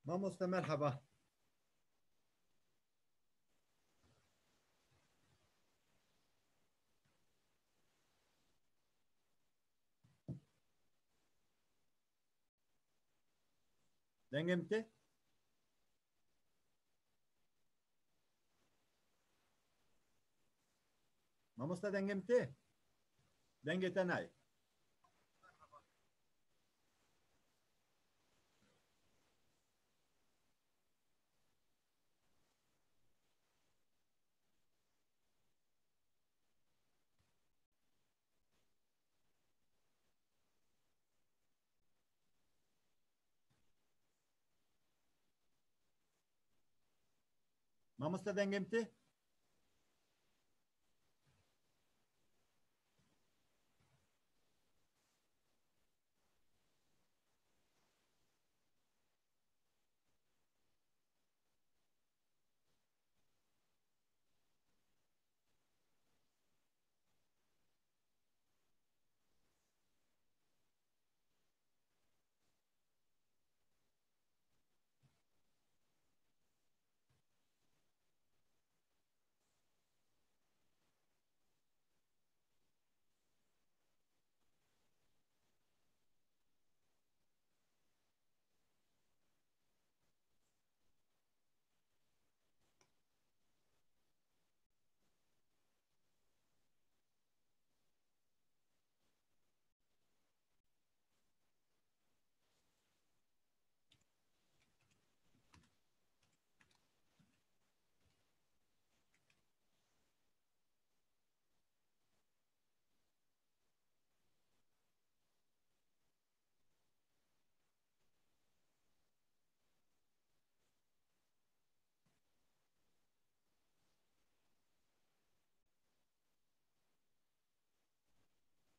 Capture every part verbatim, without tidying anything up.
Mamoste, merheba. Dengê min tê? Mamoste, dengê min tê? Dengê te nayê. Mamoste, dengê min tê?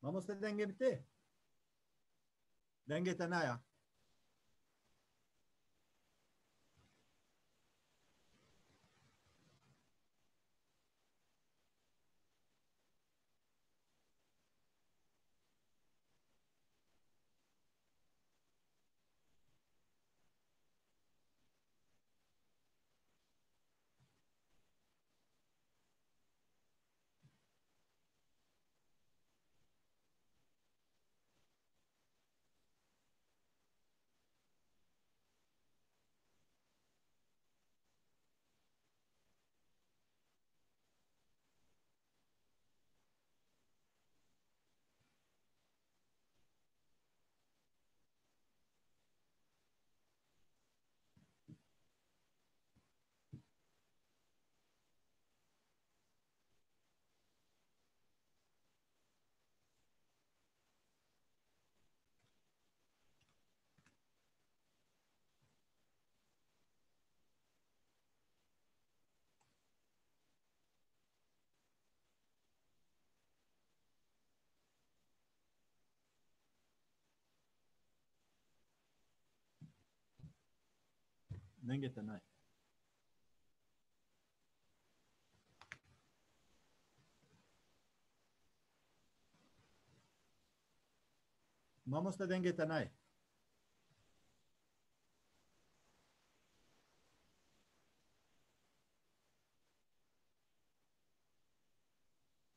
Mamoste, dengê min tê? Dengê te naya. Dengê te nayê. Mamoste, dengê te nayê.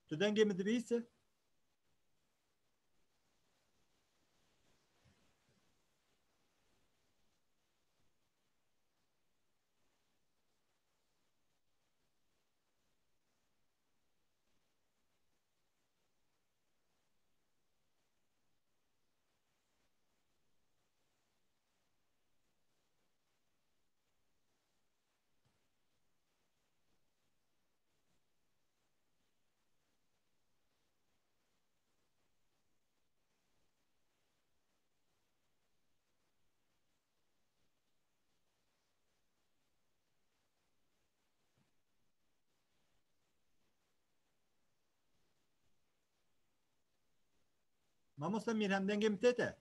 Tu dengê min dibihîse? Mamoste Mîrhem, dengê min tê te?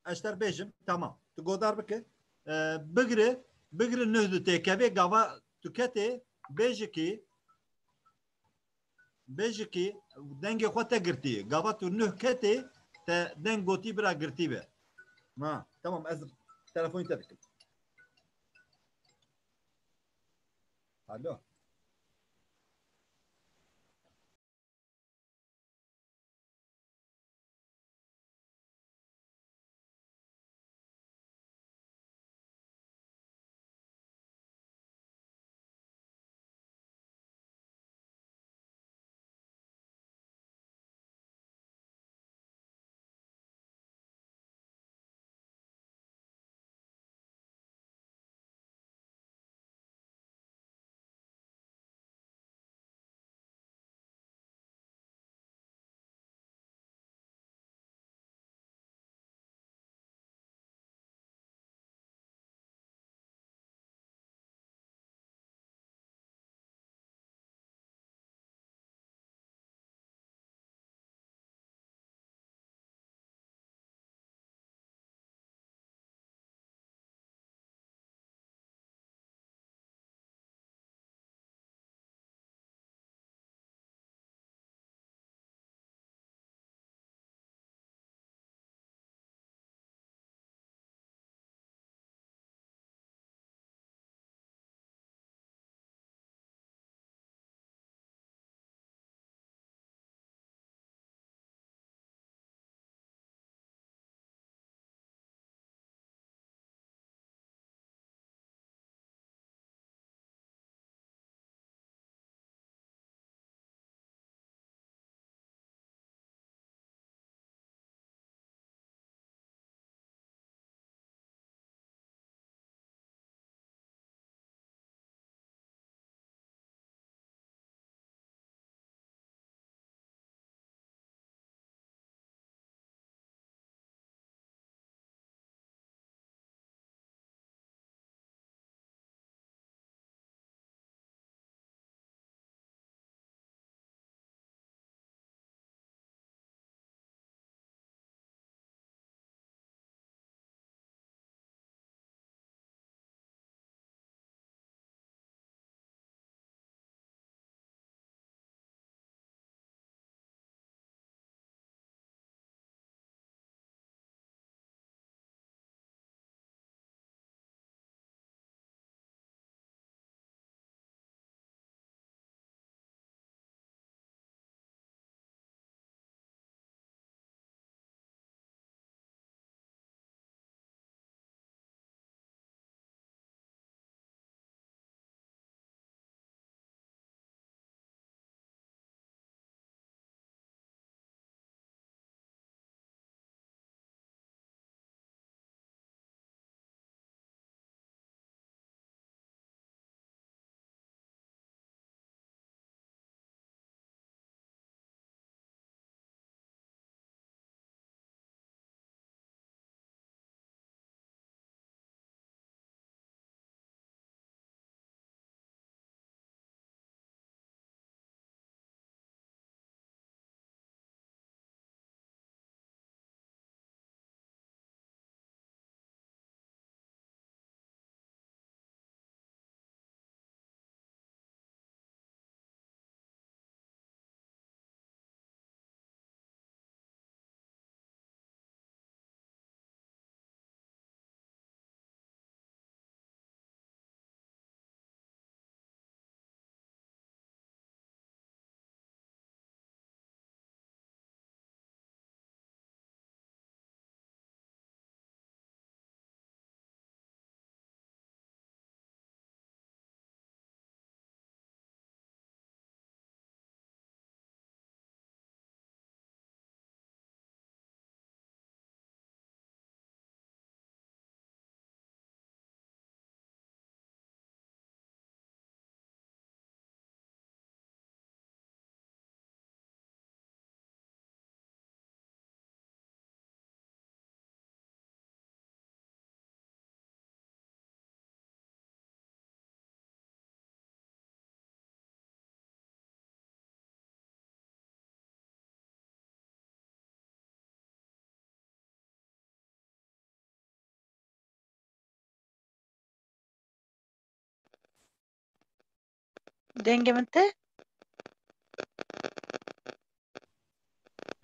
Ez ji te re bêjim, tamam. Tu godar bike. Ee, bigire, bigire nuh du tê kevê, gava tu ketê, bêjikî, bêjikî dengê xwe te girtî. Gava tu nuh ketê, te deng gotî bira girtî be. Ha, tamam, ez telefonî te dikim. Alo. Dengê min tê?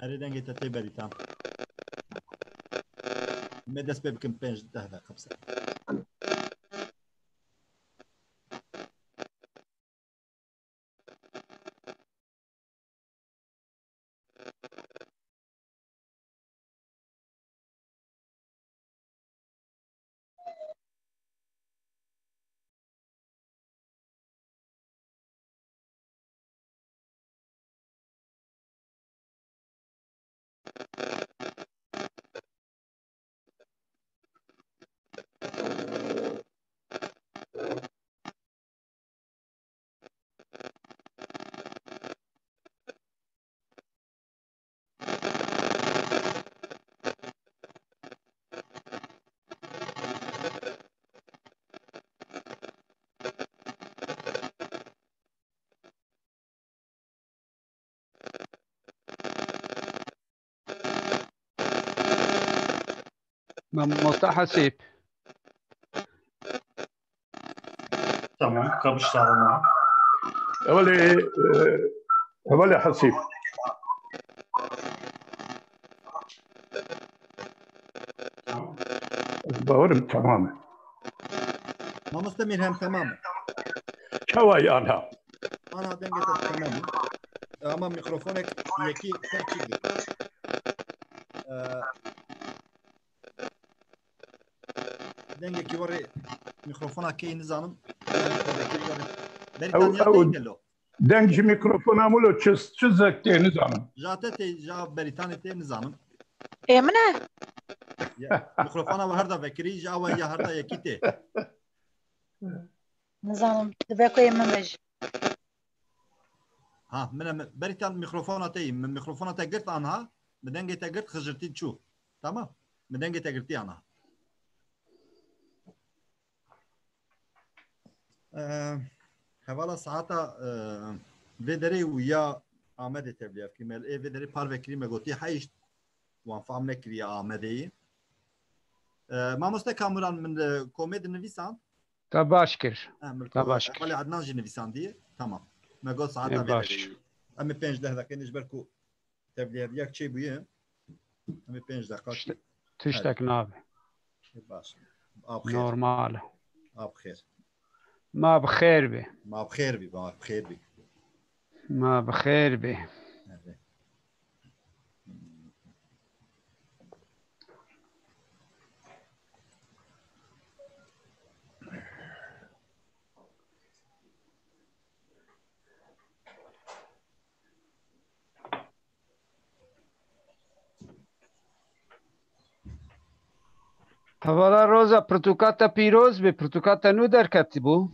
Erê, dengê te tê berî, tam. Em ê dest pê bikin, pênc deh deqe bi ser. Mamoste Hesîb. Tamam, kabul sağlama. Hevalê, e, hevalê Hesîb. Ez bawerim temam e. Mamoste Mîrhem, temam e. Çawa ye ana? Ana dengê te temam e. E, ama mikrofonek yekî ser çi dikir. E, Dengekî werê mikrofona kê nizanim. Berî Ew, Tanya ew deng gelo. Deng ji mikrofona min lo çi, çi zek tê nizanim. Ja te tê, ja Berîtanê tê nizanim. Ê min e? Ya, mikrofona we herda vekirî, ja we ya herda yekî tê. Nizanim, dibe ku ê min be jî. Ha, min e, Berîtan mikrofona te yî. Min mikrofona te girt anha, min dengê te girt, xijirtî çû. Tamam? Min dengê te girtî anha. Ee, hevala saeta, e, vê derê û ya Amedê tevliya fikirî me. Ê vê derê parve kirî me gotî heşt wan fam nekiriye Amedê yî. Ee, mamoste Kamuran min, e, komê dinivîsan. Te baş kir. Em Te baş kir. Hevalê Adnan jî nivîsandiye. Tamam. Me got saeta Ê, vê baş. derê. Em ê pênc deh deqê ji ber ku tevliya diya çêbûye. Em ê pênc deqa Tişt-, Tiştek nabe. Ê, baş. Ab xêr. Normal. Ab xêr. Ma bi xêr be. Ma bi xêr bî, ma bi xêr bî. Ma bi xêr be. Evet. Hevala Roza, pirtûka te pîroz be, pirtûka te nû derketibû.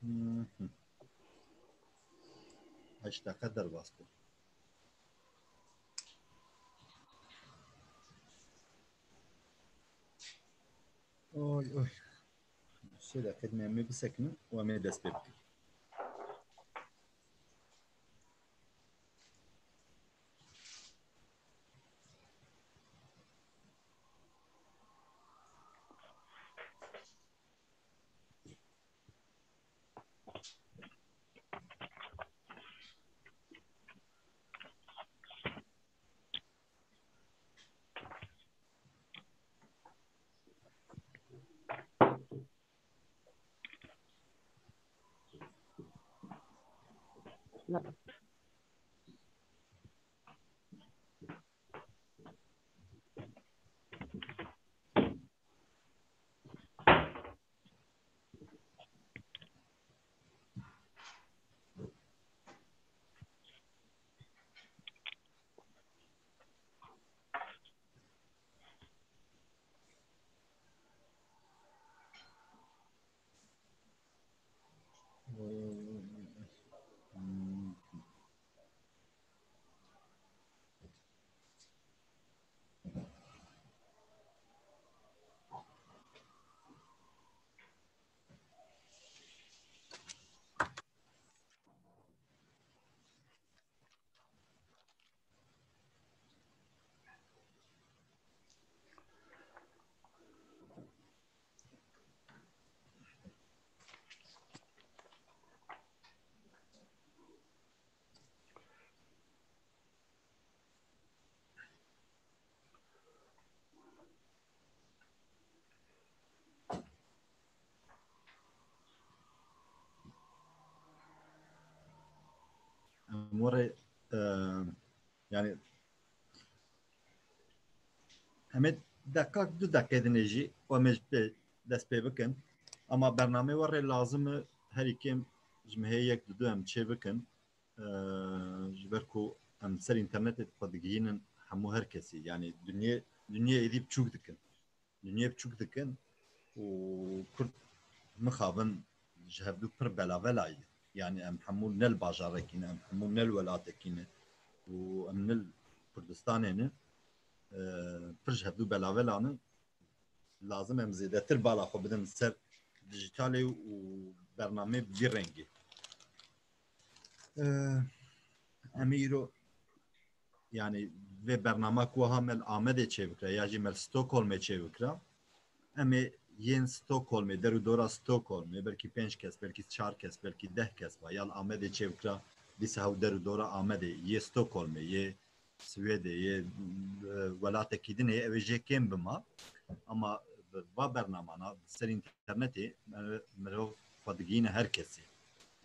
Mhm. Heşt deqe derbas bû. Oy, oy. Sê deqe me, me bisekinin û em ê dest pê bikin. min we rê, e, yani, em ê deqak du deqê dinê jî, em ê ji pê, dest pê bikin. Ama bernameyê we rê lazim e, herî kêm ji mehê yek du du em çê bikin. E, ji ber ku em ser înternetê xwe digihînin hemû her kesî. Yani dinyê, dinyê êdî biçûk dikin. Dinyê biçûk dikin û Kurd mixabin ji hevdû pir belavela ye. Yani em hemû ne li bajarekî ne, em hemû ne li welatekî ne û em ne li Kurdistanê ne. E, pir ji hevdû belavela ne. Lazim em zêdetir bala xwe bidin ser dijîtalê û bernameyê bi vî rengî. E, em ê îro, yani vê bernama ku wiha me li Amedê çêbikira ya jî me li Stockholmê çêbikira, em ê yên Stockholmê, der û dora Stockholmê, belkî pênc kes, belkî çar kes, belkî deh kes ba, ya li Amedê çêbikira, dîsa hew der û dora Amedê, yê Stockholmê, yê Swêdê, yê, e, welatekî din ê, ew ê jê kêm bima. Ama bi va bernamana, ser înternetê, e, mirov xwe digihîne her kesê.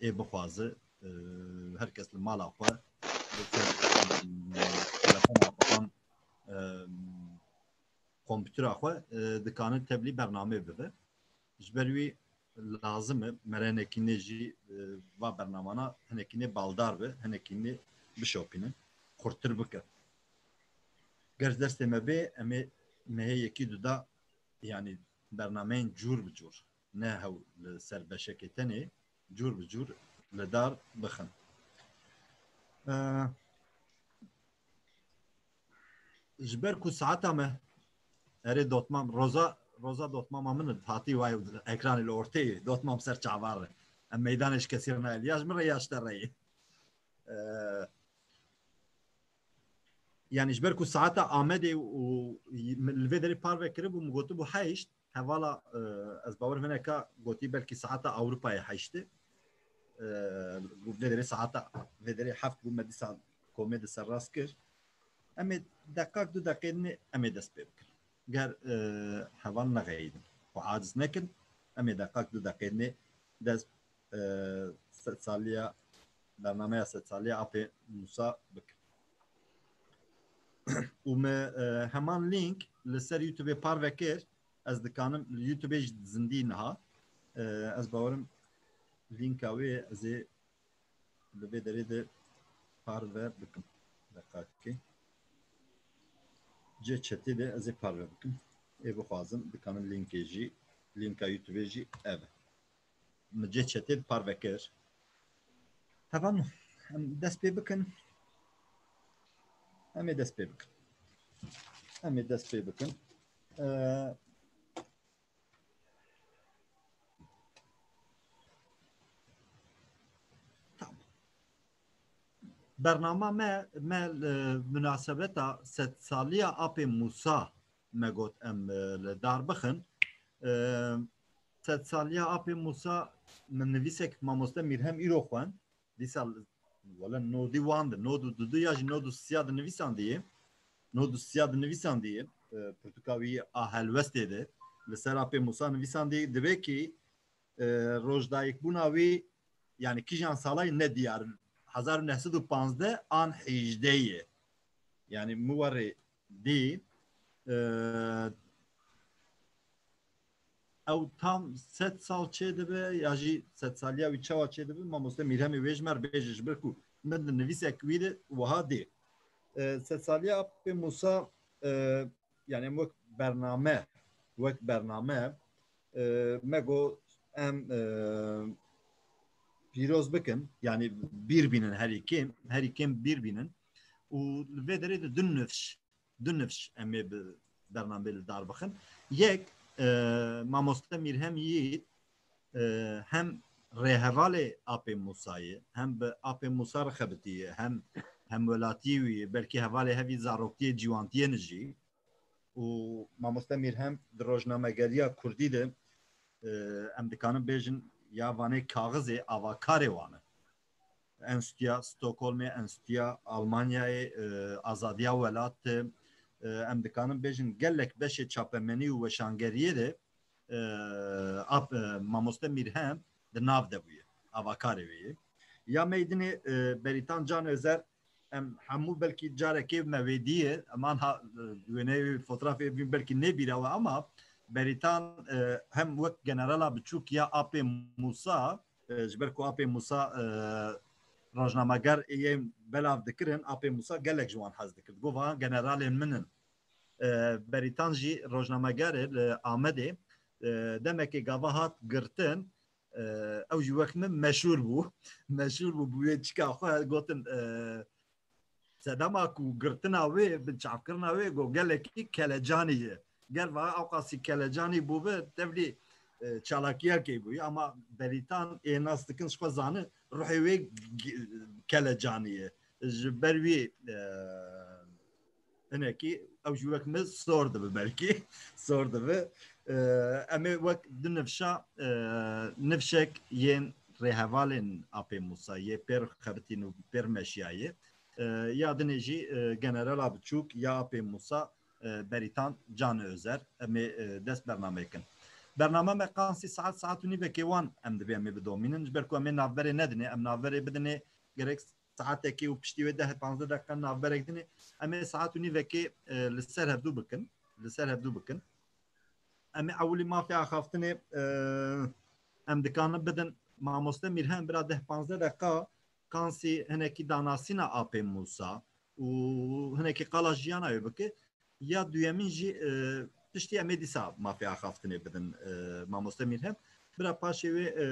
Ê bixwaze, e, her kes li mala xwe, li ser, e, telefona xwe, e, kompûtera xwe, e, dikane tevlî bernameyê bibe. Ji ber wî lazim e, me re hinekî nê jî, e, va bernamana hinekî nê baldar be, hinekî nê bişopîne, xurtir bike. Ger ji destê me bê, em ê mehê yekî du da, yani bernameyên cûr bi cûr, ne hew li ser beşekê tenê, cûr bi cûr li dar bixin. E, ji ber ku saeta me, erê dotmam, Roza, Roza dotmama min hatî, wayê ekranê li ortê ye, dotmam ser çavan re. Em meydanê ji kesî re nayê, ya ji min re ya ji te re ye. E, yani ji ber ku saeta Amedê û li vê derê parve kiribû, min gotibû heşt, hevala, e, ez bawer vêneka gotî belkî saeta Ewropayê heşt e. E, vê derê saeta, vê derê heft bû, me dîsa komê di ser rast kir. Em ê deqak du deqê dinê em ê dest pê bikin. Ger, e, heval nexeyîdin, xwe aciz nekin, em ê deqak du deqê dinê dest, e, sedsaliya, bernameya sedsaliya Apê Musa bikin. Û me, e, heman link li ser YouTubeê parve kir. Ez dikanim li YouTubeê jî zindî niha. E, ez bawerim linka wê ez ê li vê derê de parve bikim. Deqakê. Cê çetê de ez ê parve bikim. Ê bixwazin dikanin linkê jî, linka YouTubeê jî ev e. Min cê çetê parve kir. Heval, em dest pê bikin. Em ê dest pê bikin. Em ê dest pê bikin. Ee, tamam. Bernama me, me, e, munasebeta sedsaliya Apê Musa me got em, e, li dar bixin. E, sedsaliya Apê Musa min nivîsek mamoste Mîrhem îro xwend. Dîsa wele nodî wan de, nod û dudu ya jî nod û siya de nivîsandiye. Nod û siya de nivîsandiye. E, pirtûka wî a helwestê de. Li ser Apê Musa nivîsandiye. Divê kî, e, rojdayikbûna wî, yani kîjan salay ne diyar, hezar û neh sed û panzdeh an hîjdeh ye. Yani min werê dî, e, ew tam sed sal çêdibe ya jî sedsaliya wî çawa çêdibe, mamoste Mîrhemê wê ji me re bêje, ji ber ku min di nivîsek wî de wiha dê. E, sedsaliya Apê Musa, e, yani em wek bername, wek bername, e, me got em, e, pîroz bikin, yani bîr bînin herî kêm, herî kêm bîr bînin. Û li vê derê de du nifş, du nifş em ê bi bernameyê li dar bixin. Yek, e, mamoste Mîrhem Yiğit, e, hem rêhevalê Apê Musayê, hem bi Apê Musa re xebitiye, hem hemwelatiyê wî ye, belkî hevalê hevî zaroktiyê, ciwantiyê ne jî. Û mamoste Mîrhem di rojnamegeriya kurdî de, e, em dikanin bêjin ya vanê kaxizê avakarê wan e. Enstîtuya Stockholmê, Enstîtuya Almanyayê, e, Azadiya Welat, e, em dikanin bêjin gelek beşê çapemenî û weşangeriyê de, e, ap-, e, mamoste Mîrhem di nav de bûye, avakarê wê ye. Ya meydinê e, Beritan Can Özer, em hemû belkî carekê me wê dîye, em anha e, wêneyê wê, fotrafê bîn belkî nêbîra we, ama Beritan e, hem wek generala biçûk ya Apê Musa, e, ji ber ku Apê Musa e, rojnameger ê yên belav dikirin, Apê Musa gelek ji wan hez dikir. Digot, "Van generalên min in." E, Beritan jî rojnameger e li Amedê. E, demekê gava hat girtin, e, ew jî wek min meşhûr bû. Meşhûr bû, bi wê çika xwe gotin, e, sedema ku girtina wê, binçavkirina wê, got gelekî kelecanî ye. Ger va ewqasî kelecanî bûbe, tevlî e, çalakiyekê bûye, ama Beritan ê nas dikin, ji xwe zanin ruhê wê g- kelecanî ye. Ji ber wî e, hinekî ew jî wek min sor dibe belkî. Sor dibe. E, em ê wek du nifşa, e, nifşek yên rêhevalên Apê Musa yê pêr xebitîn û pêr meşiyayê. E, ya dinê jî e, generala biçûk ya Apê Musa e, Beritan Can Özer. Em ê e, dest bernameyê kin. Bername me qansî saet, saet û nîvekê wan em divê em ê bidomînin. Ji ber ku em ê navberê nedinê, em navberê bidinê gerek saetekê û piştî wê deh panzdeh deqe navberek dinê. Em ê saet û nîvekê e, li ser hevdû bikin. Li ser hevdû bikin. Em ê ewilî mafê axaftinê e, em dikanin bidin mamoste Mîrhem, bira deh panzdeh deqa kansî hinekî danasîna Apê Musa û hinekî qala jiyana wê bike. Ya duyemîn jî e, piştî em ê dîsa mafê axaftinê bidin e, mamoste Mîrhem. Bira paşê wê e,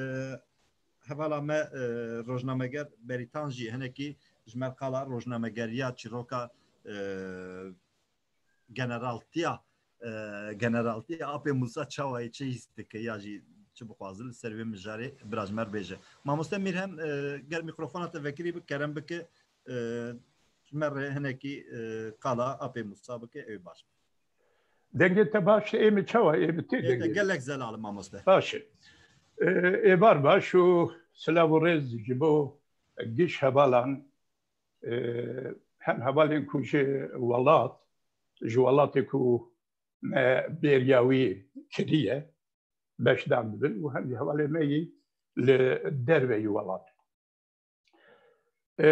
hevala me e, rojnameger Beritan jî hinekî ji me qala rojnamegeriya çîroka e, generaltiya e, generaltiya Apê Musa çawa ye, çi hîs dike ya jî çi bixwaze li ser wê mijarê bira ji me re bêje. Mamoste Mîrhem, e, ger mîkrofona te vekirî bi, kerem bike, e, ji me re hinekî e, qala Apê Musa bike, ew ê baş be. Dengê te baş e, ê min çawa, ê min tê Ê te dengê? Gelek zelal, mamoste. Baş e. E, êvar baş û silav û rêz ji bo giş hevalan, e, hem hevalên ku ji welat, ji welatê ku me bêriya wî kiriye, beşdar dibin û hem jî hevalê me yî li derveyî welat. E,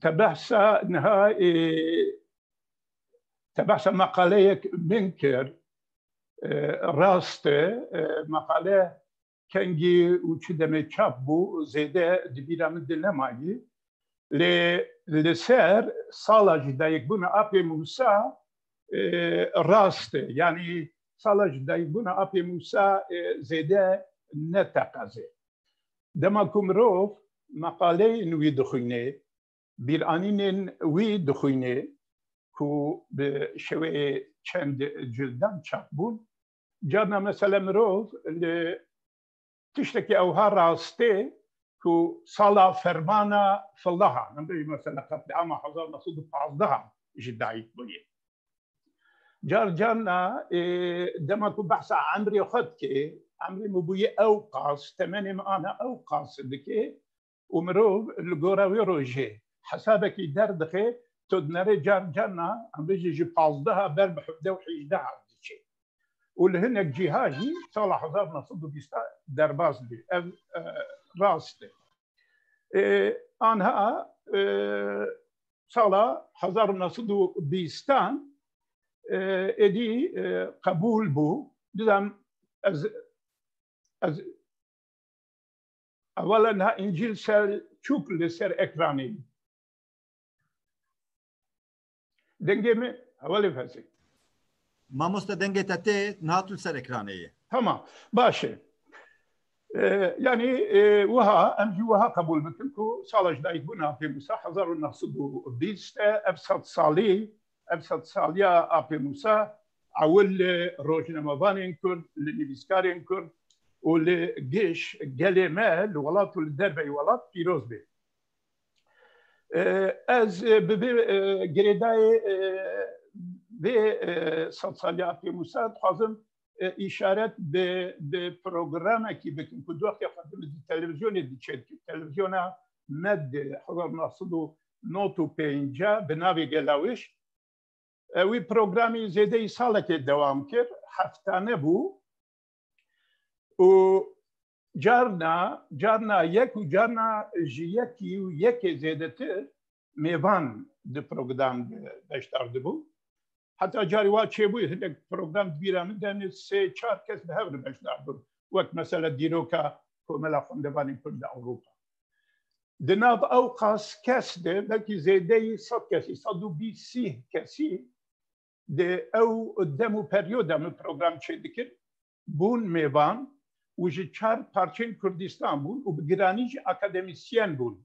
te behsa niha, e, te behsa meqaleyek min kir, e, rast e, e, meqale kengî û çi demê çap bû, zêde di bîra min de nemayî. Lê li ser sala ji dayikbûna Apê Musa, e, rast e. Yanî sala ji dayikbûna Apê Musa, e, zêde neteqeze. Dema ku mirov meqaleyên wî dixwîne, bîranînên wî dixwîne ku bi şêweyê çend cildan çap bûn, carna mesela mirov li tiştekî ewha rastê ku sala fermana filahan, em bêjin mesela qetlîama hezar neh sed û pazdeh ji dayik bûye. Car carna, e, dema ku behsa emrê xwe dike, emrê min bûye ew qas, temenê min ana ew qas dike û mirov li gora wê rojê hesabekî derdixe, tu dinere car carna, em bêjin ji pazdeha ber bi hevdeh û hejdeha diçe. Û li hinek cîha jî sala hezar neh sed û bîst derbas bî. Ev, e, rast e. E, anha, e, sala hezar neh sed û bîstan, e, êdî, e, qebûl bû. Dizam ez, ez, ewela niha Încîl Selçûk li ser ekranê. Dengê min, hevalê Fezî. Mamoste, dengê te tê, niha tu li ser ekranê yê. Tamam, baş e. E, yanî, e, wiha, em jî wiha qebûl bikin ku sala ji dayikbûna Apê Musa hezar û neh sed û bîst e, ev sed salî, ev sed saliya Apê Musa, ewil li rojnamevanên Kurd, li nivîskarên Kurd û li giş gelê me, li welat û li derveyî welat pîroz bê. E, ez, e, bi vê, e, girêdayê, e, vê, e, sed saliya Apê Musa dixwazim, e, îşaret bi, bi programekî bikim ku du wextê xwe di televîzyonê diçêt, televizyona Med di hezar neh sed û nod û pênc bi navê Gelawij. E, wî programî zêdeyî salekê dewam kir, heftane bû û Carna, carna yek û carna ji yekî û yekê zêdetir mêvan di program de beşdar dibû. Heta carî wa çêbû, hinek program di bîra min de ne sê çar kes bi hev re beşdar bûn. Wek mesela dîroka Komela Xwendevanên Kurd li Ewropa. Di nav ew qas kes de belkî zêdeyî sed kesî, sed û bîst sî kesî di ew dem û peryoda min program çêdikir, bûn mêvan û ji çar parçeyên Kurdistan bûn û bi giranî jî akademîsyen bûn.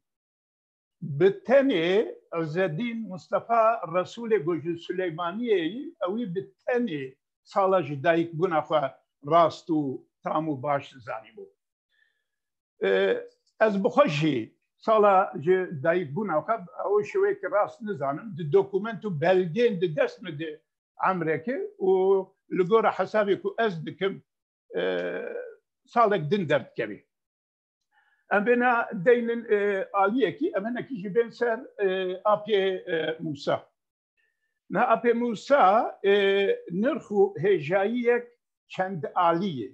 Bi tenê Îzzedîn Mustafa Resûlê ku ji Silêmaniyê yî, ewî bi tenê sala ji dayikbûna xwe rast û tam û baş zanîbû. E, ez bi xwe jî sala ji dayikbûna xwe ew şêweyekî rast nizanim. Di dokument û belgên di dest min de emreke û li gora hesabê ku ez dikim, e, salek din derdikevî. Em vêna deynin, e, aliyekî, em hinekî jî bên ser, e, Apê, e, Mûsa. Niha Apê Mûsa, e, nirx û hêjayiyek çend alî ye.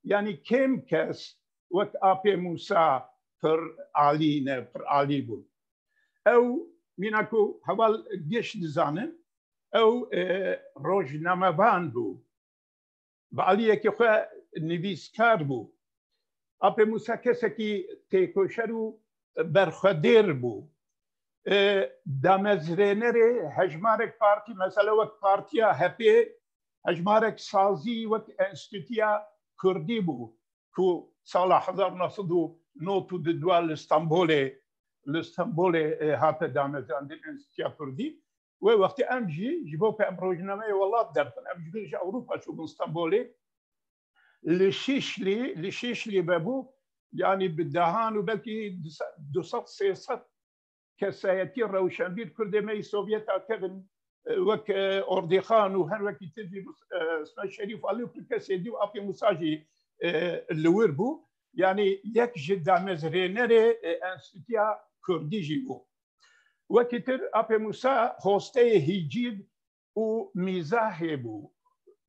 Yanî kêm kes wek Apê Mûsa pir alî ne, pir alî bûn. Ew, mîna ku heval giş dizanin, ew, e, rojnamevan bû. Bi aliyekî xwe nivîskar bû. Apê Mûsa kesekî têkoşer û berxwedêr bû. E, damezrênerê hejmarek partî, mesela wek Partiya H P, hejmarek sazî wek Enstîtuya Kurdî bû, ku sala hezar neh sed û nod û du li Stenbolê, li Stenbolê, e, hate damezrandin Enstîtuya Kurdî. Wê wextê em jî ji bo ku em rojnameyê welat derxin, em ji vir ji Ewropa çûbûn Stenbolê. Li Şîşlî, li Şîşlî vebû, yanî bi dehan û belkî du sed, du sed, sê sed kesayetî rewşenbîr Kurdê me yî Sovyeta kevin, e, wek, e, Ordîxan û her wekî tê jî, e, Sime Şerîf Alî û pir kesê dî û Apê Mûsa jî, e, li wir bû. Yanî yek ji damezrênerê, e, Enstîtuya Kurdî jî bû. Wekî tir Apê Mûsa hosteyê hîcîv û mîzahê bû.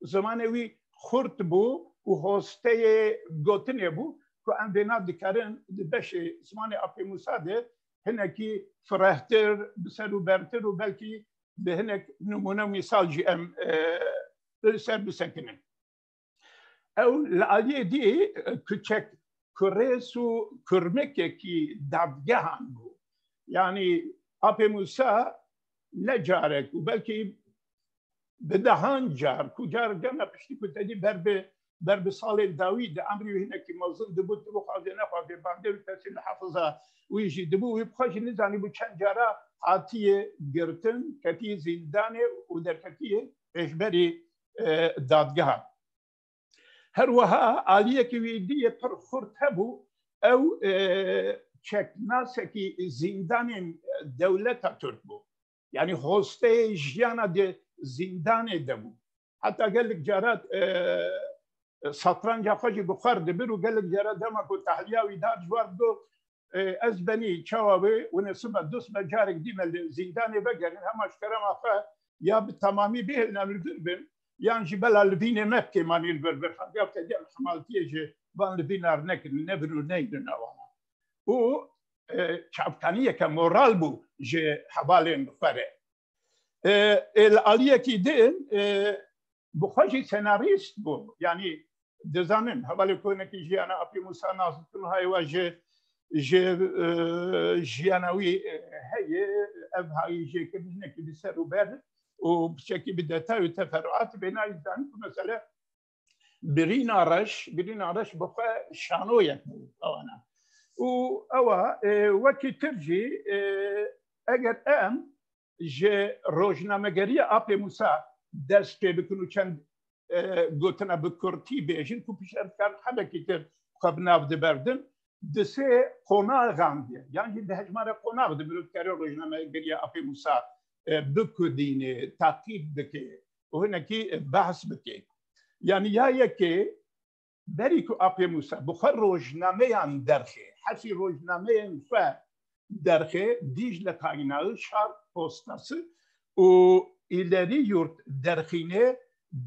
Zimanê wî xurt bû û hosteyê gotinê bû ku em vêna dikarin di beşê zimanê Apê Mûsa de hinekî firehtir, bi ser û bertir û belkî bi hinek nimûne û mîsal jî em, e, li ser bisekinin. Ew li aliyê dî, e, kuçek kurês û kurmikekî dadgehan bû. Yanî Apê Mûsa ne carek û belkî bi dehan car, ku car gene piştî ku te dî ber bi, ber bi salên dawî de emrî wî hinekî mezin dibû, tu bixwazê nexwazê, bandê wî kesî li hefiza wî jî dibû, wî bi xwe jî nizanîbû çend cara hatiye girtin, ketiye zîndanê û derketiye pêşberî, e, dadgehan. Her wiha aliyekî wî dî yê pir xurt hebû, ew, e, çeknasekî zîndanên dewleta Tirk bû. Yanî hosteyê jiyana di zîndanê de bû. Heta gelek cara, e, satranca xwe jî bi xwe re dibir û gelek cara dema ku tahliya wî dihat ji wan re digot, e, ez benî çawa wê, hûn ê sibe du sibe carek dî me li zîndanê vegerin, hema ji kerema xwe ya bi temamî bihêlin em li vir bin, yan jî bela livînê me bikê, manî li vir bir. Hadiya te dî em hemaltiyê ji van livîna re nekin, nebin û neynin ewana. Û, e, çavkaniyeke moral bû ji hevalên xwe re. E, ê li aliyekî din, e, bi xwe jî senarîst bû. Yanî dizanin, hevalê ku hinekî jiyana Apê Mûsa nas dikin, hayê we ji, ji, e, jiyana wî, e, heye, ev hayî jêkirin hinekî bi ser û ber û piçekî bi detay û teferuat bêna jî zanin ku mesele Birîna Reş, Birîna Reş bi xwe şanoyek bû ewana. Û ewa, e, wekî tir jî, e, eger em ji rojnamegeriya Apê Mûsa dest pê bikin û çend, e, gotina bi kurtî bêjin ku piştre dikarin hebekî tir xwe bi nav de berdin, di sê qonaxan de, yan jî di hejmara qonax de mirov dikare rojnamegeriya Apê Mûsa, e, bikudîne, taqîb bike û hinekî, e, behs bike. Yanî ya yekê, berî ku Apê Mûsa bi xwe rojnameyan derxe, hesî rojnameyên xwe derxe, Dîcle Kaynağı, Şark Postası û İleri Yurt derxîne,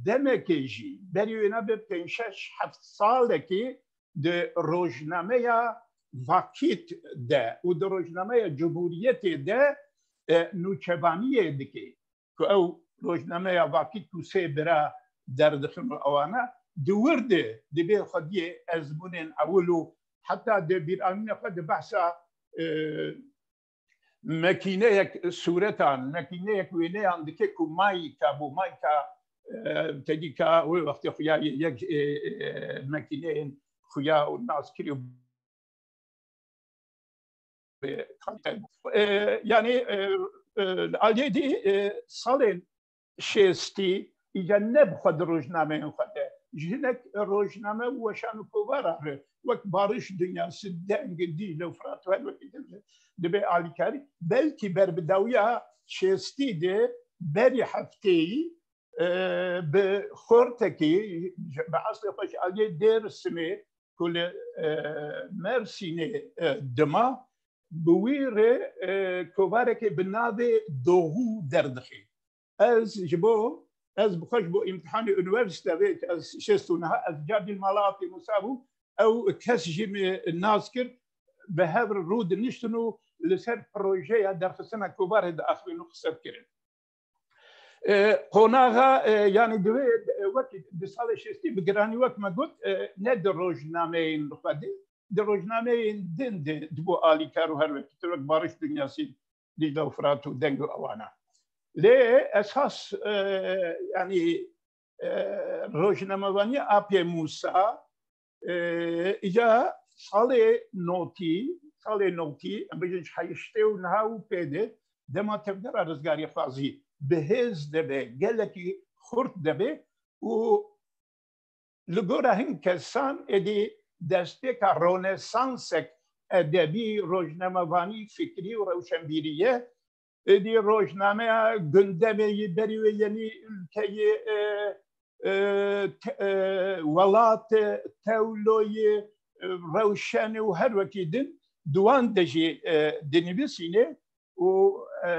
demekê jî, berî wêna bi pênc şeş heft salekî di rojnameya Vakit de û di rojnameya Cumhuriyetê de, e, nûçevaniyê dike. Ku ew rojnameya Vakit û sê bira derdixin û ewana di wir de dibê xwediyê ezmûnên ewil û heta di bîranîna xwe di behsa, e, mekîneyek sûretan, mekîneyek wêneyan dike ku mayîka bû, mayîka, e, tedîka wê wextê xuya yek, e, e, mekîneyên xuya û naskirî û, e, e, yanî, e, e, li aliyê dî, e, salên şêstî, îca ne bi xwe di rojnameyên xwe de. Ji hinek rojname û weşan û kovara re, wek Barış Dünyası, Deng, Dicle û Fırat û her wekî din re, dibe alîkarî. Belkî ber bi dawiya şêstî de berî hefteyî, e, bi xortekî, bi eslê xwe ji aliyê Dêrsimê ku li, e, Mersînê, e, dima, bi wî re, e, kovarekê bi navê Doğu derdixî. Ez ji bo, ez bi xwe ji bo îmtihanê unîversîte vê, ez şêst û neh, ez carî li mala Apê Mûsa bûm, ew kes jî min nas kir, bi hev re rû diniştin û li ser projeya derxistina kovarê diaxivîn û qise dikirin. E, qonaxa, e, yanî divê, e, wek di salê şêstî bi giranî wek me got, e, ne di rojnameyên xwe de, di rojnameyên din de dibû alîkar û her wekî, wek Barış Dünyası, Dicle û Fırat û Deng û ewana. Lê esas, e, yanî, e, rojnamevanî Apê Mûsa, e, îca salê notî, salê notî, em bêjin ji heştê û neh û pê de, dema tevgera rizgarîxwazî bi hêz de be, gelekî xurt de be û li gora hin kesan êdî destpêka ronesansek edebî, rojnamevanî, fikrî û rewşenbîrî ye. Êdî rojnameya Gündemê yê berî wê yenî Ülkeyê, e, e, te-, e, Welat, e, Tewloyê, e, Rewşenê û her wekî din di wan de jî, e, dinivîsîne û, e,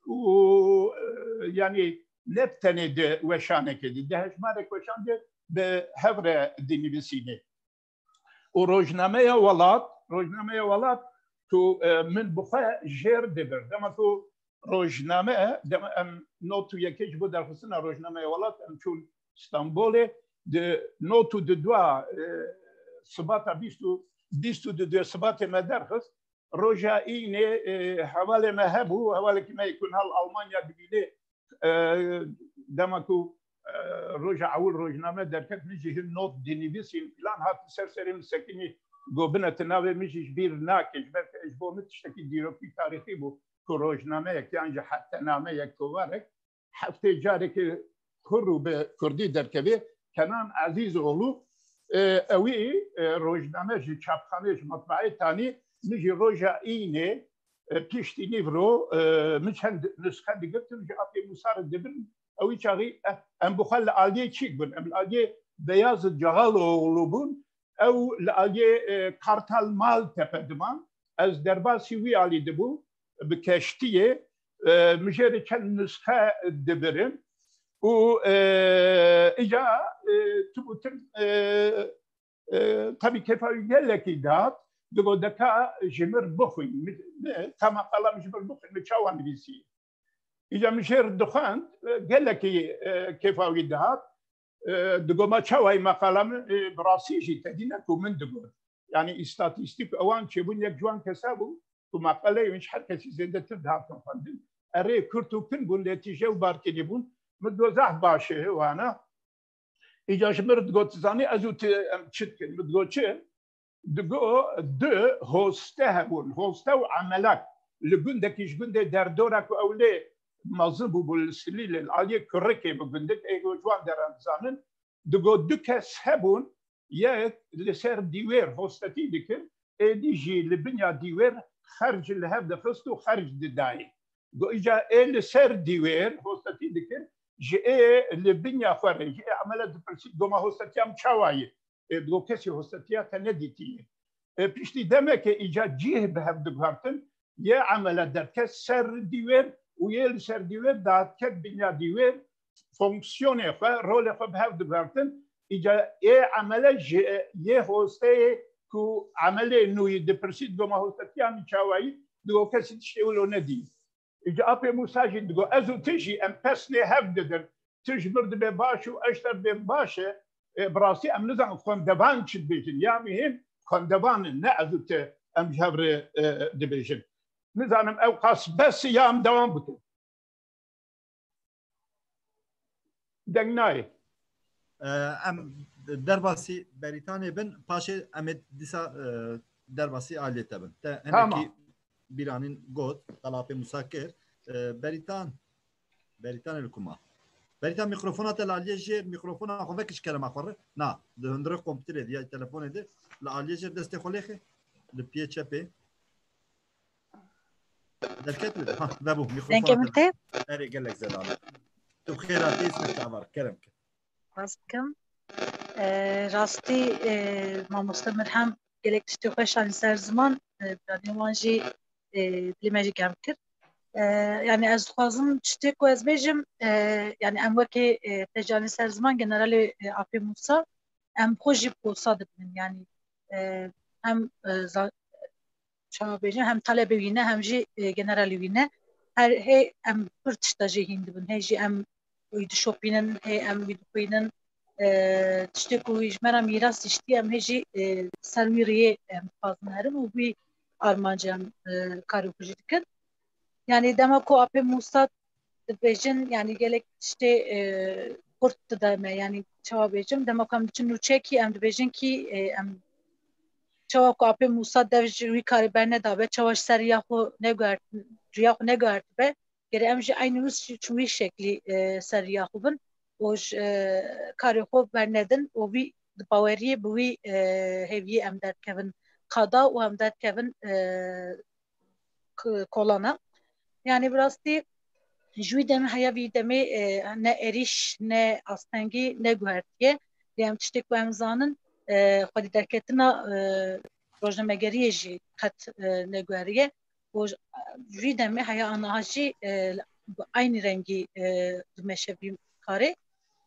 û, e, yanî ne bi tenê di weşanekê de, di hejmarek weşan de bi hev re dinivîsîne. Û rojnameya Welat, rojnameya Welat ku, e, min bi xwe jêr dibir. Dema ku rojname, dema em not û yekê ji bo derxistina rojnameya Welat em çûn Stenbolê, di not û di dua, e, Sibata bîst û, bîst û di duyê Sibatê me derxist. Roja înê, e, hevalê me hebû, hevalekî me yê ku niha li Almanya dibîne, e, dema ku, e, roja ewil rojname derket, min jî hin not dinivîsîn filan, hat ser serê min sekinî, got, bine, tu navê min jî ji bîr nake, ji ber ku ji bo min tiştekî dîrokî tarîxî bû ku rojnameyek yan jî hettenameyek, kovarek heftê carekê hur û bi kurdî derkevê. Kenan Ezîzoğlu, e, ewî, e, rojname ji çapxanê, ji metbaê tanî, min jî roja înê, e, piştî nîvro, e, min çend nusxe digirtin, ji Apê Mûsa re dibirin. Ewî çaxî, e, em bi xwe li aliyê çîk bûn. Em li aliyê Beyazıt Cağaloğlu bûn. Ew li aliyê, e, Kartal Maltepe diman. Ez derbasî wî alî dibûm bi keştiyê. E, min jê re çend nusxe dibirin. Û, e, îca, e, tu gotin, e, e, tabii kêfa wî gelekî dihat, digot, deka ji mir bixwîn. Mi, mi, ka meqala min ji mir bixwîn, min çawa nivîsî? Îca min jê re dixwend, e, gelekî, e, kêfa wî dihat. E, digot, ma çawa yî meqala min, e, bi rastî jî tedî ne ku min digot. Yanî îstatîstîk ewan çêbûn, yek ji wan kesa bû ku meqaleyê min ji her kesî zêdetir dihatin xwendin. Erê kurt û kin bûn, lê tîje û barkênî bûn. Min digot, zehf baş e, wana. Îca ji min re digot, tu zanî ez û tu em çi dikin? Min digot, çi? Digot, du hoste hebûn, hoste û emelak. Li gundekî ji gundê derdora ku ew lê mezin bûbû, li Silîlê, li aliyê Kurikê bi gundik, ê ji wan deran dizanin. Digot, du kes hebûn, yek li ser dîwêr hostetî dikir, êdî jî li binya dîwêr xerc li hev dixist û xerc didayê. Got, îca ê li ser dîwêr hostetî dikir, ji ê li binya xwe re, ji ê emele dipirsî, got, ma hostetiya min çawa ye? E, digot, kesî hostetiya te nedîtiye. E, piştî demekê îca cih bi hev diguhertin, yê emele derket ser dîwêr û yê li ser dîwêr derket binya dîwêr, fonksiyonê xwe, rolê xwe bi hev diguhertin. Îca ê emele ji yê hosteyê ku emelê nû yî dipirsî, digo ma hostetiya min çawayî, digo kesî tiştê wilo nedî. Îca Apê Mûsa jî digo ez û tu jî em pesnê hev didin. Tu ji mir dibe baş û eşter bê baş e. E, bi rastî em nizanin xwendevan çi dibêjin. Ya mihîm xwendevan in, ne ez û tu em ji hev re, e, dibêjin. Nizanim ew qas bes e ya em dewam bikin. Deng nayê. E, em derbasî Berîtanê bin, paşê em ê dîsa, e, derbasî aliyê te bin. Te hinekî bîranîn got, qala Apê Mûsa kir. E, Berîtan, Berîtanê li kuma? Berîtan, mîkrofona te li aliyê jêr, mîkrofona xwe vekişî kerema xwe re. Na, di hundirê kompûterê de ya telefonê de, li aliyê jêr destê xwe lêxe, li piyê çepê. Derket mi? Ha, vebû, mikrofona te. Dengê min tê? Erê, gelek zelal. Tu bi xêr hatî, ser çavar, kerem ke. Spas dikim. E, rastî, e, mamoste Mirhem gelek tiştê xweş anî ser ziman, e, biranî wan jî, e, dilê me jî germ kir. E, yani ez dixwazim tiştê ku ez bêjim, e, yani em wekî, e, te jî anî ser ziman generalê, e, Apê Mûsa, em xwe jî posa dibînin. Yani, e, em, e, za-, çawa bêjim, hem talebê wî ne, hem jî, e, generalê wî ne. Her hê em pir tişta jê hîn dibin. Hê jî em wî dişopînin, hê em wî dixwînin. E, tiştê ku wî ji me re mîras diştî, em hê jî, e, ser wî riyê em dixwazin herin û wî armancê em, e, karê xwe jî dikin. Yani dema ku Apê Mûsa dibêjin, yani gelek tiştê, e, xurt dide me, yani çawa bêjim, dema ku em diçin nûçekî, em dibêjin kî, e, em çawa ku Apê Mûsa dev ji wî karê bernedabe, çawa ji ser riya xwe neguhert-, riya xwe neguhertibe, gerê em jî eynî wis ji wî şeklî, e, ser riya xwe bin û ji, e, karê xwe bernedin û wî di baweriyê bi wî, e, hêviyê em derkevin qada û em derkevin, e, k-, kolana. Yani bi rastî ji wî demê heya vî demê, e, ne êrîş, ne astengî, ne guhertiye. Lê em tiştê ku em zanin, e, xwedî derketina, e, rojnamegeriyê jî qet, e, neguheriye. Û ji, ji wî demê heya aniha jî, e, bi eynî rengî, e, dimeşe vî karê.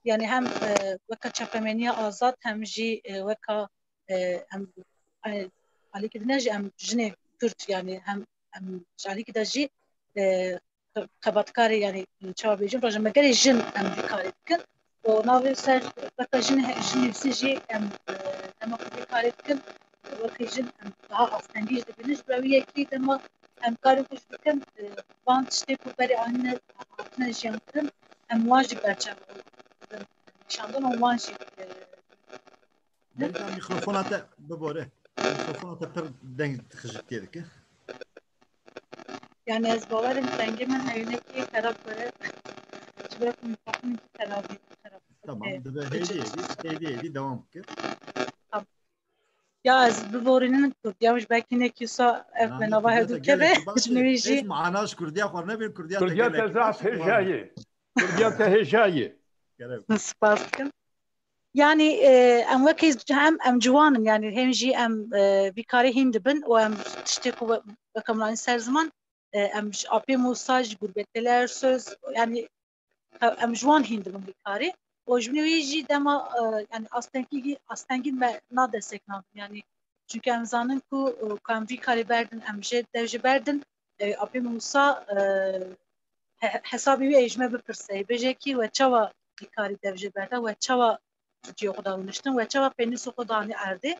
Yani hem, e, weka çapemeniya azad hem jî, e, weka, e, em, e, alîkî dine jî em jinê Kurd, yani hem em ji alîkî de jî, e, xebatkarê, yani çawa bêjim, rojnamegerê jin em vî karê dikin. Û navê ser weka jin, jin nivîsî jî em, e, dema ku vî karê dikin, wekî jin em daha astengî jî dibînin. Ji ber wî yekî dema em karê xwe jî dikin, e, van tiştê ku berê anîne hatine jiyankirin, em wan jî berçav dibin, nîşandin û wan jî, e, Berîtan, mikrofona te bibore. Mikrofona te pir deng xijiktiye dike. Yani ez bawerim dengê min hewînekî xerab were. Ji ber ku mikrofon xerabî, xerab. Tamam, dibe hêdî hêdî, hêdî hêdî dewam bike. Tamam. Ya ez biborînin Kurdiya, ji belkî nekî wisa ev me nava hevdû keve. Ji min wî jî. Mana ji Kurdiya xwe nebin, Kurdiya te gelek. Kurdiya te zaf hêja ye. Kurdiya te hêja ye. Spas dikim. Yani, e, em wekî hem em ciwan in, yani hem jî em, e, vî karê hîn dibin û em tiştê ku we-, weke min anî ser ziman, e, em ji Apê Mûsa, ji Gurbetê Ersöz, yani, e, em ji wan hîn dibin vî karê. Û ji bin wî jî dema, e, yani astengî, astengî me nade seknandin, yani, çunke em zanin ku, e, ku em vî karê berdin, em jê dev jê berdin, e, Apê Mûsa, e, he-, hesabê wî ê ji me bipirse, ê bêje kî we çawa vî karî dev jê berda, we çawa cihê xwe da rûniştin, we çawa pênûsê xwe danî erdê.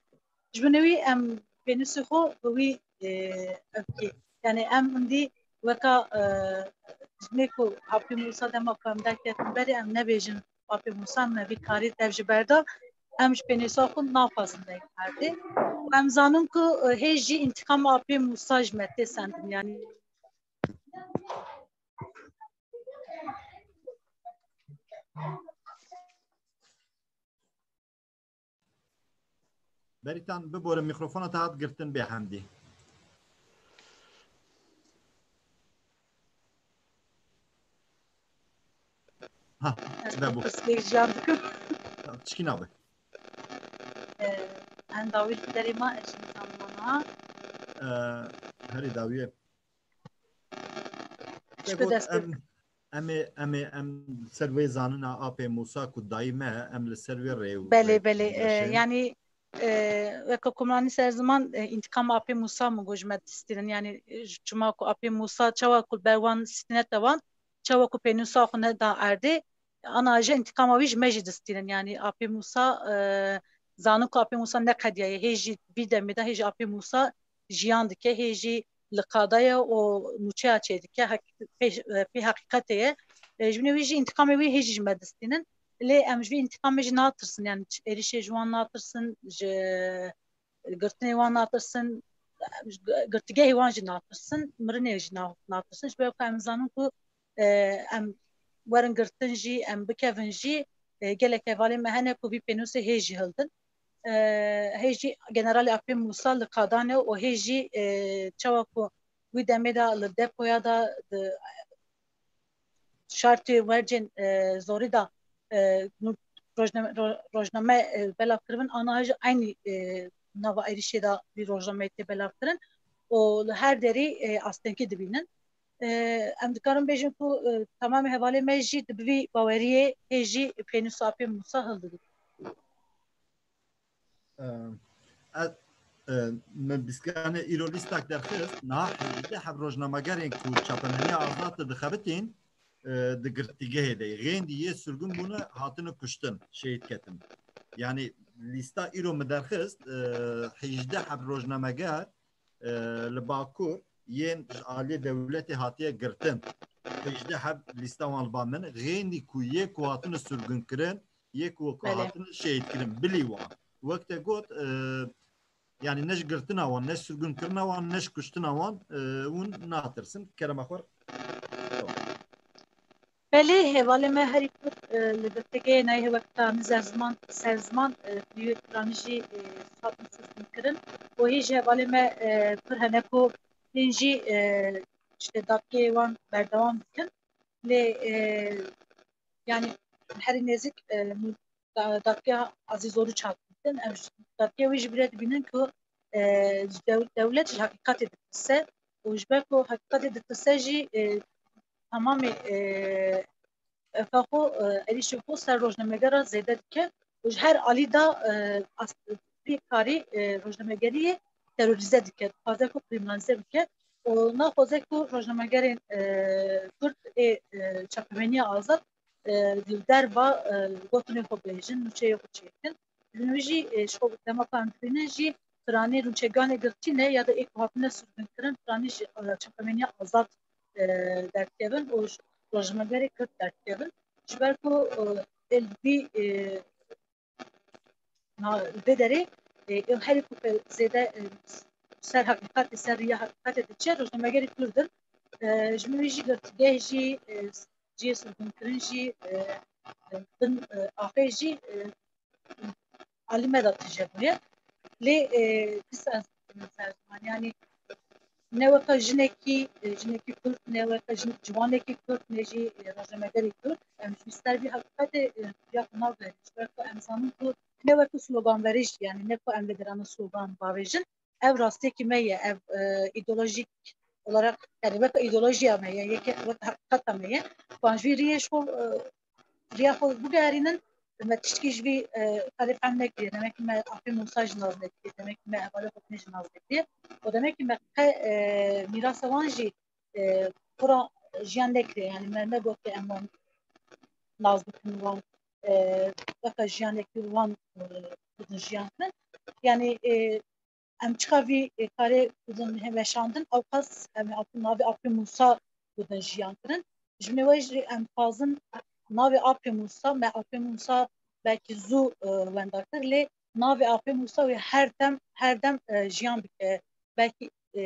Ji bin wî em pênûsê xwe bi wî, e, ev kê. Yani em hindî weka, e, jinê ku Apê Mûsa dema ku em derketin berê em nebêjin Apê Mûsa me vî karî dev ji berda, em ji pênûsa xwe naxwazin deynin erdê. Û em zanin ku, e, hê jî întîqama Apê Mûsa ji me tê sendin, yani. Berîtan, bibore, mîkrofona te hat girtin bê hemdî. Ha, vebû. Pirsgirêk jiyan dikim. Tişkî nabe. Ee, en dawî li derê ma ez nizanim wana. Ee, herî dawiyê. Çiko dest pê bikim. Em ê, em ê, em ser wê zanina Apê Mûsa ku dayî me, em li ser wê rê û Belê, rê belê. E, digeşin. Yanî, e, weke ku min anî ser ziman, e, întiqama Apê Mûsa min got ji me distînin. Yanî, e, ji çima ku Apê Mûsa çawa ku ber wan stînete wan, çawa ku pênûsa xwe neda erdê, ana jî întiqama wî ji me jî distînin. Yanî Apê Mûsa, e, zanin ku Apê Mûsa neqediyaye. Hê jî vî demê de hê jî Apê Mûsa jiyan dike, hê jî li qada ye û nûçeya çêdike, hek-, pê, pê heqîqetê ye. E, ji binê wî jî întiqamê wî hê jî ji me distînin. Lê em ji vî întiqamê jî natirsin, yani ç-, êrişê ji wan natirsin, ji girtinê wan natirsin, ji girtigehê wan jî natirsin, mirinê jî na-, natirsin. Ji ber ku em zanin ku, e, em werin girtin jî, em bikevin jî, e, gelek hevalên me hene ku vî pênûsê hê jî hildin. E, hê jî generalê Apê Mûsa li qadan e û hê jî, e, çawa ku wî demê de li depoya de di şartê mercên, e, zorî de, e, nû-, rojname, ro-, rojname, e, belav kiribin, ana jî eynî, e, nava êrişê de vî rojnameyê tê belav kirin û li her derî, e, astengî dibînin. E, em dikarin bêjin ku, e, temamê hevalê me jî di bi vî baweriyê hê jî pênûsa Apê Mûsa hildidin. Em, ez, e, min bîskanê îro lîstak derxist, niha hejdeh heb rojnamegerên ku çapemeniya azad dixebitîn, e, di girtîgehê de. Xêndî yê sirgûn bûne, hatine kuştin, şehîd ketin. Yanî lîsta îro min derxist, e, hejdeh heb rojnameger, e, li Bakur yên ji aliyê dewletê hatiye girtin. Hejdeh heb lîsta wan li ba min. Xêndî ku yê ku hatine sirgûn kirin, yê ku, ku Belê. hatine şehîd kirin, bilî wan. Wek te got, e, yani ne ji girtina wan, ne ji sirgûn kirina wan, ne ji kuştina wan, e, hûn natirsin. Kerema xwe. Belê, hevalê me herî pir, e, li girtîgehê nayê wek tanî zerziman, serziman, e, piranî jî, e, hatin sirgûn kirin. Û hî jî hevalê me, e, pir hene ku hîn jî, e, işte datkê wan berdewam dikin. Lê, e, yani herî nêzik, e, da-, datkeya Azîz Oruç hat dîtin. Em ji datkeya wî jî bire dibînin ku, e, ji dew-, dewlet ji heqîqetê ditirse û ji ber ku heqîqetê ditirse jî, e, temamê, e, efa xwe, e, êrîşê xwe ser rojnamegera zêde dike û ji her alî de, e, as-, vî karî, e, rojnamegeriyê terorîze dike. Dixwaze ku kriminalîze bike û naxwaze ku rojnamegerên, e, Kurd ê, e, çapemeniya azad, e, di derva, e, gotinê xwe bêjin, nûçeyê xwe çêkin. Li wî jî, e, ji xwe dema ku em dibînin jî, piranî nûçeganê girtî ne ya da ê ku hatine sirgûnkirin, piranî ji, e, çapemeniya azad, e, derdikevin û ji rojnamegerê Kurd derdikevin. Ji ber ku, e, ê li vî, e, na-, vê derê, e, ew herî ku pe-, zêde, e, ser heqîqetê, ser riya heqîqetê diçe, rojnamegerê Kurd in. E, ji min wî jî girtîgeh jî, e, cihê sirgûnkirin jî, e, e, bin, e, axê jî, e, alî me de tije bûye. Lê, e, dîsa ez, yani ne weka jinekî, e, jinekî Kurd, ne weka jin-, ciwanekî Kurd, ne jî, e, rojnamegerî Kurd. Em ji ser vî heqîqetê, e, ya xwe naverin. Ji ber ku em zanin ku ne weke sloganverî jî, yani ne ku em vê derana slogan bavêjin. Ev rastiyekî me ye, ev, e, îdeolojîk olarak, yani weke îdeolojiya me ye, yeke weke heqîqeta me ye. Ku em ji vî riyê ji xwe, e, riya xwe bigerînin, me tiştkî ji vî, e, karê fehm nekiriye. Demek ki me Apê Mûsa jî nas nekiriye. Demek ki me hevalê xwe jî nas nekiriye. Û demek ki me qe, e, mîrasa wan jî, e, xwe re jiyan nekiriye. Yani me negotiye em wan nas bikin, wan, e, weke jiyanekî wan, e, bidin jiyan kirin. Yani, e, em çiqa vî, e, karê bidin veşandin, ewqas em ê Apê, navê Apê Mûsa bidin jiyan kirin. Ji min wê jî em dixwazin navê Apê Mûsa, me Apê Mûsa belkî zû, e, wenda kir, lê navê Apê Mûsa wê her dem, her dem, e, jiyan bike. Belkî, e,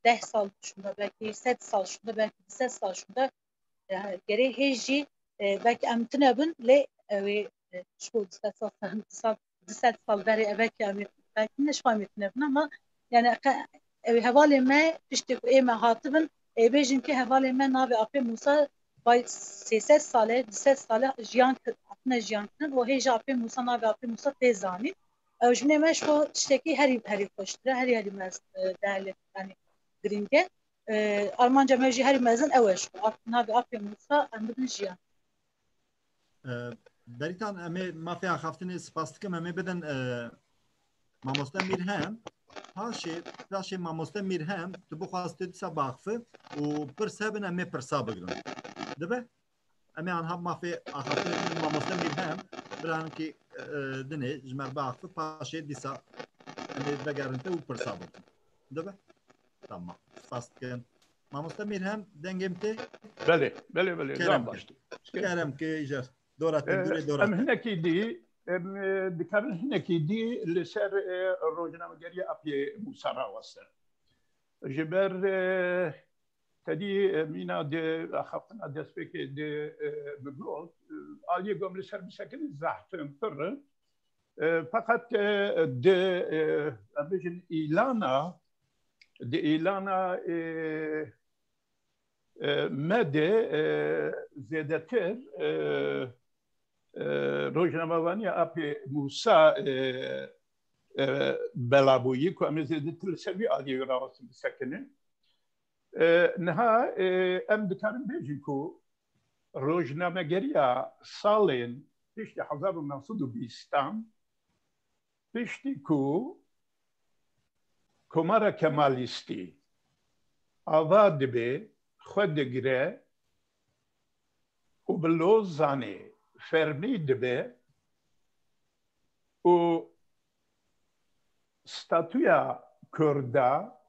deh sal şûnde, belkî sed sal şûnde, belkî du sed sal şûnde, e, gerê hê jî, e, belkî em tune bin, lê ew ê, e, ji bo du sed sal, du sed sal, du sed sal berê ev belkî em ê, belkî ne ji xwe em ê tune bin, ama yani qe-, ew ê hevalê me, piştî ku ê me hatibin, ê bêjin ki hevalê me navê Apê Mûsa bay sê sed sal e, du sed sal e jiyan kir-, hatine jiyan kirin û hê jî Apê Mûsa, navê Apê Mûsa tê zanîn. Ew ji nê me ji xwe tiştekî herî, herî xweştir e, herî, herî mez, e, değerli, yani girîng e. E, armanca me jî herî mezin ew e ji xwe. Ap-, navê Apê Mûsa em bidin jiyan. E, Berîtan, em ê mafê axaftinê spas dikim, em ê bidin, e, mamoste Mîrhem. Paşê, paşê mamoste Mîrhem, tu bixwaz tu dîsa baxfi û pirs hebin, em ê pirsa bigirin. Dibe? Em ê anha mafê axaftinê bidin mamoste Mîrhem, bira hinkî, e, dinê ji me re baxfi, paşê dîsa em ê vegerin te û pirsa bigirin. Dibe? Tamam. Spas dikin. Mamoste Mîrhem, dengê min tê? Belê, belê, belê. Kerem Zaf ke. Baş. Kerem ke, îcar. Dora te, Ee, durê dora em te. Hinekî dî, em, e, dikarin hinekî dî li ser, e, rojnamegeriya Apê Mûsa rawestin. Ji ber, e, te dî, e, mîna di axaftina destpêkê di, e, bigot, e, aliyê gom li ser bisekin zehf in pir in. E, feqet, e, di, e, em bêjin îlana, di îlana, e, e, me de, e, zêdetir, e, e, rojnamevaniya Apê Mûsa, e, e, bela bûyî ku em ê zêdetir li ser wî aliyê wî rawestin bisekinin. E, niha, e, em dikarin bêjin ku rojnamegeriya salên piştî hezar û neh sed û bîstan, piştî ku Komara Kemalîstî ava dibe, xwe digire û bi Lozanê fermî dibe û statûya Kurda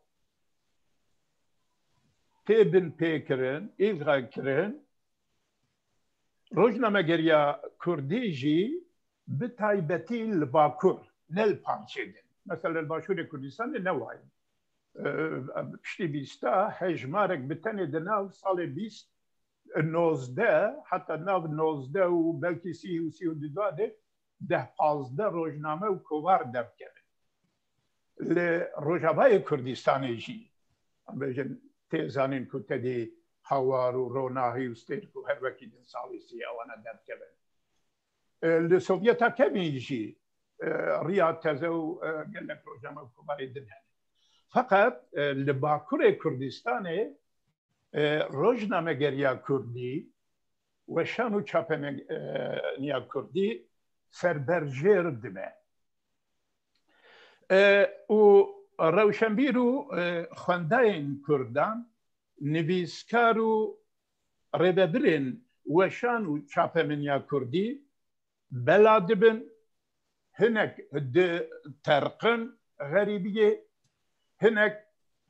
tê binpêkirin, îlga kirin, rojnamegeriya Kurdî jî bi taybetî li Bakur, ne li parçê din. Mesela li Başûrê Kurdistanê ne wayî. Ee, piştî bîsta hejmarek bi tenê di nav salê bîst, nozdeh, heta nav nozdeh û belkî sî û sî û du de deh pazdeh rojname û kovar derkevin. Li Rojavayê Kurdistanê jî, em bêjin, tê zanîn ku tedî Hawar û Ronahî û Stêrk û her wekî din salê sî ewana derkevin. E, li Sovyeta Kevîn jî, e, Riya Teze û, e, gelek rojname û kovarê din hene. Feqet, e, li Bakurê Kurdistanê, e, rojnamegeriya Kurdî, weşan û çapemeniya Kurdî serberjêr dibe. E, û rewşenbîr û, e, xwendayên Kurdan, nivîskar û rêvebirên weşan û çapemeniya Kurdî bela dibin, hinek diterqin xerîbiyê, hinek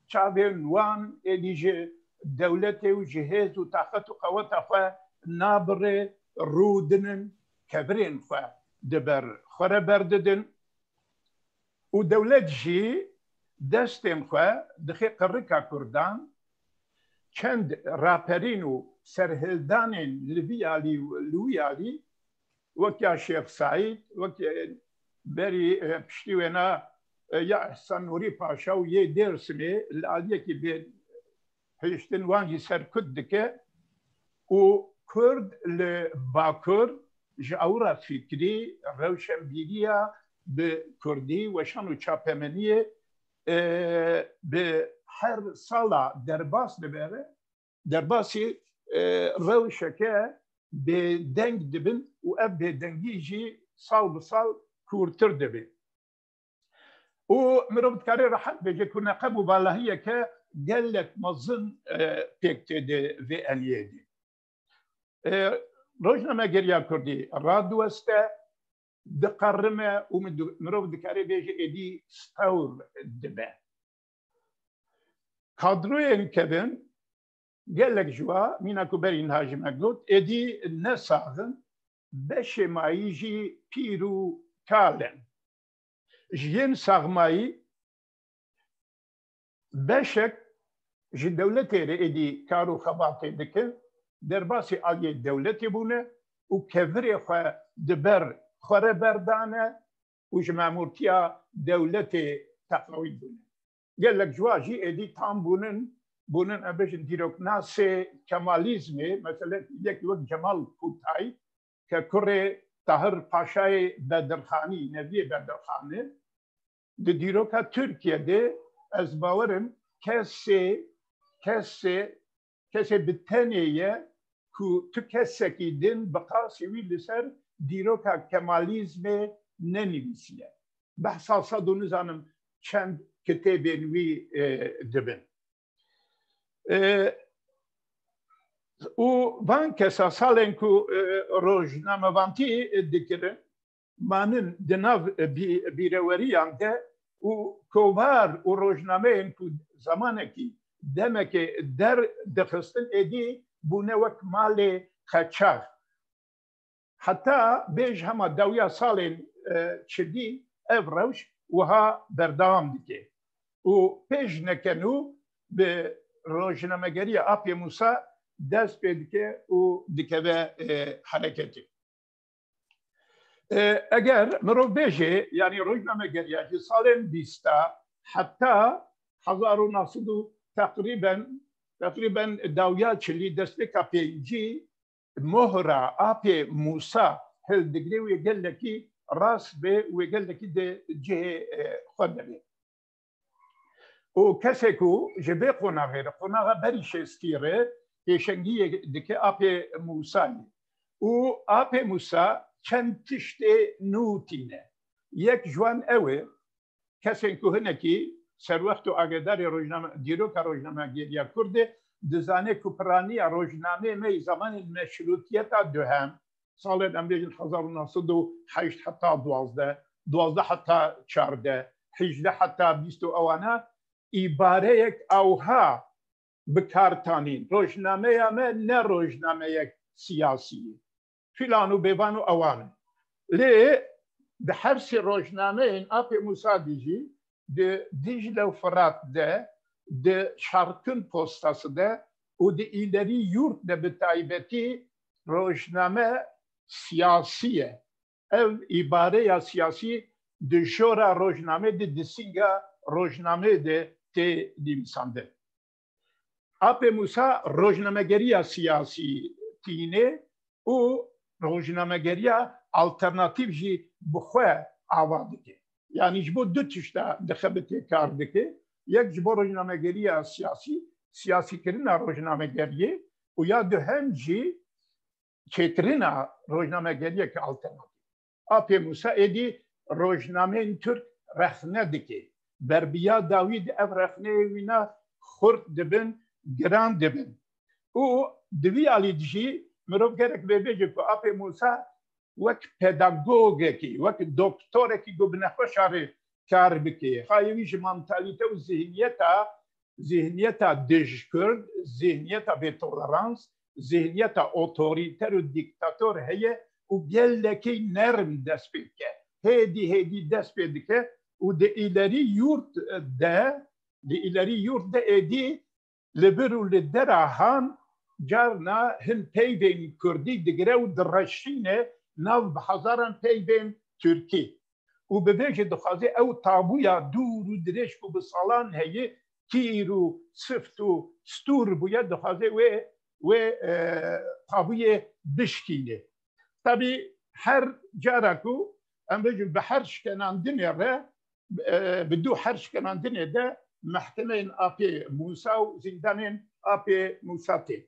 çavên wan êdî ji dewletê û ji hêz û taqet û qeweta xwe nabirê, rûdinin, kevirên xwe di ber xwe re berdidin û dewlet jî destên xwe dixe qirika Kurdan, çend raperîn û serhildanên li vî alî û li wî alî, wek ya Şêx Seîd, wek, e, berî, e, piştî wêna, e, ya Ehsan Nûrî Paşa û yê Dêrsimê li aliyekî bê hiştin wan jî serkut dike û Kurd li Bakur ji ewra fikrî, rewşenbîriya bi Kurdî, weşan û çapemeniyê, e, bi her sala derbas dibe, derbasî, e, rewşeke bêdeng dibin û ev bêdengî jî sal bi sal kûrtir dibe. Û mirov dikare rehet bêje ku neqeb û valahiyeke gelek mezin, e, pêk tê di vê eniyê de. E, rojnamegeriya Kurdî radiweste, diqerime û min du-, mirov dikare bêje êdî stewr dibe. Kadroyên kevin, gelek ji wa, mîna ku berî niha ji me got, êdî ne sax in, beşê mayî jî pîr û kal in. Ji yên saxmayî beşek ji dewletê re êdî kar û xebatê dikin, derbasî aliyê dewletê bûne û kevirê xwe di ber xwe re berdane û ji memûrtiya dewletê teqawît bûne. Gelek ji wa jî êdî tam bûnin, bûnin, em bêjin, dîroknasê Kemalîzmê, mesela yek wek Cemal Kutay, ke kurê Tahir Paşayê Bedirxanî, neviyê Bedirxanî, di dîroka Tirkiye de ez bawer im kesê kesê, kesê bi tenê ye ku tu kesekî din bi qasî wî li ser dîroka Kemalîzmê nenivîsiye. Behsa sed û nizanim çend kitêbên wî, e, dibin. E, û van kesa salên ku, e, rojnamevantî dikirin, manin di nav, e, bî-, bîreweriyan de û kovar û rojnameyên ku zemanekî, demekê derdixistin êdî bûne wek malê qeçax. Heta bêj hema dawiya salên, e, çilî ev rewş wiha berdewam dike û pêş nekenû bi rojnamegeriya Apê Mûsa dest pê dike û dikeve, e, hereketê. E, eger mirov bêje, yanî rojnamegeriya ji salên bîsta heta hezar û neh sed û teqrîben, teqrîben dawiya çilî, destpêka pêncî, mohra Apê Mûsa hildigre, wê gelekî rast be, wê gelekî di cihê, e, xwe de be. Û kesê ku ji vê qonaxê re, qonaxa berî şêstî re pêşengiyê dike Apê Mûsayê. Û Apê Mûsa çend tiştê nû tîne. Yek ji wan ew e, kesên ku hinekî serwext û agedarê rojname-, dîroka rojnamegeriya Kurd e, dizane ku piraniya rojnameyê me yê zamanên meşrûtiyeta duhem, salên, em bêjin, hezar û neh sed û heşt heta duwazdeh, duwazdeh heta çardeh, hejdeh heta bîst û ewana îbareyek awha bi kar tanîn: rojnameya me ne rojnameyek siyasî ye. Filan û bêvan û ewan in. Lê di her sê rojnameyên Apê Mûsa de jî, di Dîcle û Firat de, di Şarkın Postası de û di Îlerî Yurt de bi taybetî rojname siyasî ye. Ev îbareya siyasî di jora rojnamê de, di sînga rojnamê de tê nivîsandin. Apê Mûsa rojnamegeriya siyasî tîne û rojnamegeriya alternatîf jî bi xwe ava dike. Yanî ji bo du tişta dixebitê kar dike. Yek ji bo rojnamegeriya siyasî, siyasîkirina rojnamegeriyê û ya duhem jî çêkirina rojnamegeriyeke alternatîf. Apê Mûsa êdî rojnameyên Tirk rexne dike. Berbiya dawî de ev rexneyê wîna xurt dibin, giran dibin. Û di vî alî de jî mirov gerek vê bêje ku Apê Mûsa wek pedagogekî, wek doktorekî ku bi nexweşa re kar bike, xayê wî ji mantalîte û zihniyeta, zihniyeta dijkurd, zihniyeta bêtolerans, zihniyeta otorîter û dîktator heye û gelekî nerm dest pê dike. Hêdî hêdî dest pê dike û di Îlerî Yurt de, di Îlerî Yurt de êdî li vir û li dera han carna hin peyvên kurdî digire û direşîne nav bi hezaran peyvên tirkî. Û bi vê jî dixwaze ew tabûya dûr û dirêj ku bi salan heye, kîr û sift û stûr bûye, dixwaze wê, wê, e, tabûyê bişkîne. Tabî her cara ku em bêjin bi her şikenandinê re, e, bi dû her şikenandinê de mehkemeyên Apê Mûsa û zîndanên Apê Mûsa tê.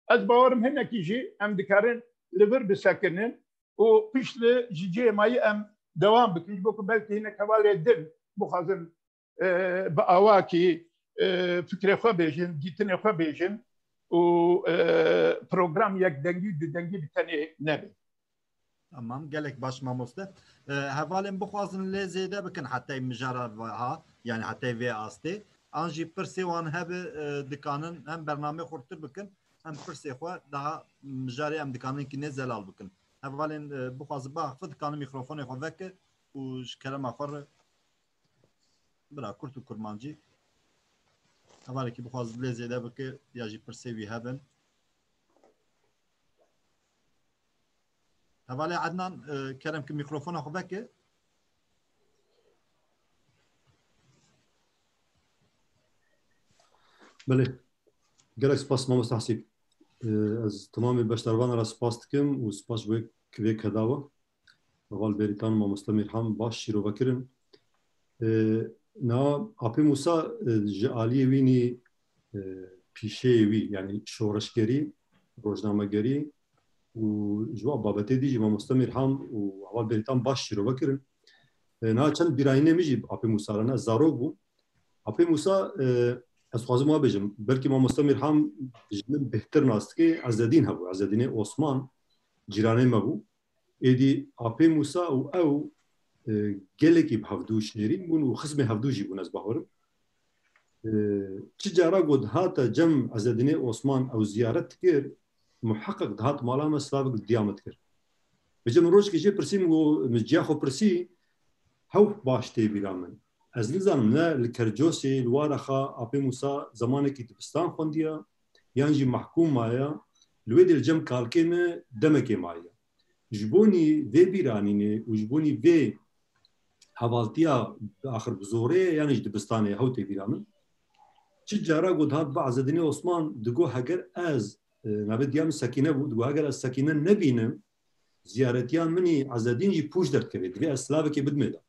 Ez bawerim hinekî jî em dikarin li vir bisekinin û piştre ji cihê mayî em dewam bikin. Ji bo ku belkî hinek hevalê din bixwazin, e, bi awakî, e, fikrê xwe bêjin, dîtinê xwe bêjin û, e, program yek dengî û du dengî bi tenê nebe. Tamam, gelek baş mamoste. E, hevalên bixwazin lê zêde bikin hetayê mijara ha, yani hetayê vê astê. An jî pirsê wan hebe, e, dikanin hem bernamê xurtir bikin, hem pirsê xwe daha mijarê em dikanin kî nê zelal bikin. Hevalên, e, bixwazin biaxife dikanin mîkrofonê xwe veke û ji kerema xwe re bira kurt û kurmancî. Hevalekî bixwazin lê zêde bike ya jî pirsê wî hebin. Hevalê Ednan, e, kerem ki mîkrofona xwe veke. Belê. Gelek spas mamoste Hesîb. E, ez temamê beşdarvanan re spas dikim û spas ji bo vê kivê kedawa. Heval Bêrîtan û mamoste Mîrham baş şîrove kirin. E, niha Apê Mûsa, e, ji aliyê wînî, e, pîşeyê wî, yanî şoreşgerî, rojnamegerî û ji wan babetê dî jî mamoste Mîrham û heval Berîtan baş şîrove kirin. E, niha çend bîrayînê min jî bi Apê Mûsa re ne, zarok bû. Apê Mûsa, e, ez dixwazim wa bêjim, belkî mamoste Mîrham ji min bêhtir nas dike, Ezedîn hebû, Ezedînê Osman, cîranê me bû. Êdî Apê Mûsa û ew, e, gelekî bi hevdû şêrîn bûn û xizmê hevdû jî bûn, ez bawerim. E, çi cara ku dihate cem Ezedînê Osman ew ziyaret dikir, muheqeq dihat mala me, silavek diya me dikir. Vêca min rojekê jê pirsî, min got, min ciya xwe pirsî, hewh baş tê bîra min. Ez nizanim ne li Kercosê, li Waraxa, Apê Mûsa zemanekî dibistan xwendiya, yan jî mehkûm maye, li wê dê li cem kalkê me demekê maye. Ji bonî vê bîranînê û ji bonî vê hevaltiya axir bi zorê ye, yan jî dibistanê ye, hew tê bîra min. Çi cara ku dihat bi Ezedînê Osman digot, heger ez, e, navê diya min Sekîne bû, digot, heger ez Sekîne nebînim, ziyaretiya min î Ezedîn jî pûç derdikeve. Divê ez silavekê bidimê de.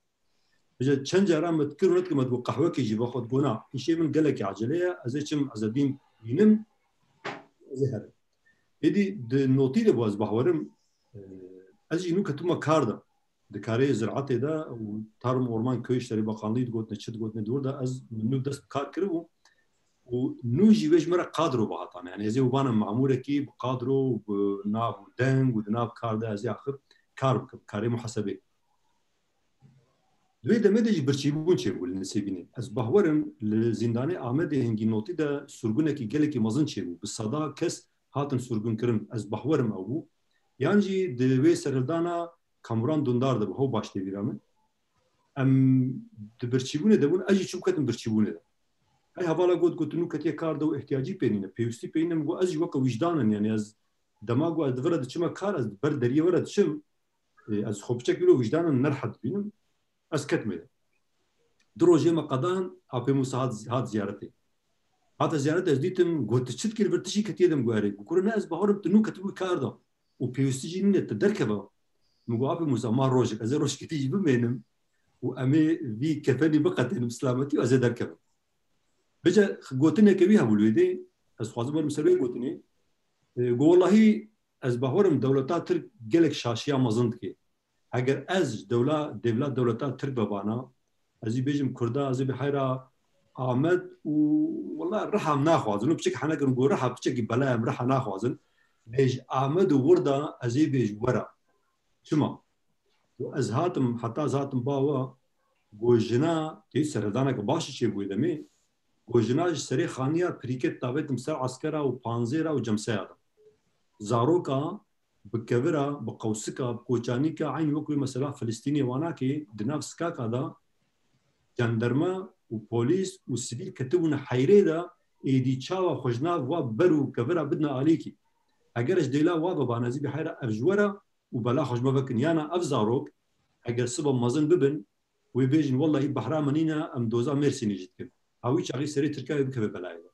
Vêca çend cara min dikir û nedikim, min digot qehwekê jî vexwe, digot na, îşê min gelekî ecele ye, ez ê çim Ezedîn bînim, ez ê herim. Êdî di notî de bû, ez bawerim, e, ez jî nû ketibûme kar de. Di karê ziraetê de û Tarım Orman Köy İşleri Bakanlığı digotine, çi digotine, di wir de ez min nû dest bi kar kiribû û nû jî wê ji min re kadro bihatane. Yanî ez ê û bana mamûrekî bi kadro û bi nav û deng û di nav kar de ez ê axir kar bikim, karê muhesebê. Di wê demê de jî birçîbûn çêbû li Nisêbînê. Ez bahwerim li zîndanê Amedê hingî notî de surgunekî gelekî mezin çêbû. Bi seda kes hatin surgunkirin. Ez bahwerim ew bû. Yan jî di wê serhildana Kamuran Dundar de bû. Hew baş tê bîra min. Em di birçîbûnê de bûn. Ez jî çû ketim birçîbûnê de. Hey hevala got, got, nû ketiye kar de û ihtiyacî pê nîne, pêwîstî pê nîne. Min got, ez jî weke wijdan in, yanî ez dema ku ez di vir re diçime kar, ez ber deriyê vir re diçim, e, ez xwe piçekî wilo wijdanan ne rehet dibînim, ez ketime de. Du rojê me qedan, Apê Mûsa hat, hat ziyaretê. Hate ziyaretê, ez dîtim, got, tu çi dikî li vir, tu jî ketiye de? Min got, erê. Got, kuro ne, ez bawerim tu nû ketibû kar de û pêwîstî jî nîne, tu derkeve. Min got, Apê Mûsa, ma rojek, ez ê rojekê dî jî bimênim û em ê vî kefenî biqetênim silametî û ez ê derkevim. Vêca gotineke wî hebû li wê dê, ez dixwazim werim ser wê gotinê. E, got, wellahî ez bawerim dewleta Tirk gelek şaşiya mezin dike. Heger ez dewla, dêvla dewleta Tirk bibana, ez ê bêjim Kurda, ez ê bê heyra Amed û wela riha em naxwazin. Û piçek hene kirin, got, riha piçekî bela em riha naxwazin. Bêj Amed û wir de ez ê bêj were. Çima? Û ez hatim, heta ez hatim ba we, got, jina, tê serhildaneke baş çêbûyê demê, got, jina ji serê xaniya pirîket davêtim ser eskera û panzêra û cemseya de. Zaroka bi kevira, bi qewsika, bi koçanîka, eyn wek wê mesela Filistînê wanakê di nav sikaka de cenderme û polîs û sivîl ketibûne heyrê de, êdî çawa xwe ji nav wa ber û kevira bidine alîkî. Eger ji dêla wa bibane, ez ê bê heyra ev ji we re û bela xwe ji me vekin. Yana ev zarok, eger siba mezin bibin, wê bêjin, wellahî behra me nîne, em doza Mêrsînê jî dikin. Ha wî çaxî serê Tirkiya wê bikeve belayê de.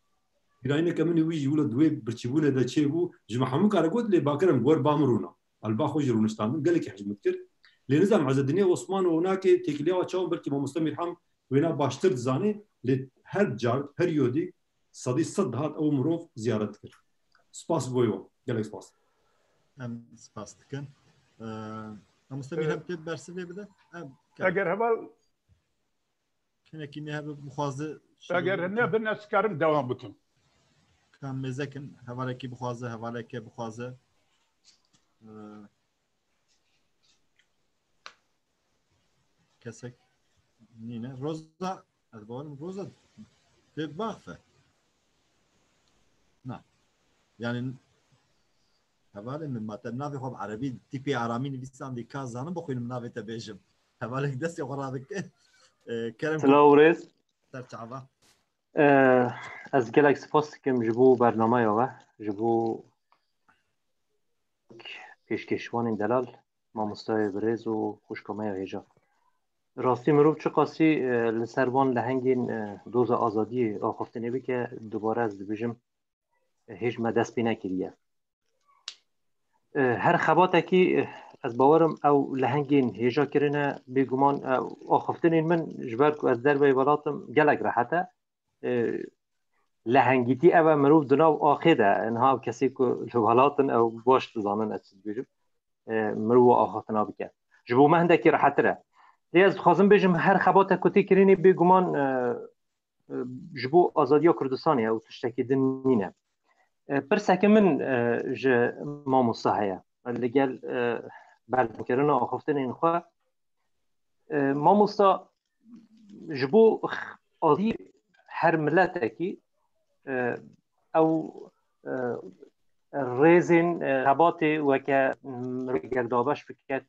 Bîrayîneke min ê wî jî wilo di wê birçîbûnê de çêbû, ji me hemû kare got, lê bakir em wer ba min rûna. Elba xwe jî rûniştandin, gelekî hej min dikir. Lê nizam Ezedînê Osman û nakê têkiliya çawan, belkî mamoste Mîrham wêna baştir dizanê, lê her car, her yodî sedî sed dihat ew mirov ziyaret dikir. Spas bo wan. Gelek spas. Em spas dikin. Ee, mamoste Mîrham, Ee, tê bersivê bide? Em, Eger heval Hinekî ne hebe bixwaze. Eger ne bin, ez karim devam bikim. Kam mêzekin, hevalekî bixwaze, hevaleke bixwaze. Ee, kesek nîne. Roza, ez bawerim Roza tê baxfe. Na. Yani, hevalê min, ma te navê xwe bi erebî, tîpê aramî nivîsandî, ka zanim bixwînim navê te bêjim. Hevalek destê xwe radike. Ee, kerem. Silav û rêz. Ser çava. Ee, ez gelek spas dikim ji bo bernameya we, ji bo pêşkêşvanên delal, mamosteyê birêz û xwişka me ya hêja. Rastî mirov çiqasî, e, li ser van lehengên, e, doza azadiyê axaftinê bike, dubare ez dibêjim, e, hêj me dest pê nekiriye. E, her xebatekî, e, ez bawerim ew lehengên hêja kirine, bêguman, e, axaftinên min ji ber ku ez derveyî welat im gelek rehet e. E, lehengîtî ev e, mirov di nav axê de, niha kesê ku li welat in ew baş dizanin ez çi dibêjim, e, mirov axaftina bike. Ji bo me hindekî rehetir e. Lê ez dixwazim bêjim her xebate ku tê kirinê bêguman, e, e, ji bo azadiya Kurdistanê ew tiştekî din nîne. E, pirseke min, e, ji mamosta heye. Li gel, e, berdewamkirina axaftinên xwe, e, mamosta ji bo x-, azî her miletekî, e, ew, e, rêzên, e, xebatê weke, m, eger dabeş biket,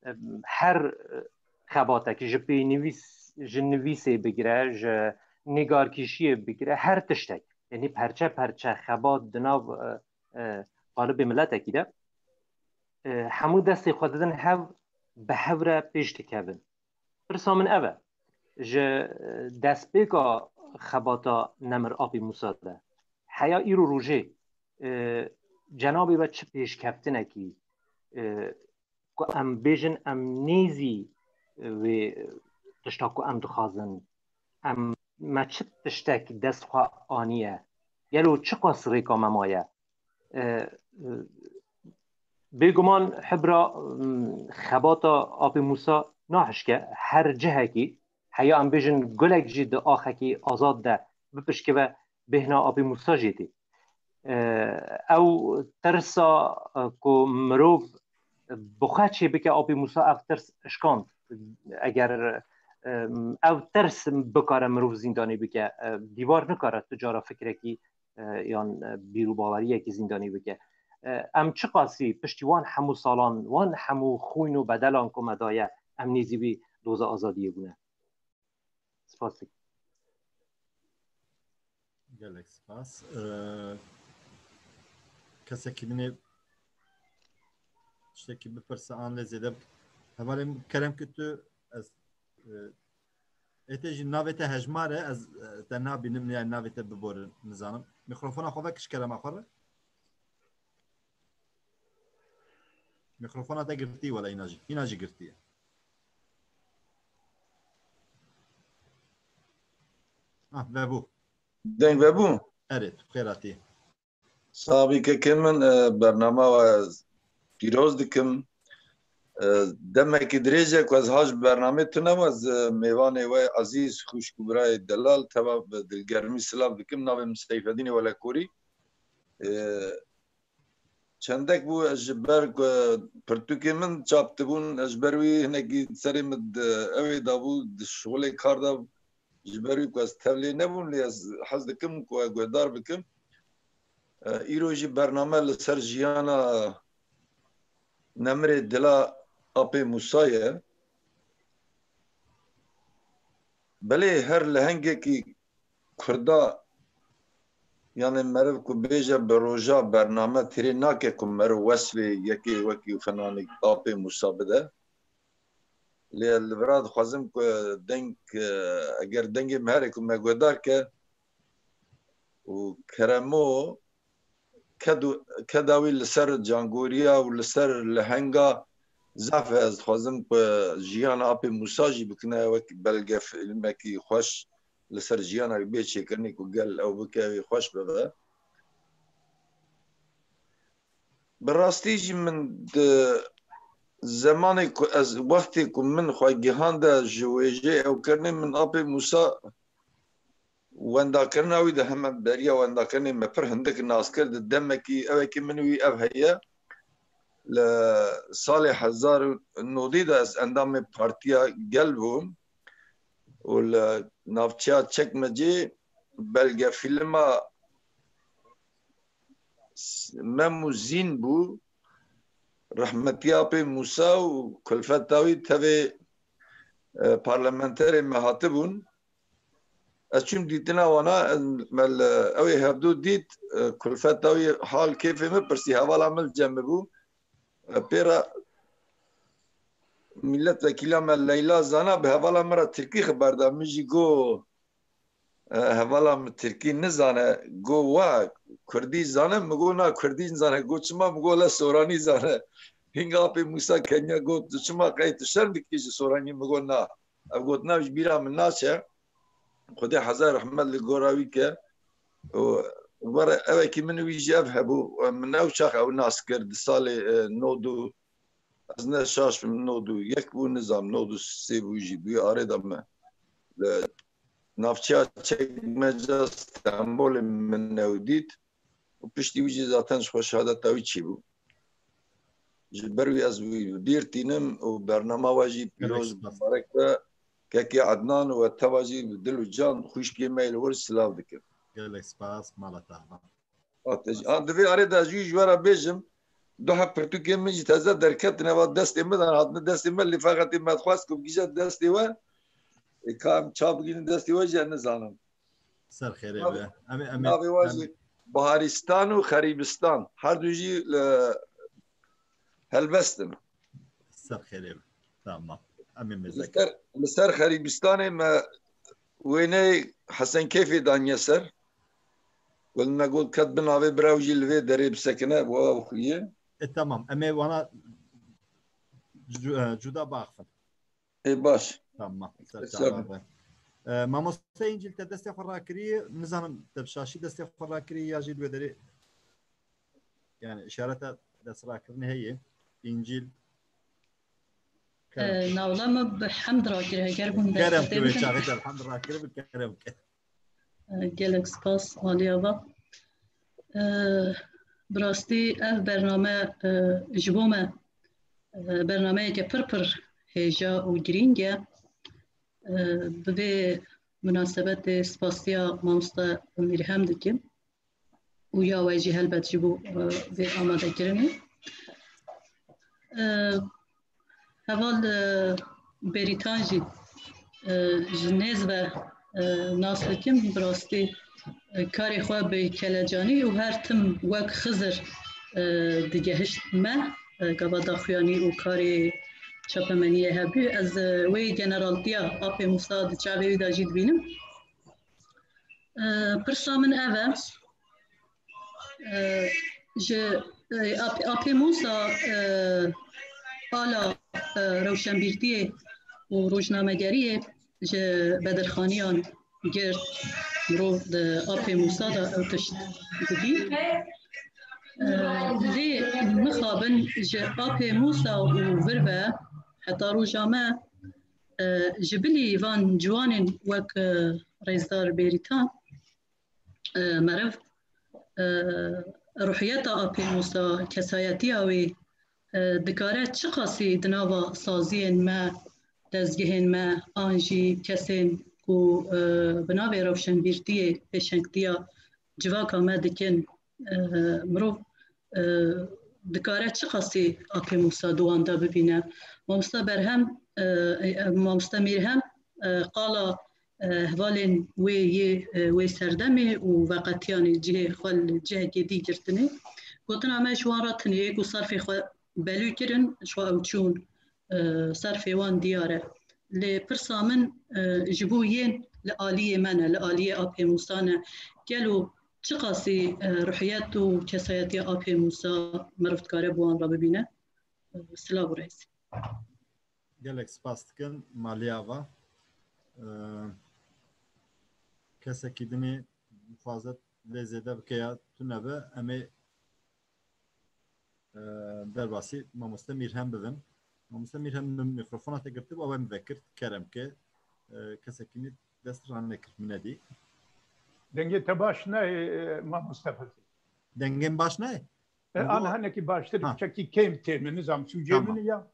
e, her, e, xebatekî ji pênivîs, ji nivîsê bigire, ji nîgarkîşiyê bigire, her tiştek. Yanî perçe perçe xebat di nav, e, e, qalibê miletekî de, e, hemû destê xwe didin hev, bi hev re pêş dikevin. Pirsa min ev e, ji, e, destpêka xebata Nemir Apê Mûsa de, heya îro rojê, e, cenabê we çi pêşkeftinekî, e, ku em bêjin em nêzî, e, wê, e, tişta ku em dixwazin, em, me çi tiştek dest xwe aniye? Gelo çiqas rêka me maye? E, e, bêguman hibra, m, xebata Apê Mûsa nahişke, her cihekî, heya em bêjin gulek jî di axekî azad de bipişkive, bêhna Apê Mûsa jê tê. E, ew tirsa, e, ku mirov bi xwe çê bike Apê Mûsa, ev tirs şikand. Eger, e, ev tirs bikare mirov zîndanê bike, e, dîvar nikare tu cara fikrekî, e, yan, e, bîr û baweriyekî zîndanî bike. E, em çiqasî piştî wan hemû salan, wan hemû xwîn û bedelan ku me daye, em nêzî wî doza azadiyê bûne? Spas dikim. Gelek spas. Ee, kesekî dinê tiştekî bipirse an lê zêde hevalê min kerem ki tu ez, e, ê te jî navê te hejmar e, ez, e, te nabînim, yani navê te biborin, nizanim. Mikrofona xwe vekir ji kerema xwe re. Mikrofona te girtî wele, îna jî, îna jî girtî ye. Ah, vebû. Deng vebû? Erê, tu xêr hatî. Sabî kekê min, e, bernama we pîroz dikim. E, demekî dirêj e ku ez ha ji bernamê tune me, ez, e, mêvanê we ezîz, xwişk û birayê delal, teva bi dilgermî silav dikim. Navê min Seyfedînê Welekorî. E, çendek bû, ez ji ber ku pirtûkê min çap dibûn, ez ji ber wî hinekî serê min di ewê dabû, di şixulê kar de, ji ber wî ku ez tevlê nebûm, lê ez hez dikim ku we guhdar bikim. E, îro jî bername li ser jiyana Nemirê Dila Apê Mûsa ye. Belê her lehengekî Kurda, yanê meriv ku bêje bi roja bername têrê nake ku meriv wesfê yekê wekî filanî Apê Mûsa bide. Lê li vira dixwazim ku deng, e, eger dengê me herê ku me guhdar ke û keremo ked û, keda wî li ser cangoriya û li ser lehenga zaf e. Ez dixwazim ku jiyana Apê Mûsa jî bikine wek belgefilmekî xweş li ser jiyana wî bê çêkirinê ku gel ew bike wê xweş bibe. Bi rastî jî min di zemanê ku ez, wextê ku min xwe gihande ji wêjeyê ewkirinê, min Apê Mûsa, wendakirina wî de heme beriya wendakirinê me pir hindik nas kir. Di demekî ewekî min wî ev heye. Li salê hezar û nodî de ez endamê Partiya Gel bûm û li navçeya Çekmecê belgefîlma Mem û Zîn bû. Rehmetiya Apê Mûsa û kulfeta wî tevê, e, parlamenterê me hatibûn. Ez çûm dîtina wana, ez, me li, ew ê hevdû dît, e, kulfeta wî hal kêfê min pirsî, hevala min li cem min bû. E, pê re milletvekîla me Leyla Zana bi hevala min re tirkî xiber da. Min jî got, e, hevala min tirkî nizane. Got, wa kurdî zane? Min got, na, kurdî nizane. Got, çima? Min got, le soranî zane. Hinga Apê Mûsa Kenya got, tu çima qey tu şerm dikî ji soranî? Min got, na. Ev gotina ji bîra min naçe. Xwedê hezar rehmet li gora wî ke. Û were evekî min wî jî ev hebû. Min ew çax ew nas kir di salê, e, nod û, ez ne şaş bim, nod û yek bû, nizam, nod û sê bû jî bû arê de me. Li navçeya Çekmeca Stenbolê min ew dît. Û piştî wî jî zaten ji xwe şehadeta wî çêbû. Ji ber wî ez wî bîr tînim û bernama we jî pîroz, gelek spas, mubarek be. Kekê Ednan û we teva jî bi dil û can xwişkê me yê li wir silav dikim. Gelek spas, mala te ava. Hat, an di vê arê de jî ji we re bêjim, du heb pirtûkên min jî teze derketine, va destê min de hatine destê me, lê feqetê me dixwest ku bigihîje destê we, ê, ka em çav bigihînin destê we jî ez nizanim. Ser xêrê be. Em ê, em ê, navê wa em jî Baharistan û Xerîbistan. Her du jî li helbest in. Ser xêrê be. Tamam. Em ê mêze. Li ser, li ser Xerîbistanê me wêneyê Hesen Keyfê daniye ser. Wê me got ket bin navê bira wî jî li vê derê bisekine, bo ew xuye. E, tamam. Em ê wana cu-, e, cuda baxifin. Ê, baş. Tamam. Ser çava be. E, mamoste Încîl, te destê xwe rakirî, nizanim te bi şaşî destê xwe rakirî ya jî li wê derê, yani, işareta destrakirinê heye. Încîl. Kerem. E, navla min bi hemd rakir, heger hûn kerem derfetê ke wê bidin. Çaxê te bi hemd rakir bi kerem ke. E, gelek spas, alî ava. E, bi rastî ev bername, e, ji bo me, e, bernameyeke pir pir hêja û girîng e. E, bi vê munasebetê spasiya mamoste Mîrhem dikim û ya we jî helbet ji bo, e, vê amadekirinê. E, Heval, e, Bêrîtan jî, e, ji nêz ve, e, nas dikim. Bi rastî, e, karê xwe bi kelecanî û her tim wek Xizir, e, digehişt me, e, gava daxuyanî û karê çapemeniyê hebû. Ez, e, wê generaltiya Apê Mûsa di çavê wî de jî dibînim. E, pirsa min ev e. E, ji, e, Ap-, Apê Mûsa, e, ala, e, rewşenbîrtiyê û rojnamegeriyê ji bedirxaniyan girt, mirov di Apê Mûsa de ew tişt dibî. E, lê mixabin ji Apê Mûsa û vir ve heta roja me, e, ji bilî van ciwanên wek, e, Rêzdar Bêrîtan, e, meriv, e, ruhiyeta Apê Mûsa, kesayetiya wî, e, dikare çiqasî di nava saziyên me, dezgehên me, an jî kesên ku, e, bi navê rewşenbîrtiyê pêşengtiya civaka me dikin, e, mirov, e, dikare çiqasî Apê Mûsa di wan de bibîne. Mamoste Berhem, e, e, Mamoste Mîrhem, e, qala, e, hevalên wê yê, e, wê serdemê û veqetiyanê cihê xwe li cihekê dî girtinê. Gotina me ji wan re tinê yê ku sarfê xwe belû kirin, ji xwe ew çûn, e, sarfê wan diyar e. Lê pirsa min, e, ji bo yên li aliyê me ne, li aliyê Apê Mûsa ne. Gelo çiqasî, e, ruhiyet û kesayetiya Apê Mûsa meriv dikare bi wan re bibîne? E, silav û rêz. Gelek spas dikin, Maliya va. E, kesekî dinê dixwaze lê zêde bike ya tune be, em ê, e, derbasî Mamoste Mîrhem bibin. Mamoste Mîrhem, min mîkrofona te girtibû, ew em vekir, kerem ke, e, kesekî min dest ranekir, min nedî. Dengê te baş nayê, e, Mamoste Fezîl? Dengên baş nayê? E, an hinekî baştir, ha, çekî kêm tê min, nizam sûcê min ya.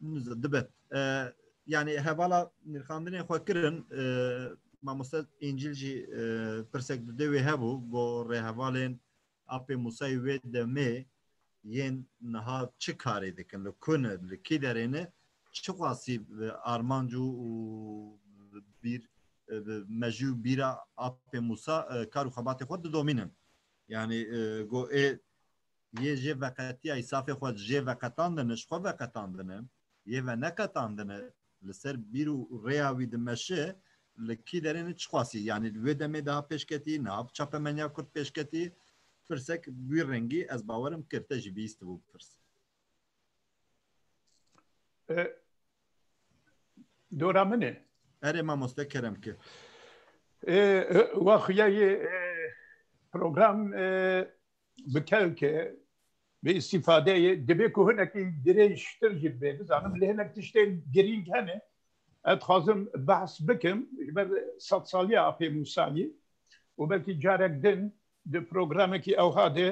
Nizam, dibe. E, yani hevala nirxandinê xwe kirin, e, Mamoste Încîl jî, e, pirsek didê wê hebû, go rêhevalên Apê Mûsayê wê demê yên niha çi karê dikin, li ku ne, li kî derê ne, çiqasî, e, armanc û, û bîr, e, bi mejî û bîra Apê Mûsa, e, kar û xebatê xwe didomînin. Yani, e, go ê, yê jê veqetiya îsafê xwe jê veqetandine, ji xwe veqetandine, yê veneqetandine, li ser bîr û rêya wî dimeşe, li kî derê ne çiqasî, yani li wê demê daha pêşketî, niha bi çapemeniya Kurd pêşketî, pirsek wî rengî ez bawerim kir, te jî bihîstibû pirs. E, dora min e. Erê mamoste kerem ke. E, e, wa xuya yê, e, program e, bi kelkê, bi îstîfadeyê, divê ku hinekî dirêjtir jî bê, bizanim, lê hinek tiştên girîng hene. Ez dixwazim behs bikim ji ber sedsaliya Apê Mûsayî û belkî carek din di programekî ewha de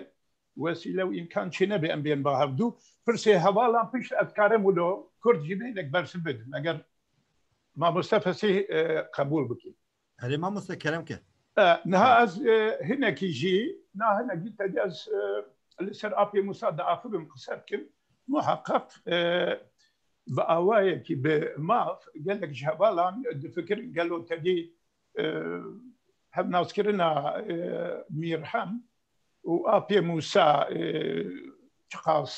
wesîle û îmkan çênebe em bên ba hevdû. Pirsê hevalan pişt ez karim wilo kurt jî bê hinek bersiv bidim. Eger mamoste Fesîh e, qebûl bikî. Erê mamoste, kerem ke. E, niha ez e, hinekî jî, na hinekî tedî ez e, li ser Apê Mûsa diaxivim qise bikim. Muheqeq e, bi awayekî bi maf gelek ji hevalan difikirin gelo tedî e, hevnaskirina e, Mîrhem û Apê Mûsa e, çiqas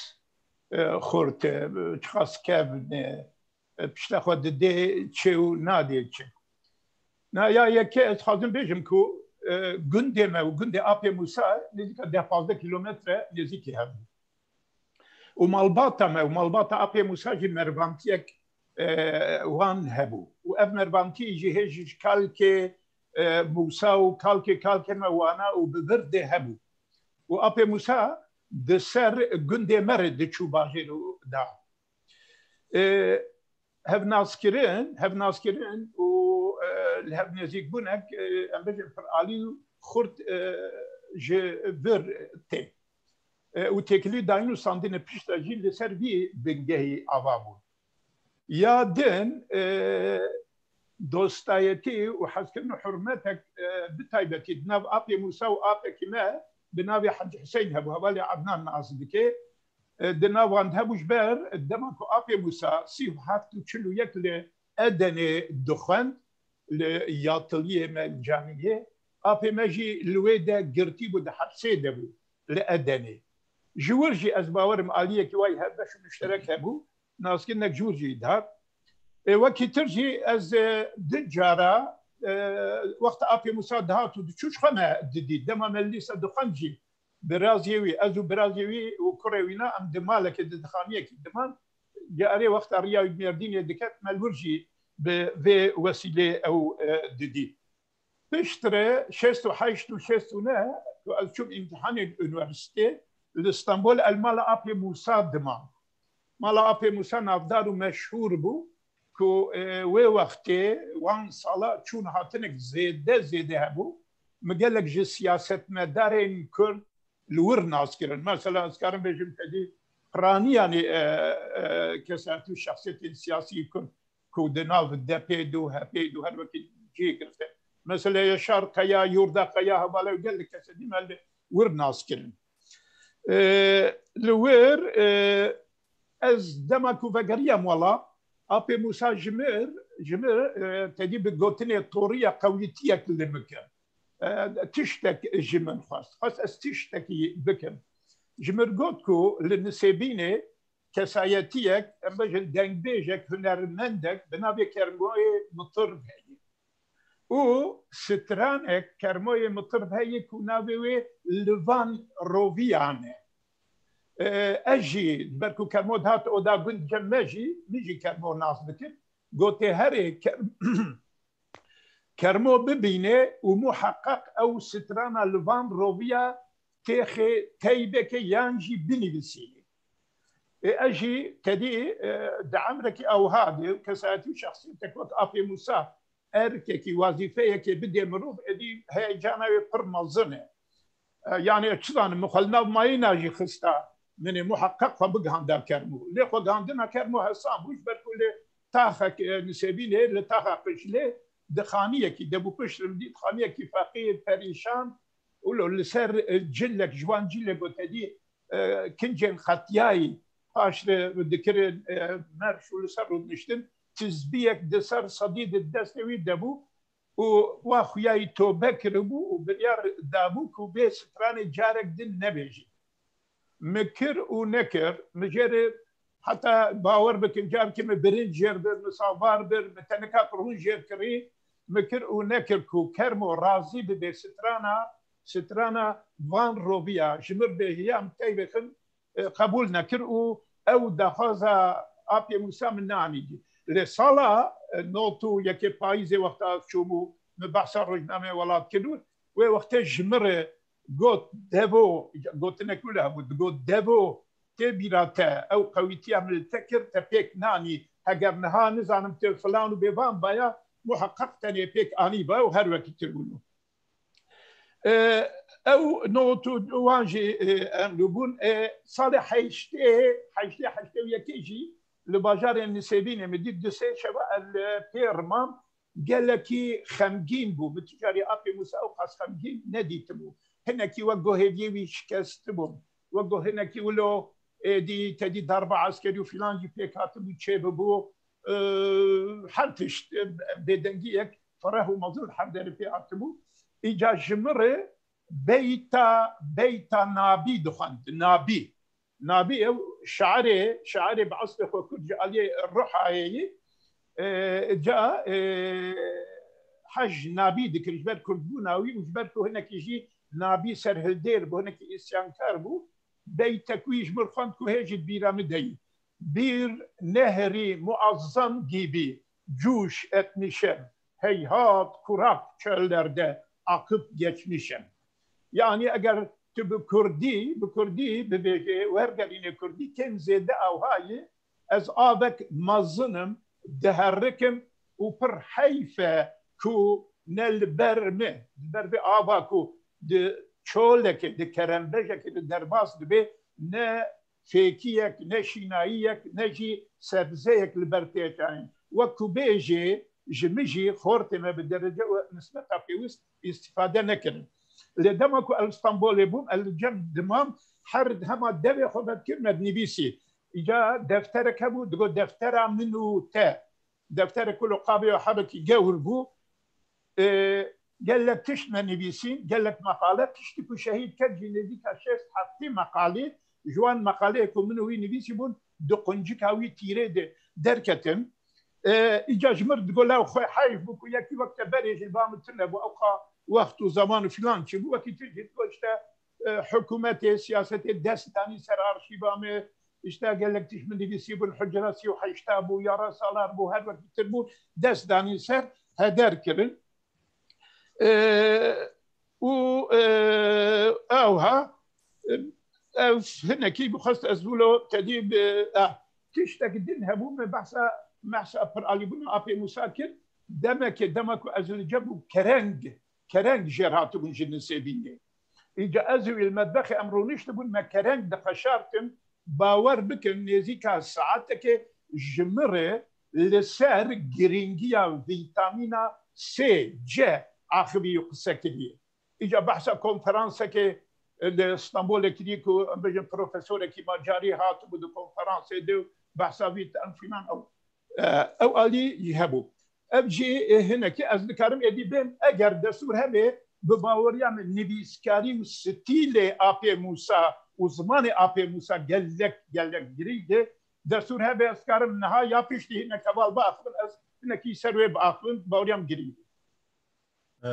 e, xurt e, çiqas kevn e, e, pişta xwe didê çi û nadê çi. Na ya yekê ez dixwazim bêjim ku e, gundê me û gundê Apê Mûsa nêzîka deh pazdeh kîlometre nêzîkî hev bû. Û malbata me û malbata Apê Mûsa jî mervantiyek e, wan hebû. Û ev mervantî jî hê ji kalkê e, Mûsa û kalkê kalkê me wana û bi vir de hebû. Û Apê Mûsa di ser gundê me re diçû bajêr û da. E, hevnaskirin, hevnaskirin û e, li hev nêzîkbûnek, e, em bêjin piralî û xurt e, ji vir tê. E, û têkilî dayîn û sandinê pişta jî li ser vî bingehî ava bûn. Ya din e, dostayetî û hezkirin û hurmetek e, bi taybetî di nav Apê Mûsa û apekî me bi navê Hecî Hiseyn hebû, hevalê Adnan nas dike. E, di nav wan de hebû ji ber dema ku Apê Mûsa sî û heft û çil û yek li Edenê dixwend, li yatıliyê me li camiyê, apê me jî li wê de girtî bû, di hepsê de bû, li Edenê. Ji wir jî ez bawerim aliyekî wayî hevbeş û muşterek hebû, naskinek ji wir jî dihat. Ê, wekî tir jî ez e, di cara e, wexta Apê Mûsa dihat û diçû ji xwe me didît. Dema me lîsa dixwend jî birazê wî, ez û birazê wî û kurê wîna em di malekê di dixaniyekî diman. Carê wexta riya wî Mêrdînê diket me li wir jî bi vê wesîlê ew e, didît. Piştre şêst û heşt û şêst û neh ku ez çûm îmtihanê li unîversîtê, li Stenbol el mala Apê Mûsa dimam. Mala Apê Mûsa navdar û meşhûr bû ku e, wê wextê wan sala çûn hatinek zêde zêde hebû. Min gelek ji siyasetmedarên Kurd li wir nas kirin. Mesela ez karim bêjim tedî Qiraniyanê e, e, kesayetî û şexsiyetên siyasî Kurd ku di nav DEPê de û HEPê de û her wekî cihê girifte. Mesela Yaşar Kaya, Yurda Kaya, hevala gelek kes dî me li wir nas kirin. E, li wir e, ez dema ku vegeriyam wala, Apê Mûsa ji mir, ji mir e, tedî bi gotinê toriya qewîtiyek li min kir. E, tiştek ji min xwest. Xwest ez tiştekî bikim. Ji mir got ku li Nisêbînê kesayetiyek, em bêjin dengbêjek, hunermendek bi navê Kermoyê Mitirv heye. Û stranek Kermoyê Mitirv heye ku navê wê li van roviyan e. E, ez jî, ber ku Kermo dihat oda gund cem me jî, min jî Kermo nas dikir. Gotê herê Ker-, Kermo bibîne û muheqeq ew strana li van roviya têxê teybeke yan jî binivîsîne. Ê, ez jî tedî e, di emrekî ewha de û kesayetî û şexsiyetek wek Apê Mûsa erkekî, wazîfeyekê bidê mirov, êdî heyecana wê pir mezin e. E, yanî ez çi zanim, min xwe li nav mayîna jî xista, min ê muheqeq xwe bigihanda Kermo. Lê xwe gihandina Kermo hesan bû, ji ber ku li taxek e, Nisêbînê, li taxa Qijlê, di xaniyekî de bû, piştre min dît xaniyekî feqîr, perîşan, û lo li ser e, cilek, ji wan cilek got, tedî e, kincên qetiyayî paştre dikirin e, merş û li ser rûdiniştin, tizbiyek di ser sedî di destê wî de bû û wa xuyayî tobe kiribû û biryar dabû ku vê stranê carek din nebêjî. Min kir û nekir, min jê re heta bawer bikin, carkî min birinc jêr bir, min savar bir, min tenika qirhûn jêr kirî, min kir û nekir ku Kermo razî bibe strana, strana van roviya ji mir bê, hiyam teyvê xin e, qebûl nekir û ew daxwaza Apê Mûsa min neanî dî. Lê sala e, nod û yekê payîzê wexta ez çûm û min behsa rojnameyê welat kir û wê wextê ji min re got devo, gotinek wilo hebû, digot devo tê bîra te, ew qewîtiya min li te kir, te pêk nanî, heger niha nizanim tu filan û bêvan baya, muheqeq tenê pêk anî ba û her wekî tir bûn. E, ew not û wan jî, e, em li bûn, e, salê heştê, heştê, heştê û yekê jî li bajarê Nisêbînê min dît, du sê şeva ez li pêr mam, gelekî xemgîn bû. Min tu carî Apê Mûsa ew qas xemgîn nedîtibû. Hinekî wek ku hêviyê wî şikestibûn. Wek ku hinekî wilo êdî tedî darba eskerî û filan jî pêk hatibû, çêbibû. E, her tişt, e, bêdengiyek fereh û mezin li her derê pê hatibû. Îca ji min re beyta, beyta Nabî dixwend. Nabî. Nabî ew şairê, şairê bi eslê xwe kurd ji aliyê Ruhayê yî, e, ca, e, hej Nabî dikir ji ber kurdbûna wî û ji ber ku hinekî jî Nabî serhildêr bû, hinekî îsyankar bû, beytek wî ji min xwend ku hê jî di bîra min de yî. Bir nehri muazzam gibi cûş etmişem, heyhat kurak çöllerde akıp geçmişem. Yanî eger tu bi kurdî, bi kurdî bibêjê, wergerînê kurdî, kêm zêde ewha yî, ez avek mezin im, diherikim û pir heyf e ku ne li ber min, li ber vê ava ku di çolekê, di kerembejekê de derbas dibe, ne fêkiyek, ne şînayiyek, ne jî sebzeyek li ber tê çayîn. Wek ku bêjê, ji min jî xortê me bi derece û nisbeta pêwist îstîfade nekirin. Lê dema ku ez li Stenbolê bûm, ez li cem dimam, her hema devê xwe vedikir me dinivîsî. Îca defterek hebû, digot deftera min û te. Defterek ku li qabê hebekî gewr bû. E, gelek tişt me nivîsîn, gelek meqale, tiştî ku şehîd ket jî nêzîka şêst heftê meqalê, ji wan meqaleyê ku min û wî nivîsî bûn, di quncika wî tîrê de derketin. E, îca ji min re digot, law xwe heyf bû ku yekî wek te berê jî ba min tune bû, ewqa wext û zeman û filan çi bû, wekî tu jî digot, işte, e, hikûmetê, siyasetê dest danî ser arşîva me, işte, gelek tişt min nivîsî bûn, Hucra sî û heşta bû, Yara Salar bû, her wekî tir bû, dest danî ser, heder kirin. E, û, e, ewha, e, ev hinekî bixwest ez wilo tedî bi, e, tiştek din hebû, me behsa, behsa piralîbûna Apê Mûsa kir, demekê, dema ku ez li cem û kereng, kereng jêr hatibûn ji Nisêbînê. Îca ez û wî li metbexê em rûniştibûn, me kereng dixeşartin, bawer bikin, nêzîka saetekê ji min re li ser girîngiya vîtamîna C, C axivî û qise kiriye. Îca behsa konferansekê li Stenbolê kiriye ku, em bêjin, profesorekî ma carî hatibû di konferansê de û behsa vî te em filan ew. E, ew alî jî hebû. Ev jî, e, hinekî ez dikarim êdî bêm, eger destûr hebe, bi baweriya min nivîskarî û stîlê Apê Mûsa û zimanê Apê Mûsa gelek, gelek girîng e. Destûr hebe ez dikarim niha ya piştî hinek heval biaxivin, ez hinekî ser wê biaxivim, baweriya min girîng e. Ee,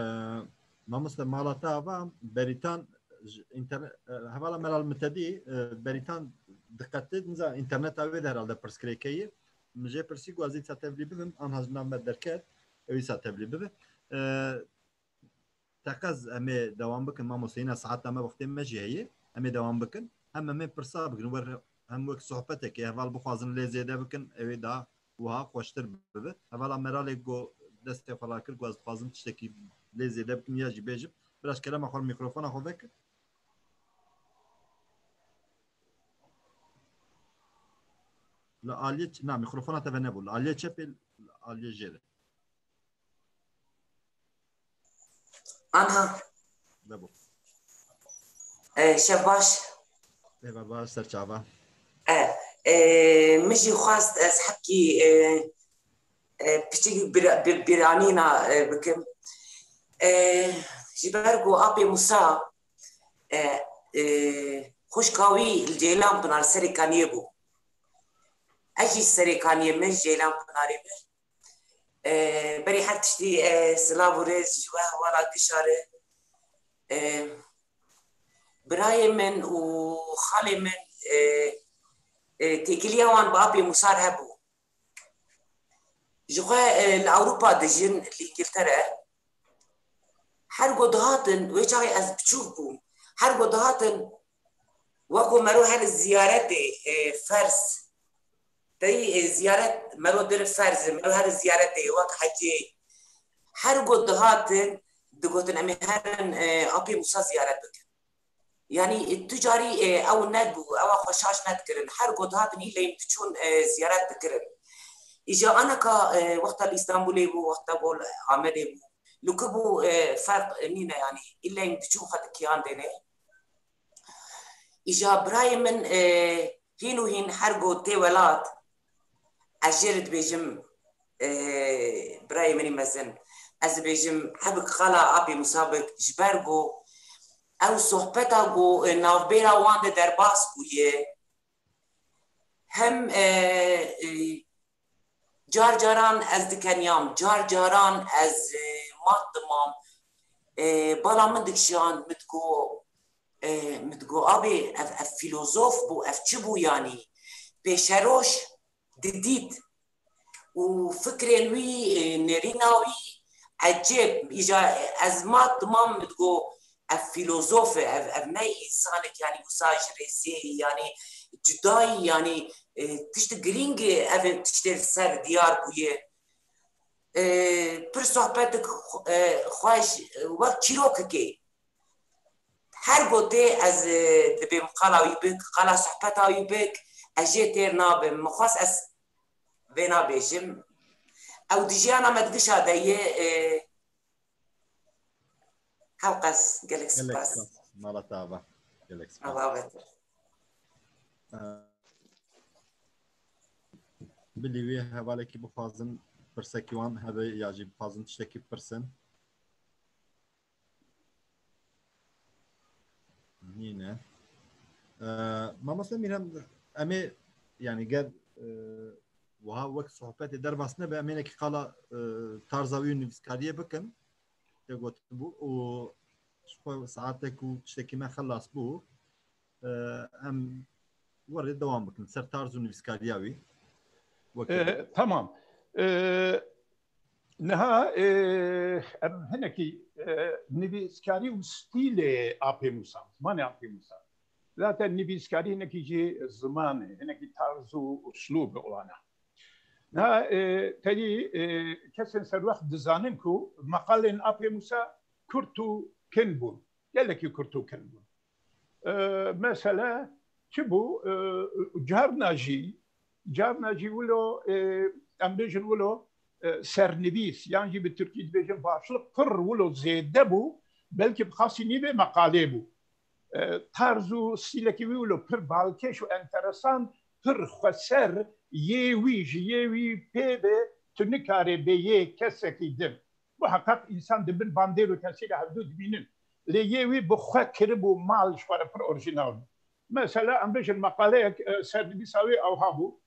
Mamoste, mala te ava, Berîtan, ji înternet, e, hevala Meral Mitedî, e, Berîtan diqetê, niza înterneta wê de herhalde pirsgirêke ye. Min jê pirsî ku ez îsa tevlî bibim, anha ji nav me derket, ew îsa tevlî bibe. E, teqez em ê dewam bikin, mamoste, yine saeta me, wextê me jî heye, em ê dewam bikin. Hem em ê pirsa bikin, wer hem wek sohbetekê, heval bixwazin lê zêde bikin, ew ê daha wiha xweştir bibe. Hevala Meralê got, destê xwe rakir, got, ez dixwazim tiştekî lê zêde bikim ya jî bêjim. Biraz kerema xwe, mîkrofona xwe veke. Li aliyê ç-, na, mîkrofona te venebû. Li aliyê çepê, li aliyê jêrê. Anha. Vebû. E, şev baş. Êva baş, ser çava. E, e, min jî xwest ez hepkî, e, e, piçekî bira-, bir-, bîranîna, e, bikim. E, ji ber ku Apê Mûsa, e, e, xwişka wî li Ceylan Pinar Serêkaniyê bû. Ez jî Serêkaniyê me, Ceylan Pinarê me. E, berî her tiştî, e, silav û rêz ji we hevala Gişarê. E, birayê min û xalê min, e, e, têkiliya wan bi Apê Mûsa re hebû. Ji xwe, e, li Ewropa dijin, li Îngiltere. Her ku dihatin, wê çaxê ez biçûk bûm. Her ku dihatin, weko mero her ziyaretê, e, ferz. Tey, e, ziyaret mero dir ferz, mero her ziyaretê, wek hecê. Her ku dihatin, digotin, "Em ê herin, e, Apê Musa ziyaret bikin." Yanî, e, tu carî, e, ew nebû, ewa xwe şaş nedikirin. Her ku dihatin, îleyim diçûn, e, ziyaret dikirin. Îja aneka, e, wexta li Îstanbulê bû, wexta bol Amedê bû. Li ku bû, e, ferq nîne, yanî, îleyim diçûn xwe dikiyandêne. Îja birayê min, e, hîn û hîn her ku tê welat, ez jê re dibêjim, e, birayê min î mezin, ez dibêjim, hebik qala Apê Musa bik, ji ber ku ew sohbeta ku, e, navbêra wan de derbas bûye, hem, e, e, car caran ez dikenyam, car caran ez, e, mat dimam. E, bala min dikişand, min digo, e, min digo, "Abê, ev, ev filozof bû, ev çi bû yanî?" Pêşeroj didît û fikrên wî, e, nêrîna wî ecêb, îja ez mat dimam, min digo, "Ev filozof e, ev, ev ne însanek, yanî wisa ji rêzê, yanî cudayî, yanî, e, tişt girîng e, ev tiştê li ser diyar bûye." E, pir sohbetik xwe-, e, xweş, e, wek çîrokekê. Her gotê ez, e, dibêm qala wî bik, qala sohbeta wî bik, ez jê têr nabim. Min xwest ez vê nabêjim. Ew di jiyana me di gişa de ye, e, hewqas gelek Gelek spas. spas. Mala te ava. Gelek spas. Mala ava te. E, Bilî wê hevalekî bixwazin pirsekî wan hebe ya jî bixwazin tiştekî bipirsin. Nîne. Ee, Mamoste Mîrhem, em ê, yanî ger, e, wiha wek sohbetê derbas nebe, em ê nekî qala, e, tarza wî û nivîskariyê bikin. Te gotibû û ji xwe saetek û tiştekî me xelas bû. Ee, em werê dewam bikin ser tarz û nivîskariya wî. Wekî Ee, tamam. Ee, niha, e, em hinekî, e, nivîskarî û stîlê Apê Musa, zimanê Apê Musa. Zaten nivîskarî hinekî jî ziman e, hinekî tarz û uslûb e wana. Niha, e, tedî, e, kesên serwext dizanin ku meqalên Apê Musa kurt û kin bûn. Gelekî kurt û kin bûn. E, mesele çi bû? E, carna jî, carna jî wilo, e, em bêjin wilo, e, sernivîs, yan jî bi tirkî dibêjin başlık pir wilo zêde bû, belkî bi xasî nîvê meqalê bû. E, tarz û stîlekî wî wilo pir balkêş û enteresan, pir xweser, yê wî ji yê wî pê be, tu nikarê bê yê kesekî din. Muheqeq însan di bin bandêr û tesîra hevdû dimînin. Lê yê wî bi xwe kiribû mal ji xwe re pir orjînal bû. Mesela, em bêjin meqaleyek, e, sernivîsa wê ewha bû.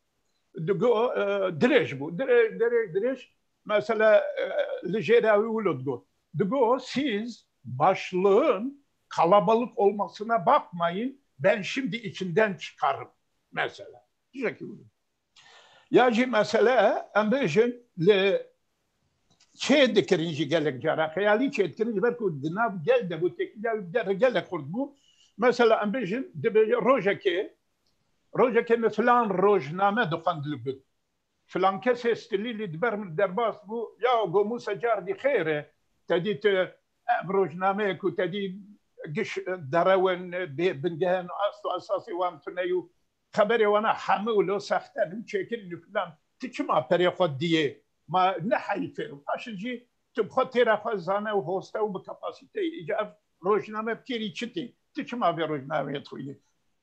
Digo, e, dirêj bû. Dirêj, dirêj, dirêj. Mesela, e, li jêra wî wilo digot. Digo, siz başlığın kalabalık olmasına bakmayın, ben şimdi içinden çıkarım. Mesela. Tiştekî wilo. Ya jî mesele, em bêjin, li çê dikirin jî gelek cara. Xeyalî çê dikirin, ji ber ku di nav gel de bû, têkiliya wî bi gel re gelek xurt bû. Mesela, em bêjin, dibêje rojekê, rojekê me filan rojname dixwend li gund. Filan kesê stilî lî di ber min derbas bû, ya go Mûsa car dî xêr e, te dî tu ev rojnameyê ku te dî giş derewin, bê bingehên, asl û esasê wan tune û xeberê wana hemû lo sexte in, çêkirin û filan. Tu çima perê xwe diyê? Ma ne heyf e? Paşê jî tu bi xwe têra xwe zane û hoste û bi kapasîteyê. Îca ev rojname bi kêrî çi tê? Tu çima vê rojnameyê dixwînî?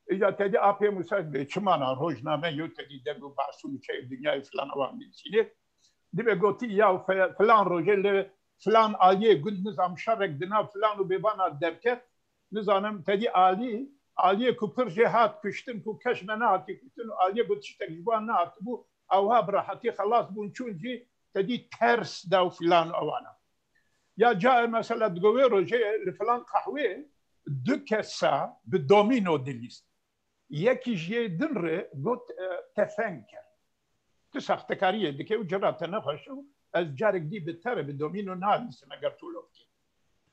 Îca te dî Apê Mûsa dibê, çima na rojname yo te dî deng û behsûn û çeyê dinyayê filan ewan nivîsînê. Dibê gotî ya fe-, filan rojê li filan aliyê gund nizam şerek di nav filan û bêvana derket. Nizanim, te dî alî, aliyê ku pir jê hat kuştin, ku kes me nehatî kuştin û aliyê ku tiştek ji wan nehatibû, ewha bi rehetî xelas bûn, çûn jî te dî ters da û filan ewana. Ya ca mesela digo wê rojê li filan qehwê du kesa bi domîno dilîst. Yekî ji yê din re got, e, te feng kir. Tu saxtekariyê dike û cira te nexweş û ez carek dî bi te re bi domîno nalîsim eger tu wilo bikî.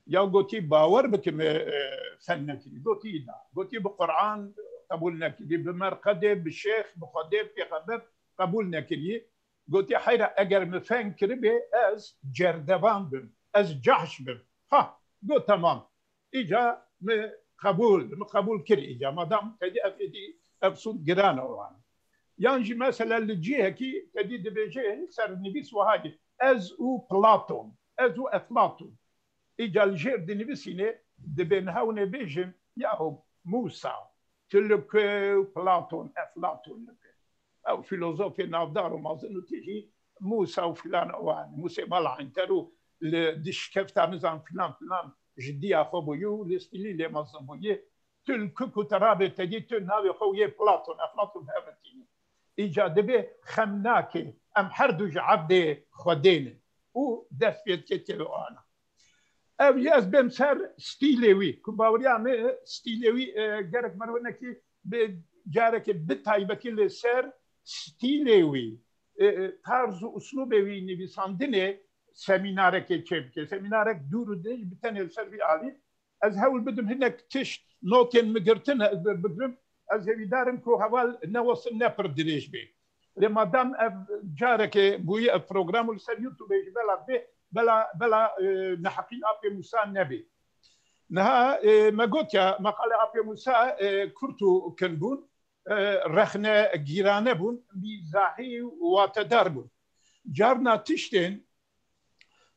Ya gotî, bawer bike min, e, fen nekirî. Gotî, na. Gotî, bi Quran qebûl nekirî, bi merqedê, bi şêx, bi Xwedê, pêxember qebûl nekirî. Gotî, heyra, eger min fen kiribê, ez cerdevan bim, ez cahş bim. Ha, got, temam. Îca min qebûl, min qebûl kir îca. Madam tedî ev êdî ev sûd giran e wan. Yan jî mesela li cihekî tedî dibêje sernivîs wiha ye, ez û Platon, ez û Eflatun. Îca li jêr dinivîsîne, dibê niha hûn ê bêjin, yahu Mûsa, tu li ku, Platon, Eflatun li ku? Ew filozofê navdar û mezin û tijî Mûsa û filan wan, Mûsê mala Înter û li dişkefta nizam filan filan ji diya xwe bûyî û li stîlî lê mezin bûyî. Tu li ku ku te rabê tedî tu navê xwe yê Platon, Eflatun hev tînî. Îca dibê xem nake, em her du ji evdê Xwedê ne. Û dest pê dike têlê ana. Ev jî ez bêm ser stîlê wî. Ku baweriya me stîlê wî, e, gerek meriv hinekî bi carekê bi taybetî li ser stîlê wî, e, e, tarz û uslûbê wî nivîsandinê semînarekê çêbike. Semînarek dûr û dirêj bi tenê li ser vî alî. Ez hewl bidim hinek tişt notên min girtine, ez bi-, bigrim. Ez hêvîdar im ku heval ne wisa ne pir dirêj bê. Lê madam ev carekê bûyî ev program û li ser YouTube jî bela bê, bela, bela, e, neheqîn Apê Mûsa nebê. Niha, e, me got ya, meqalê Apê Mûsa, e, kurt û kin bûn, e, rexne gîrane bûn, mîzahî û watedar bûn. Carna tiştên,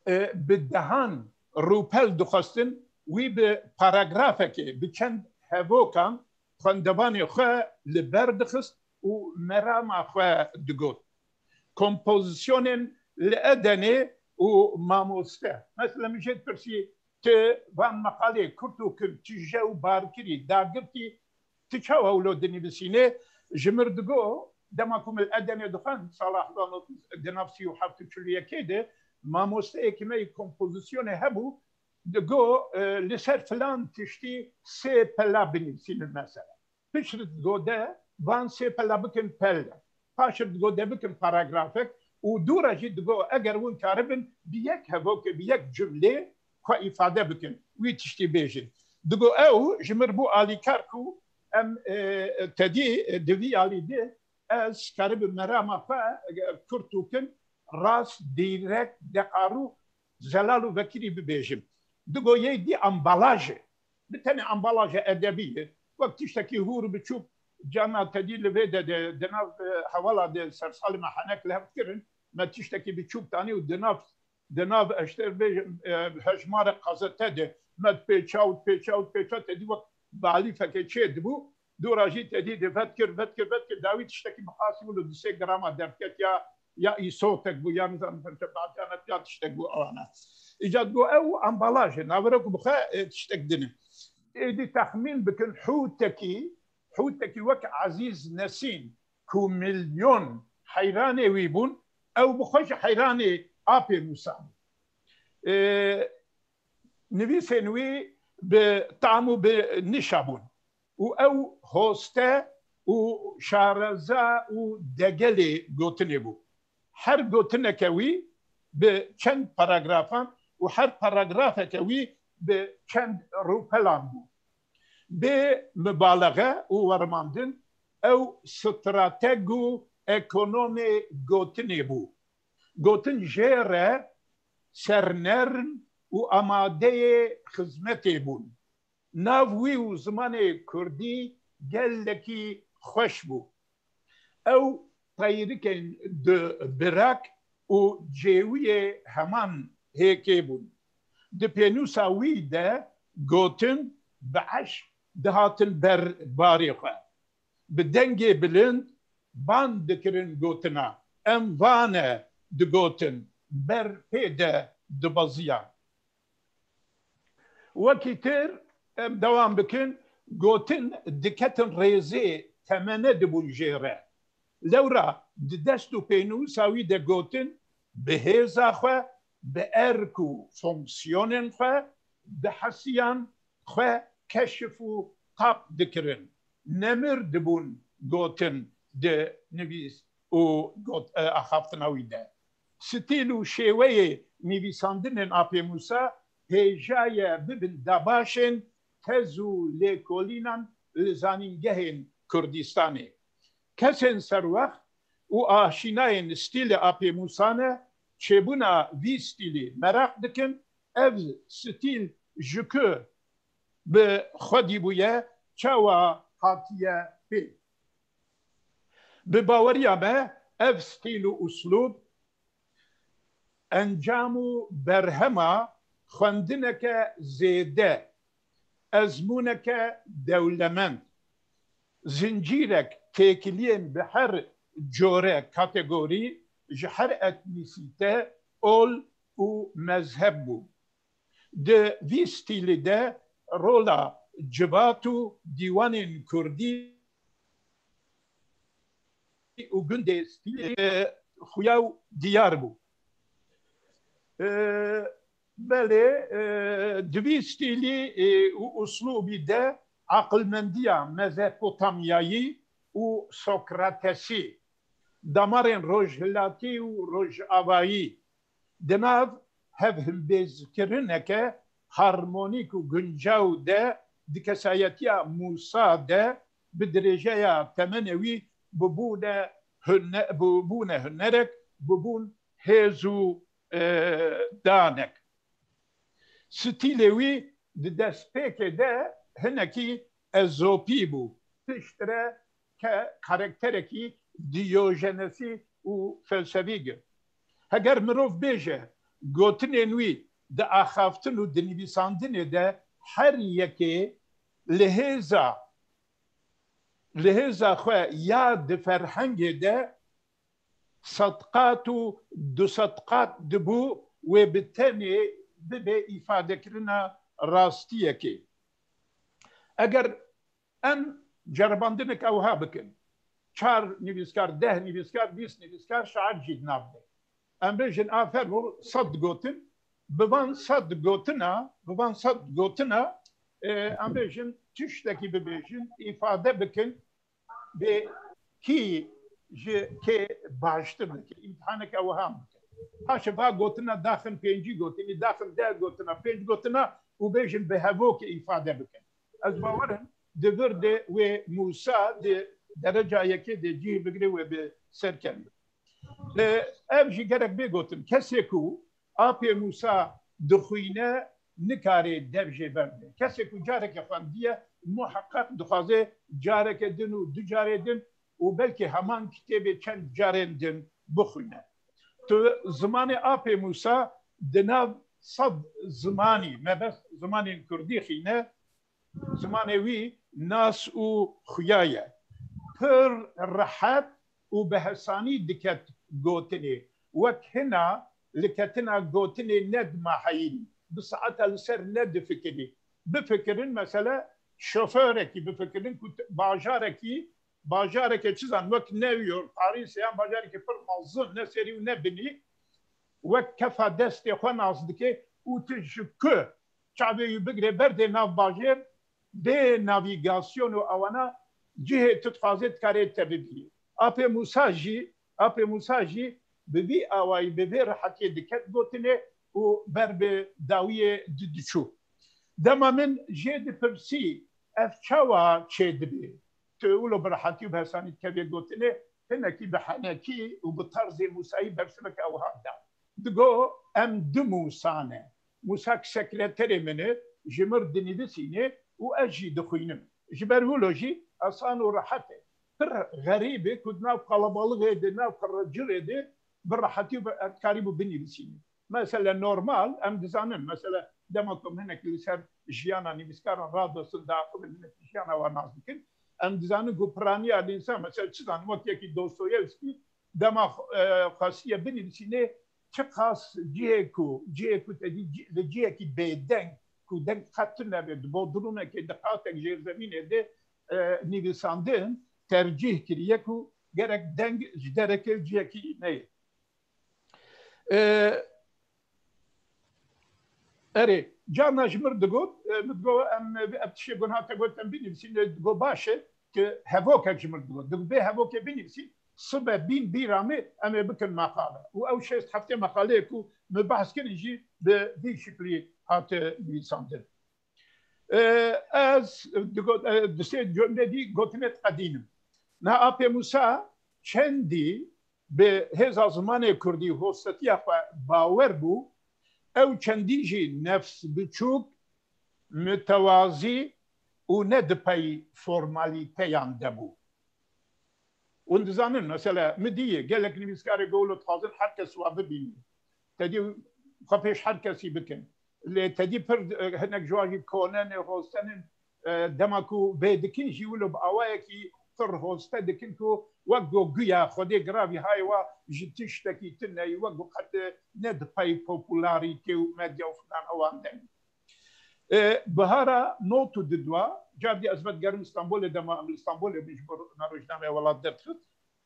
e, bi dehan rûpel dixwestin, wî bi paragrafekê, bi çend hevokan xwendevanê xwe li ber dixist û merama xwe digot. Kompozisyonên li Edenê û mamoste. Mesela min jê dipirsî, tu van meqalê kurt û kin tije û barkirî dagirtî, tu çawa wilo dinivîsînê? Ji mir digo, dema ku min li Edenê dixwend, sala hezar nod di nav sî û heft û çil û yekê de, mamosteyekî me yê kompozisyonê hebû, digo, e, li ser filan tiştî sê pela binivîsînin mesela. Piştre digo de van sê pela bikin pelle. Paştre digo de bikin paragrafek û dûra jî digo eger hûn karibin bi yek hevokê, bi yek cumlê xwe îfade bikin. Wî tiştî bêjin. Digo ew ji mir bû alîkar ku em, e, tedî, e, di vî alî de ez karibim merama xwe, e, kurt û kin, rast, dîrek, deqarû, zelal û vekirî bibêjim. Digo yê dî ambalaje. Bi tenê ambalaje edebî ye. Wek tiştekî hûr biçûk, carna tedî li vê de, de, di nav, e, hevala de sersalê me henek li hev kirin. Me tiştekî biçûk tanî û di nav, di nav eşter bêjim, e, hejmarek qazete de me dipêça û dipêça û dipêça tedî wek balîfekê çê dibû. Dûra jî tedî de vetkir, vetkir, vetkir. Dawî tiştekî bi qasî wilo du sê grama derket ya, ya îsotek bû, ya nizanim çemçe balcanet ya tiştek bû ewana. Îca digo ew ambalaj e, navere ku bi xwe, e, tiştek din e. Êdî texmîn bikin hûtekî, hûtekî wek Ezîz Nesîn ku milyon heyranê wî bûn, ew bi xwe jî heyranê Apê Mûsa bû. E, nivîsên wî bi tam û bi nişa bûn. Û ew hoste û şareza û degelê gotinê bû. Her gotineke wî bi çend paragrafan û her paragrafeke wî bi çend rûpelan bû. Bê mibalexe û wermandin, ew strateg û ekonomê gotinê bû. Gotin jê re sernerm û amadeyê xizmetê bûn. Nav wî û zimanê kurdî gelekî xweş bû. Ew peyrikên du birak û cêwiyê heman hêkê bûn. Di pênûsa wî de gotin bi eşq dihatin ber barê xwe. Bi dengê bilind bang dikirin gotina, em vane digotin, ber pê de dibeziyan. Wekî tir em dewam bikin, gotin diketin rêzê temene dibûn jê re. Lewra di dest û pênûsa wî de gotin bi hêza xwe, bi erk û fonksiyonên xwe, bi hesiyan xwe keşif û tap dikirin. Nemir dibûn gotin di nivîs û got-, e, axaftina wî de. Stîl û şêweyê nivîsandinên Apê Mûsa hêja ye bibin dabaşên tez û lêkolînan li zanîngehên Kurdistanê. Kesên serwext û aşînayên stîlê Apê Mûsa ne, çêbûna vî stîlî meraq dikin, ev stîl ji ku bi xwedî bûye, çawa hatiye pê? Bi baweriya me ev stîl û uslûb encam û berhema xwendineke zêde, ezmûneke dewlemend, zincîrek têkiliyên bi her cure kategorî, ji her etnîsîte, ol û mezheb bû. Di vî stîlî de rola civat û dîwanên kurdî û gundê stîlê, e, xuya û diyar bû. E, belê, e, di vî stîlî, e, û uslûbî de aqilmendiya Mezopotamyayî û Sokratesî, damarên rojhilatî û rojavayî, di nav hevhilbêzkirineke harmonîk û guncaw de di kesayetiya Mûsa de bi dirêjeya temenê wî bibûne hune-, bibûne hunerek, bibûn hêz û, e, danek. Stîlê wî di destpêkê de hinekî ezopî bû. Piştre ke karakterekî Diyojenesî û felsefî girt. Heger mirov bêje, gotinên wî di axaftin û di nivîsandinê de her yekê li hêza, li hêza xwe ya di ferhengê de sedqat û du sed qat dibû wê bi tenê bibe îfadekirina rastiyekê. Eger em ceribandinek ewha bikin, çar nivîskar, deh nivîskar, bîst nivîskar, şair jî di nav de. Em bêjin, afermo, sed gotin, bi van sed gotina, bi van sed gotina, e, em bêjin, tiştekî bibêjin, îfade bikin, bê kî ji kê baştir dike, îmtihaneke wiha bike. Paşê va gotina daxin pêncî gotinî, daxin deh gotina, pênc gotina û bêjin bi hevokê îfade bikin. Ez bawer im di vir de wê Mûsa di dereca yekê de cih bigire wê bi ser kevin. E, ev jî gerek bê gotin. Kesê ku Apê Mûsa dixwîne, nikare dev jê berde. Kesê ku careke xwendiye, muheqeq dixwaze careke din û du carê din û belkî heman kitêbê çend carên din bixwîne. Tu zimanê Apê Mûsa di nav sed zimanî, mebest zimanên kurdî xîne, zimanê wî nas û xuya ye. Pir rehet û bi hesanî diket gotinê. Wek hina liketina gotinê ne dimaheyî, bi saeta li ser nedifikirî. Bifikirin, mesele şoförekî bifikirin ku t-, bajarekî, bajareke çi zan, wek New York, Paris, yan bajareke pir mezin, ne serî û ne binî, wek kefa destê xwe nas dike û tu ji ku çavê wî bigire berdê nav bajêr, bê navîgasyon û ewana cihê tu dixwazê dikarê te bibînî. Apê Mûsa jî, Apê Mûsa jî bi vî awayî, bi vê rehetiyê diket gotinê û ber bi dawiyê di-, diçû. Dema min jê dipirsî, ev çawa çêdibe? Tu wilo bi rehetî û bi hesanî dikevê gotinê, hinekî bi henekî û bi tarzê Mûsayî bersiveke wiha da. Digo, em du Mûsa ne. Mûsa ki sekreterê min e, ji mir dinivîsîne û ez jî dixwînim. Ji ber wilo jî esan û rehet e. Pir xerîb e ku di nav qelebalixê de, nav qircirê de bi rehetî û bi, dikarîbû binivîsîne. Mesele normal, em dizanin. Mesele dema ku em hinekî li ser jiyana nivîskaran radostin, diaxivin, hinekî jiyana wan nas dikin. Em dizanin ku piraniya lînsan, mesele çi zanin, wek yekî Dostoyevskî, dema, e, xwestiye binivîsînê, çiqas cihê ku, cihê ku te dî ci-, li cihekî bêdeng, ku deng qet tune be, di bodrûmekê, di qatek jêrzemînê de, e, nivîsandin, tercîh kiriye ku gerek deng ji derekê cihekî neyê. E, erê, carna ji mir digot, e, min digot, em, ev tiştê ku niha te got, em binivîsîn, e, digot, baş e, ki hevokek ji mir digot. Digot, bê hevokê binivîsîn, sibe bîn bîra me, em ê bikin meqale. Û ew şêst heftê meqaleyê ku min behs kirin jî bi vî şiklî hate nivîsandin. E, ez di go-, e, di sê cumle dî gotinê diqedînim. Niha Apê Mûsa çendî bi hêza zimanê kurdî hostetiya xwe bawer bû, ew çendî jî nefs biçûk, mitewazî û ne di pey formalîteyan de bû. Hûn dizanin, mesela, min dîye gelek nivîskarê go wilo dixwazin her kes wa bibînin. Tedî xwe pêş her kesî bikin. Lê tedî pir, e, hinek ji wan jî kone ne, hoste nin, e, dema ku vê dikin jî wilo bi awayekî pir hoste dikin ku wek go guya Xwedê giravî hayê wa ji tiştekî tune yî, wek go qet, e, ne di pey popularîtê û medya û filan ewan de. E, bihara not û didwa, cardî ez vedigerim Stenbolê, dema em li Stenbolê bin ji bo me rojnameya welat derxist.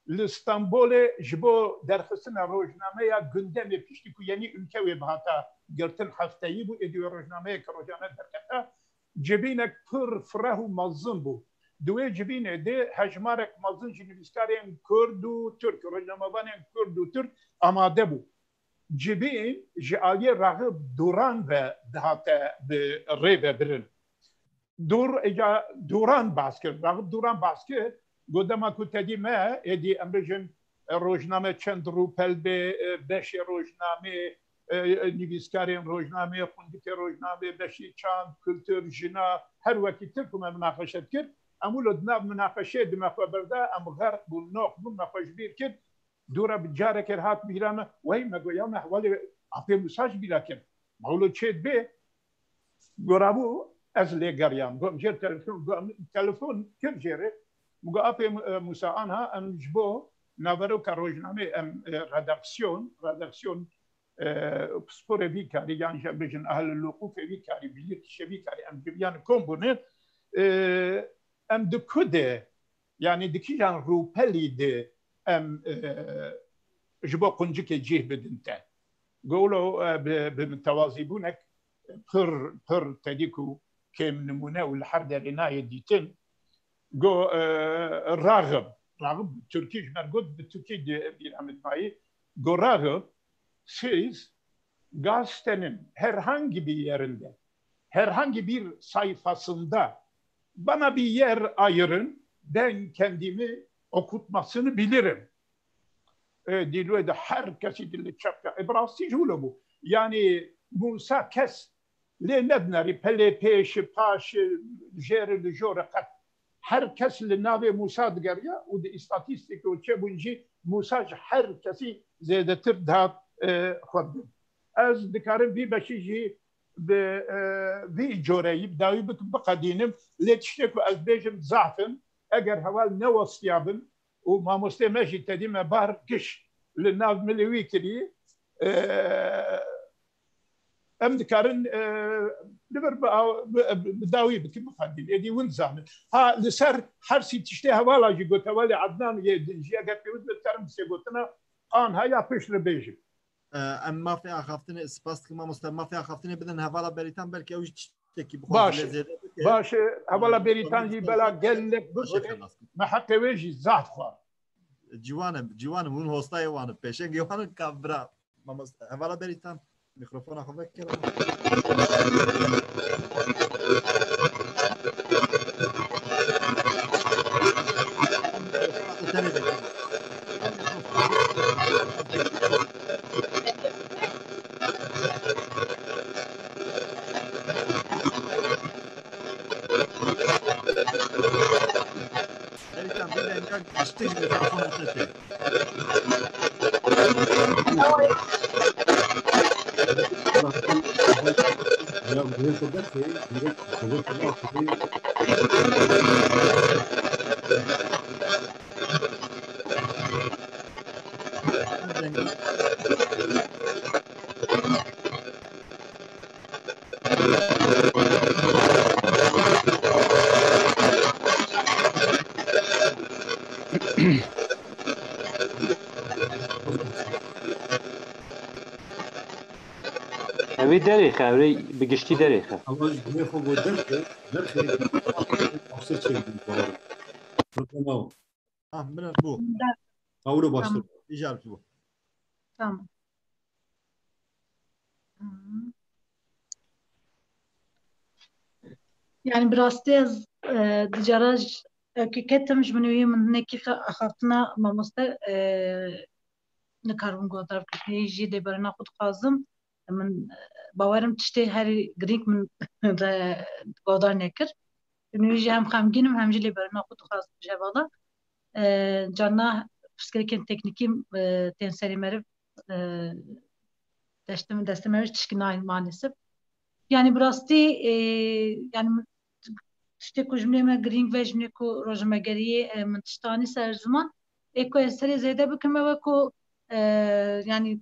Li Stenbolê ji bo derxistina rojnameya Gündemê, piştî ku yenî ülke wê bihata girtin, hefteyî bû, êdî wê rojnameyeke rojane derketa. Civînek pir fireh û mezin bû. Di wê civînê de hejmarek mezin ji nivîskarên kurd û tirk, rojnamevanên kurd û tirk amade bû. Civîn ji aliyê Raxib Duran ve dihate bi rê ve birin. Dur, êca Duran behs kir. Raxib Duran behs kir. Got, dema ku tedî me, êdî em bijin, e, rojname çend rûpel bê, e, beşê rojnamê, e, e, nivîskarên rojnamê, xwendikê rojnamê, beşê çand, kultur, jina, her wekî tir ku me minaqeşe dikir. Em wilo di nav minaqeşeyê di me xwe berda, em xerq bûn, noq bûn, me xwe ji bîr kir. Dûra bi carekê re hat bîra me, wey me got, ya me hevalê Apê Mûsa ji bîra kir. Me wilo çê dibê? Gora bû, ez lê geriyam. Got, em jê re telefon, got, em telefon kir jê re. Min got, Apê Mû-, e, Mûsa, anha em ji bo naveroka rojnamê em, e, redaksiyon, redaksiyon, e, pisporê vî karî, yan jî em bijin ehlul huqûqê vî karî, bilîrkişê vî karî, em civiyan kom bûne, e, em di ku de, yanî di kîjan rûpelî de em, e, ji bo quncikê cih bidin te? Go wilo, e, bi, bi mitewazîbûnek pir, pir tedî ku kêm nimûne û li her derê nayê dîtin. Go, e, Raxib, Raxib bi tirkî ji me re got, bi tirkî di bîra min de mayî. Go, Raxib, siz gazetenin herhangi bir yerinde, herhangi bir sayfasında bana bir yer ayırın, ben kendimi okutmasını bilirim. E, dîlwê de her kesî dil çepke. E, bi rastî jî wilo bû. Yanî Mûsa kes lê nedinarî, pelê pêşi, paşi, jêri, li jori qet. Her kes li navê Mûsa digeriya û di îstatîstîkê û çêbûn jî Mûsa ji her kesî zêdetir dihat, e, xwendin. Ez dikarim vî beşî jî bi, e, vî coreyî bi dawî bikim, biqedînim. Lê tiştê ku ez bêjim zaf in, eger heval newestiyabin û mamostê me jî tedî me bar giş li nav milê wî kirî, e, em dikarin, e, li vir bi aw-, bi, bi dawî bikin, bixwendin. Êdî hûn dizanin. Ha, li ser her sî tiştê hevala jî got, hevalê Adnan yê din jî, eger pêwîst be, dikarim bi sê gotina anha ya pişt re bêjim. E, em mafê axaftinê, spas dikim mamoste, mafê axaftinê bidin hevala Berîtan, belkî ew jî tiştekî bixwe Baş, zêde bike. Baş, e, hevala Berîtan jî bela gelek bigot, me heqê wê jî zaf xwar. Ciwan e, ciwan e, hûn hostayê wan in, pêşengê wan in, ka bira. Mamoste, hevala Berîtan, mîkrofona xwe vekir. Berîtan, vê denga giştî ji mikrofona te tê. Ew ê derêxe, ew ê bi giştî derêxe. Ama ji dinê xwe got derxe, derxe, afsir çêbû, doğru. Problem yok. Ah, min bû. Tamam. Ew baştir. Tamam. Îcar bû. Tamam. Hı. Yani bi rastî ez, e, di cara j-, e, ke-, ketim ji min wî min hinekî xe-, axaftina mamoste, e, nikarim guhdar bikim. Hê jî lêberîna xwe dixwazim. Min, e, bawerim tiştê herî girîng min re guhdar nekir. Min wî jî hem xemgîn im, hem jî lêberîna xwe dixwazim ji hevala. E, carna pirsgirêkên teknîkî, e, tên serê meriv, e, destê min, destê me ji tişkî nayên maalesef. Yani bi rastî, e, yani tiştê ku ji min me girîng ve ji min ku rojnamegeriyê, e, min tiştanî ser ziman, ê ku ez serê zêde bikim ew e ku, e, yani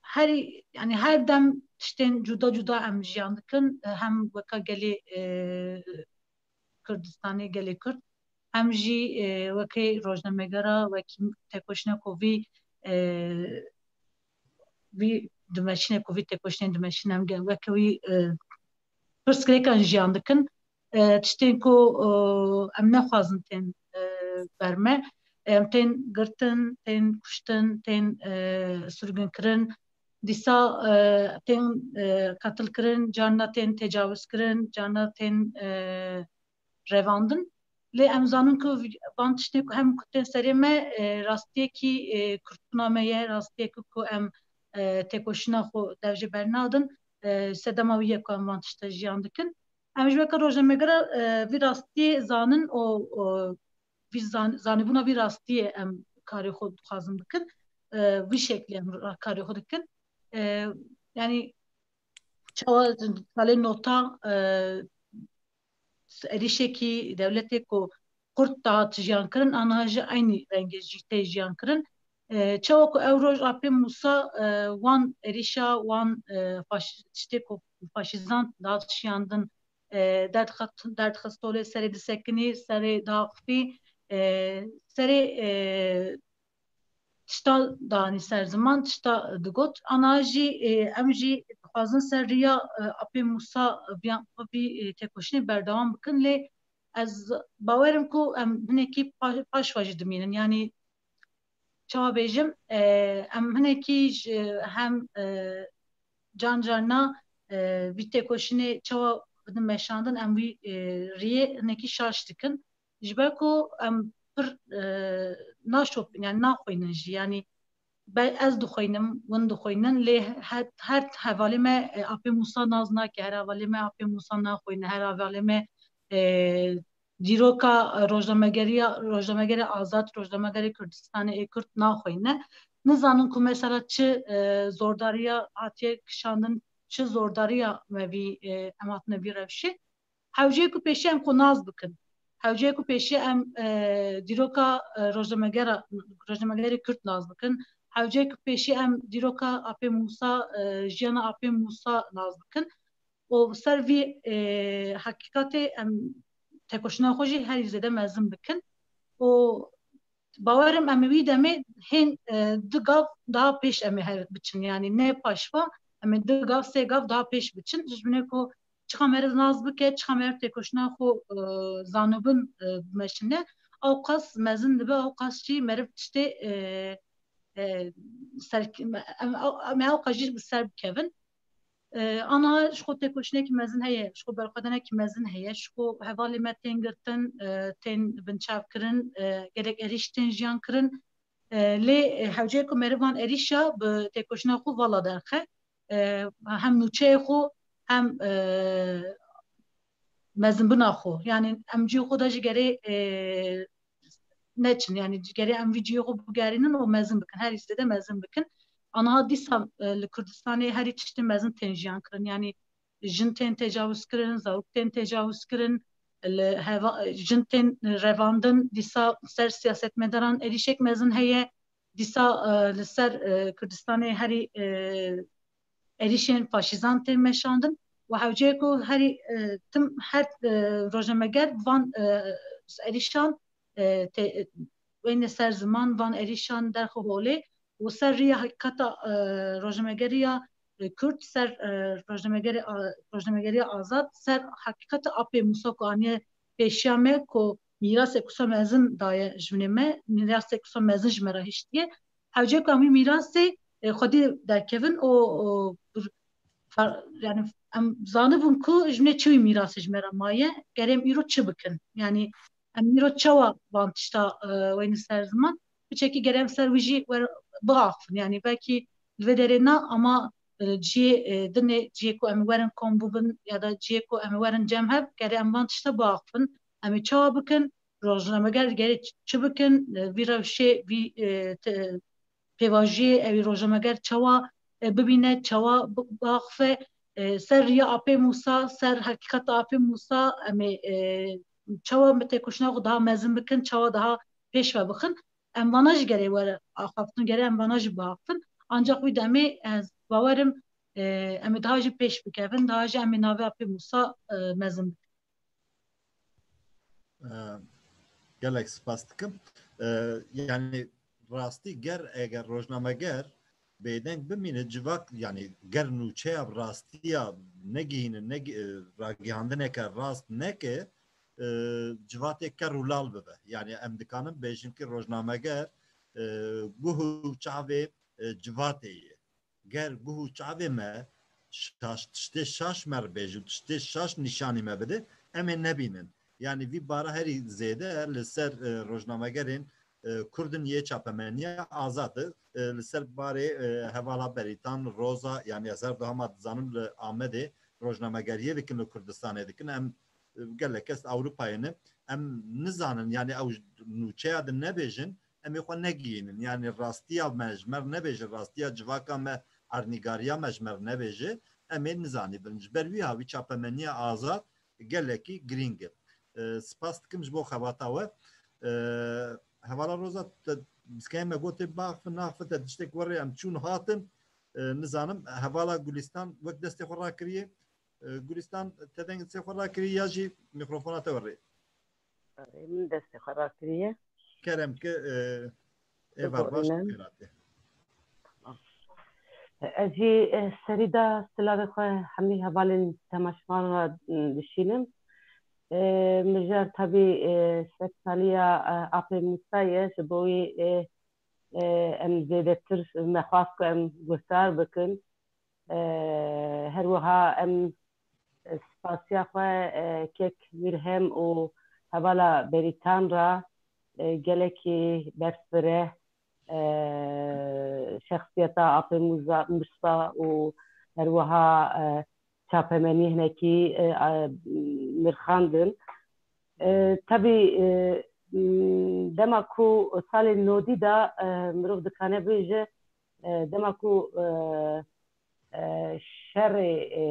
herî, yani her dem tiştên cuda cuda em jiyan dikin, e, hem weka gelê, e, Kurdistanê, gelê Kurd, hem jî, e, wekî rojnamegera, wekî tekoşîna ku vî, e, vî dimeşîne, ku vî tekoşînê dimeşîne, em ge-, weke wî, e, pirsgirêkan jiyan dikin. E, tiştên ku, e, em nexwazin tên, e, ber me. Em tên girtin, tên kuştin, tên, e, sürgünkirin. Dîsa, e, tên, e, qetilkirin, carna tên tecawizkirin, carna tên, e, revandin. Lê em zanin ku van tiştê ku hem ku tên serê me, e, rastiyekî, e, kurtbûna me ye, rastiyekî ku em, e, têkoşîna xwe dev jê bernadin, e, sedema wî ye ku em van tişta jiyan dikin. Em ji weke rojnamegera, e, vî rastiyê zanin û, û vî zan-, zanîbûna vî rastiyê em karê xwe dixwazin bikin. E, vî şeklê em ra-, karê xwe dikin. E, yani çawa salê nota, e, êrîşekî dewletê ku Kurd dihat jiyan kirin, aniha jî eynî rengê jî tê jiyan kirin. E, çawa ku ew roj apê Mûsa, e, wan êrîşa, wan, e, faş-, tiştê ku faşîzan dihat şiyandin, e, derdxist, derdxist holê, serê disekinî, serê diaxifî, e, serê, e, tişta danî ser ziman, tişta digot. Ana jî, e, em jî dixwazin ser riya, e, apê Mûsa, e, viya, vî, e, têkoşînê berdewam bikin, lê ez bawerim ku em hinekî pa-, paşva jî dimînin. Yani çawa bêjim, e, em hinekî ji hem, e, can carna, e, vî têkoşînê çawa bidin meşandin, em vî, e, riyê hinekî şaş dikin. Ji ber ku em pir, e, naşopin, yani naxwînin jî. Yani be-, ez dixwînim, win dixwînin, lê her, her hevalê me, e, apê Mûsa nas nake, her hevalê me apê Mûsa naxwîne, her hevalê me, e, dîroka, e, rojnamegeriya, rojnamegerê azad, rojnamegerê Kurdistanê ê Kurd naxwîne. Nizanin ku mesela çi, e, zordariya hatiye kişandin, çi zordariya me vî, e, em hatine vî rewşê. Hewceyê ku pêşî em xwe nas bikin. Hewceyê ku pêşî em, e, dîroka, e, rojnamegera, rojnamegerê Kurd nas bikin. Hewceyê ku pêşî em dîroka apê Mûsa, e, jiyana apê Mûsa nas bikin. Û ser vî, e, heqîqetê em tekoşîna xwe jî herî zêde mezin bikin. Û bawerim em ê wî demê hên, e, du gav daha pêş em ê her biçin. Yani ne paşva, em ê du gav, sê gav daha pêş biçin. Ji binê ku çiqa meriv nas bike, çiqa meriv têkoşîna xwe, e, zanibin, e, bimeşine, ew qas mezin dibe, ew qas jî meriv tiştê, e, e, ser, em, em, em ew qas jî bi ser bikevin. E, ana ji xwe têkoşînekî mezin heye, ji xwe berxwedanekî mezin heye, ji xwe hevalê me tên girtin, e, tên binçavkirin, e, gelek êrîş tên jiyan kirin. E, lê, e, hewceyê ku meriv van êrîşa bi têkoşîna xwe vala derxe, e, hem nûçeyê xwe hem, e, mezinbûna xwe. Yani em cihê xwe de jî gerê, e, neçin. Yani gerê em vî cihê xwe bigerînin û mezin bikin. Herî zêde mezin bikin. Aniha dîsa, e, li Kurdistanê herî tiştên mezin tên jiyan kirin. Yani jin tên tecawizkirin, zarok tên tecawizkirin, li heva-, jin tên revandin, dîsa ser siyasetmedaran êrîşek mezin heye, dîsa, e, li ser, e, Kurdistanê herî, e, êrîşên faşîzan tên meşandin û hewceyê ku herî, e, tim her, e, rojnameger van, e, êrîşan, e, te-, wêne ser ziman, van êrîşan derxe holê û ser riya heqîqeta, e, rojnamegeriya, e, Kurd, ser, e, rojnamegerê a-, rojnamegeriya azad, ser heqîqeta apê Mûsa ku aniye pêşiya me, ku mîrasê kusa mezin daye ji binê me, mîrasê kusa mezin ji me re hiştiye. Hewce ku em wî mîrasê, e, xwedî derkevin û, û bir-, fer-, yani em zanibûn ku ji me çi wî mîrasê ji me re maye, gerê em îro çi bikin? Yanî em îro çawa van tişta, e, weyne ser ziman? Piçekî gerê em ser wî jî wer-, biaxivin. Yanî belkî li vê derê na, ama, e, cihê, e, dinê, cihê ku em ê werin kom bibin ya da cihê ku em ê werin cem hev, gerê em van tişta biaxivin. Em ê çawa bikin? Rojnameger gerê çi bikin? E, vî rewşê, vî, e, te-, pêvajoyê ew ê rojnameger çawa, e, bibîne, çawa bi-, biaxife, e, ser riya Apê Mûsa, ser heqîqeta Apê Mûsa, em ê, e, çawa em têkoşîna xwe daha mezin bikin, çawa daha pêş ve bixin. Em vana jî gerê were axaftin, gerê em vana jî biaxifin. Ancaq wî demê ez bawerim, e, em ê daha jî pêş bikevin, daha jî em ê navê Apê Mûsa, e, mezin bikin. Ee, Gelek spas dikim. Ee, yani rastî ger eger rojnameger bêdeng bimîne civak, yani ger nûçeya bi rastiya negihîne, neg-, e, ragihandineke rast neke, e, civatê ker û lal bibe. Yani em dikanin bêjin ki rojnameger, e, guh û çavê, e, civatê ye. Ger guh û çavê me şaş, tiştê şaş me re bêje û tiştê şaş nîşanî me bide, em ê nebînin. Yanî vî bara herî zêde li ser, e, rojnamegerên, e, Kurd in yê çapemeniya azad e. E, li ser barê, e, hevala Berîtan, Roza, yanî ez her du hema dizanim li Amedê rojnamegeriyê dikin, li Kurdistanê dikin. Em, e, gelek kes Ewropayê ne. Em nizanin, yanî ew ji nûçeya din nebêjin, em ê xwe negihînin. Yanî rastiya me ji me re nebêje, rastiya civaka me, ernîgariya me ji me re nebêje, em ê nizanîbin. Ji ber wî havî çapemeniya azad gelekî girîng e. E, spas dikim ji bo xebata we. E, hevala Roza, te, piskeyê me gotê biaxife, naxife, te tiştek werê em çûn hatin. E, nizanim, hevala Gulîstan wek destê xwe rakiriye. E, Gulîstan, te dengê xwe rakiriye ya jî mîkrofona te werê? Erê, min destê xwe rakiriye. Kerem ke, e, êvar baş, xêratê. Ez jî, e, serî de silavê xwe hemî hevalên temaşevan re, m, dişînim. E, mijar tabî, e, sedsaliya, e, Apê Mûsa ye, ji bo wî, e, e, em zêdetir me xwest ku em guhdar bikin. E, her wiha em spasiya xwe, e, kek Mîrhem û hevala Berîtan re, e, gelekî berfireh, e, şexsiyeta Apê Muza-, Musa û her wiha, e, çapemenî hinekî, e, e, nirxandin. E, tabî, e, m, dema ku salên nodî de, e, mirov dikane bêje, e, dema ku, e, e, şerê, e,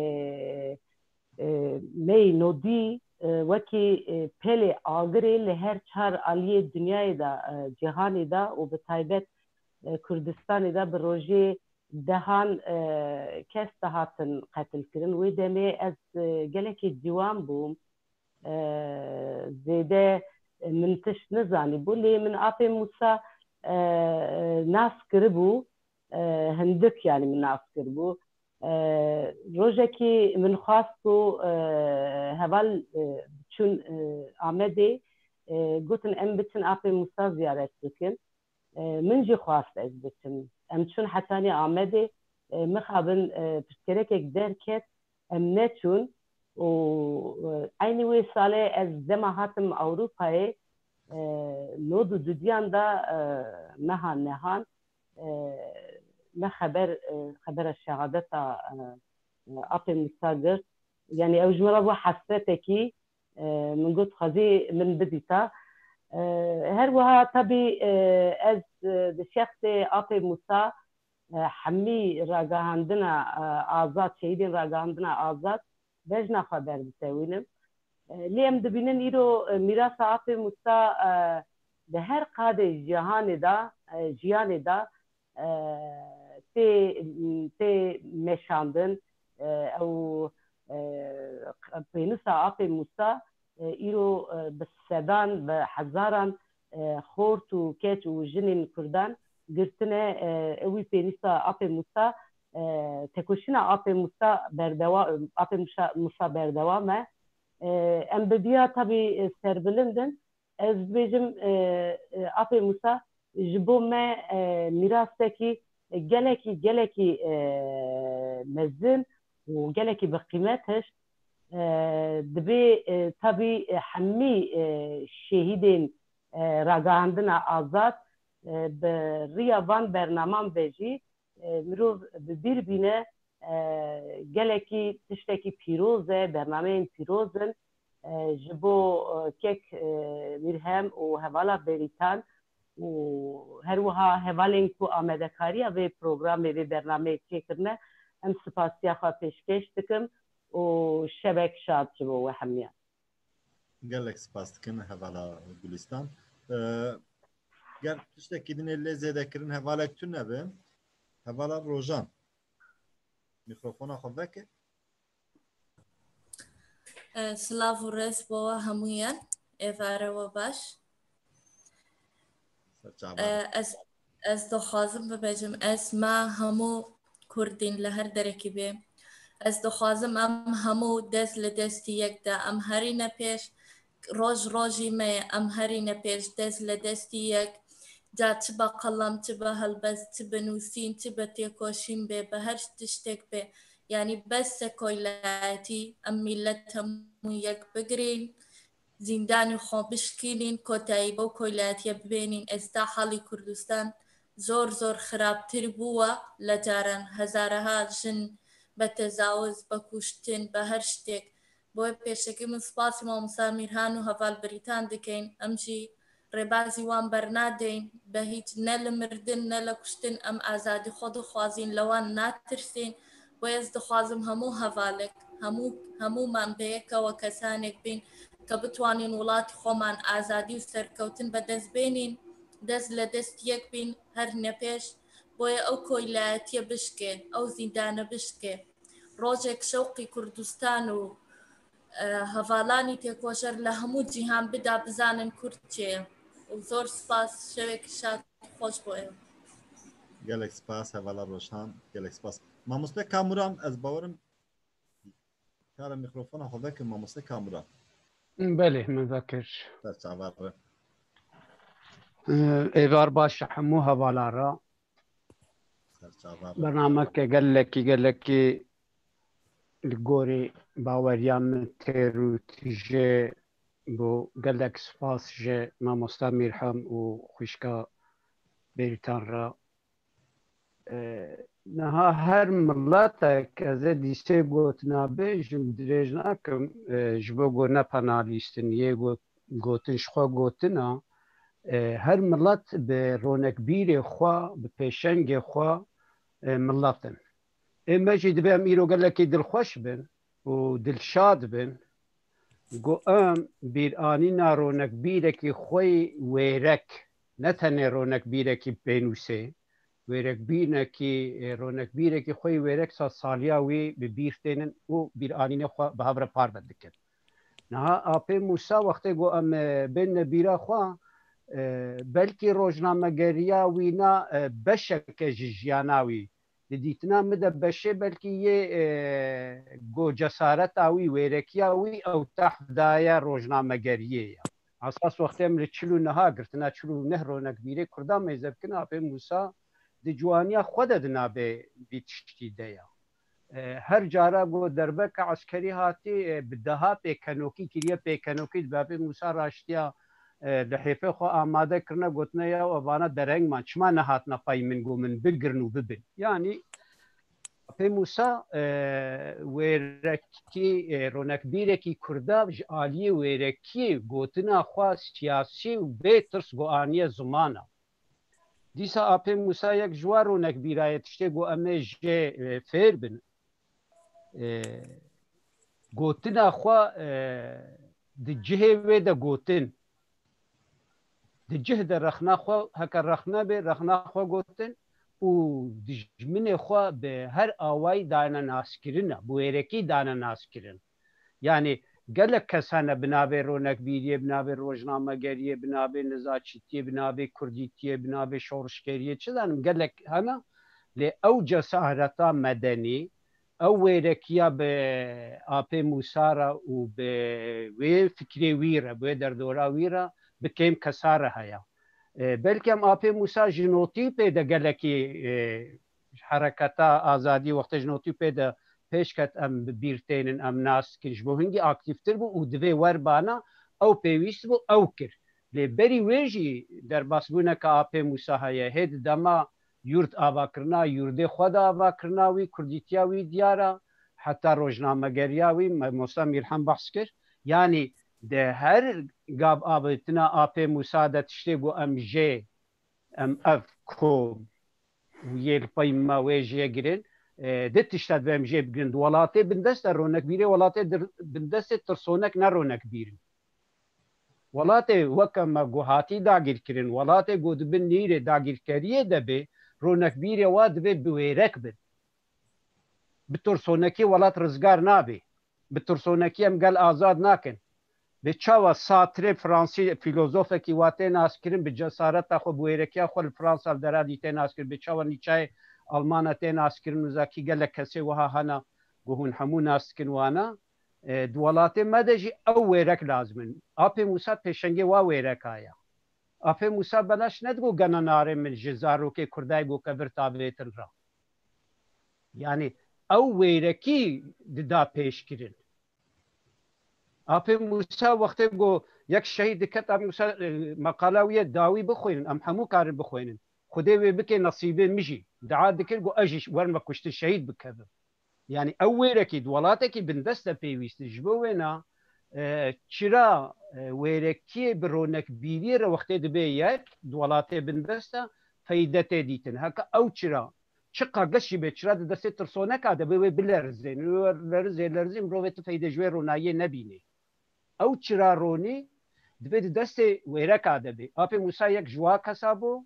e, mey nodî, e, wekî, e, pêlê agirê li her çar aliyê dinyayê de, e, cîhanê de û bi taybet, e, Kurdistanê de bi rojê dehan, e, kes dihatin qetilkirin. Wê demê ez, e, gelekî ciwan bûm. E, zêde min tişt nizanîbû. Lê min Apê Mûsa, e, nas kiribû, e, hindik, yanî min nas kiribû. E, rojekî min xwest ku, e, heval, e, çûn, e, Amedê, e, gotin em biçin Apê Mûsa ziyaret bikin. E, min jî xwest ez biçim. Em çûn hetanî Amedê, e, mixabin, e, pirsgirêkek derket, em neçûn û, e, eynî wê salê ez dema hatim Ewropayê, e, nod û dudiyan de, e, meha nehan, e, me xeber, e, xebera şehadeta, e, e, Apê Mûsa girt. Yanî ew ji min re bû hesretekî, e, min got, xwezî min bidîta. E, her wiha tabî, e, ez, e, di şexsê Apê Mûsa, e, hemî ragihandina, e, azad, şehîdên ragihandina azad, bejna xwe berditewînim. E, lê em dibînin îro, e, mîrasa Apê Mûsa, e, di her qadê cîhanê de, e, jiyanê de, e, tê, tê meşandin, e, ew, e, pênûsa Apê Mûsa, e, îro, e, bi sedan, bi hezaran, e, xort û keç û jinên Kurdan girtine, e, wî pênûsa Apê Mûsa, e, tekoşîna Apê Mûsa berdewa-, Apê Mûsa, Mûsa berdewam e. E, em bi viya tabî, e, serbilind in. Ez dibêjim, e, e, Apê Mûsa ji bo me, e, mîrasekî gelekî, gelekî, e, mezin û gelekî bi qîmet hişt. E, dibê, e, tabî, e, hemî, e, şehîdên, e, ragihandina azad, e, bi riya van bernaman ve jî, e, mirov bi bîr bîne, e, gelekî tiştekî pîroz e, bernameyên pîroz in, e, ji bo, e, kek, e, Mîrhem û hevala Berîtan û her wiha hevalên ku amadekariya vê programê, vê bernameyê çêkirine, em spasiya xwe pêşkêş dikim û şevek şad ji bo we hemiyan. Gelek spas dikin hevala Gulistan. Ee, ger tiştekî din ê lê zêde kirin, hevalek tune be. Hevala Rojan. Mikrofona xwe veke. Ee, silav û rêz bo we hemûyan. Êvare we baş. Ser çavan. Ee, ez, ez dixwazim bibêjim, ez me hemû Kurdên li her derekî bê. Ez dixwazim em hemû dest li destî yek de em herîne pêş, roj rojî me ye, em herîne pêş dest li destî yek. Ca çi be qelam, çi be helbest, çi be nûsîn, çi be têkoşîn bê, bi her tiştek bê. Yanî bes e koylayetî, em mîlet hemû yek bigirîn. Zîndanê xwe bişkînîn, kotayî bo koylayetiye bibênîn. Êsta halî Kurdistan zor zor xirabtir bûwa, li caran hezareha jin be tezawiz, be kuştin, be her ştêk. Boye pêşekî min spasî mamosta Mîrhan û heval Birîtan dikeyn. Em jî rêbazî wan bernadeyn, be hîç ne li mirdin ne li kuştin em azadî xwe dixwazîn, li wan natirsîn. Boye ez dixwazim hemû hevalek, hemû, hemûman bi yeka we kesanek bîn ke bitwanîn welatî xweman azadî û serkewtin bi dest bênîn, dest li dest yek bîn, herine pêş. Boye ew koylayetiye bişke, ew zîndane bişke. Rojek şewqî Kurdistan û, e, hevalanî têkoşer li hemû cîhan bida bizanin Kurd çi ye. Û zor spas, şevekî şad, xweş bo ew. Gelek spas, hevala Roşan, gelek spas. Mamoste Kamuran, ez bawerim, kara mikrofona xwe veke mamoste Kamuran. Belê, min vekir. Ser çavan re. Ee, êvar baş hemû hevala re. Ser çavan re. Bernameke gelekî, gelekî li gorî baweriya min têr û tije bû. Gelek spas ji mamosta Mîrhem û xwişka Bêrîtan re. E, niha her miletek, ez ê dîsê gotina bêjim, dirêj nakim, e, ji bo ku ne panelîst in, yê got-, gotin ji xwe gotina, e, her milet bi ronekbîrê xwe, bi pêşengê xwe, e, milet in. Ê me jî dibe em îro gelekî dilxweş bin û dilşad bin, ku em bîranîna ronekbîrekî xwe yî wêrek, ne tenê ronekbîrekî pênûsê, wêrekbînekî, e, ronekbîrekî xwe yî wêrek sa saliya wî bi bîr tênin û bîranînê xwe bi hev re parve dikin. Niha Apê Mûsa wextê ku em, e, bênine bîra xwe, e, belkî rojnamegeriya wî na, e, beşeke ji jiyana wî, di dîtina min de beşê belkî yê, e, ku cesareta wî, wêrekiya wî ew tehf daye rojnamegeriyê ye. Esas wextê em li çil û neha girtina, çil û neh ronekbîrê Kurda mêze bikin, Apê Mûsa di ciwaniya xwe de di navê vî tiştî de ye. E, her cara ku derbeka eskerî hatî, e, bi deha pêkenokî kiriye, pêkenokî bi Apê Mûsa raştiya, e, lihêfê xwe amade kirine, gotine ya evana derengman, çima nehatine pey min ku min bigirin û bibin? Yanî Apê Mûsa, e, wêrekî, e, ronekbîrekî Kurda ji aliyê wêrekiyê gotina xwe siyasî û bê tirs ku aniye zimana. Dîsa Apê Mûsa yek ji wan ronekbîra ye, tiştê ku em ê jê, e, fêr bin. E, gotina xwe, e, di cihê wê de gotin. Di cih de rexna xwe, heke rexne bê, rexna xwe gotin û dijminê xwe bi her awayî dayne naskirine, bi wêrekî dayne naskirin. Yanî gelek kes hene bi navê ronekbîriyê, bi navê rojnamegeriyê, bi navê nizaçîtiyê, bi navê kurdîtiyê, bi navê şorişgeriyê, çi zanim gelek hene. Lê ew cesareta medenî, ew wêrekiya bi Apê Mûsa re û bi wê fikrê wî re, bi wê derdora wî re bi kêm kesa re heye. E, belkî em Apê Mûsa ji notî pê de gelekî, e, hereketa azadî wextê ji notî pê de pêşket em bi bîr tênin, em nas dikin. Ji bo hingî aktîftir bû û divê wer bana ew pêwîst bû, ew kir. Lê berî wê jî derbasbûneke Apê Mûsa heye. Hê di dema yurt avakirina, yurdê xwe de avakirina wî, kurdîtiya wî diyar e. Heta rojnamegeriya wî, mamosta Mîrhem behs kir. Yanî di her gav avêtina Apê Mûsa de tiştê ku em jê, em ev kom û yê li pey me wê jê girin, e, di tişta divê em jê bigirin. Di welatê bindest de ronekbîrê welatê dir-, bindestê tirsonek ne ronekbîr in. Welatê weke me ku hatî dagîrkirin, welatê ku di bin nîrê dagîrkeriyê de bê, ronekbîrê wa divê bi wêrek bin. Bi tirsonekî welat rizgar nabe. Bi tirsonekî em gel azad nakin. Bi çawa Sartre, Fransî filozofekî wa tê naskirin, bi cesareta xwe, bi wêrekiya xwe li Fransa, li Deradî tê naskirin, bi çawa Nîçayê Almana tê naskirin û zakî gelek kesê wiha hene ku hûn hemû nas dikin wana. E, di welatê me de jî ew wêrek lazim in. Apê Mûsa pêşengê wa wêreka ye. Apê Mûsa belaş nedigo gena narê min ji zarokê kurdayê ku kevir tavêtin re. Yanî ew wêrekî dida pêşkirin. Apê Mûsa wextê ku yek şehîd diket, Apê Mûsa, e, meqala wî ye dawî bixwînin, em hemû karin bixwînin. Xwedê wê bike nesîbê min jî. Dua dikir ku ez jî werme kuştin şehîd bikevim. Yanî ew wêrekî di welatekî bindest de pêwîst e. Ji bo wêna, e, çira, e, wêrekiyê bi ronekbîriyê re wextê dibe yek, di welatê bindest de feyde tê dîtin. Heke ew çira, çiqa geş jî bê, çira di destê tirsoneka de bê, wê bilerizê. Wê lerizê, lerizê mirovê tu feyde ji wê ronayiyê nebînê. Ew çira ronî divê di destê wêreka de bê. Apê Mûsa yek ji wa kesa bû,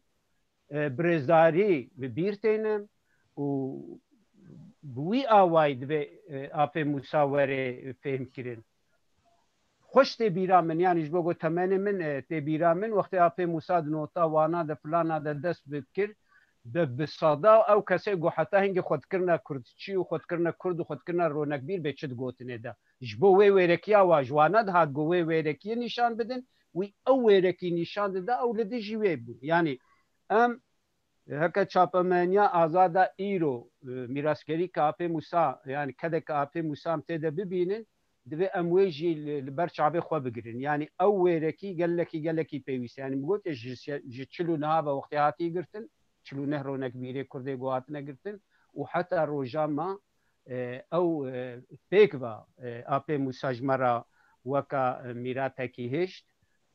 e, birêzdarî bi bîr tênim û bi wî awayî divê, e, Apê Mûsa were fêhm kirin. Xweş tê bîra min, yanî ji bo ku temenê min, e, tê bîra min, wextê Apê Mûsa di nota wana de, filana de dest bi kir, bi, bi sada ew kesê ku heta hingê xwe dikirine kurdçî û xwe dikirine kurd û xwe dikirine ronekbîr bê çi digotinê de. Ji bo wê wêrekiya wa ji wana dihat ku wê wêrekiyê nîşan bidin, wî ew wêrekî nîşan dida, ew li dijî wê bûn. Yanî em, heke çapemeniya azada îro, e, mîrasgerî ke Apê Mûsa, yanî kedeke Apê Mûsa em tê de bibînin, divê em wê jî li, li ber çavê xwe bigirin. Yanî ew wêrekî gelekî, gelekî pêwîst e. Yanî min got, ji, ji çil û niha ve wextê hatiye girtin, çil û neh ronekbîrê kurdê ku hatine girtin û heta roja me, e, ew, e, pêk ve, e, Apê Mûsa ji me re weka, e, mîratekî hişt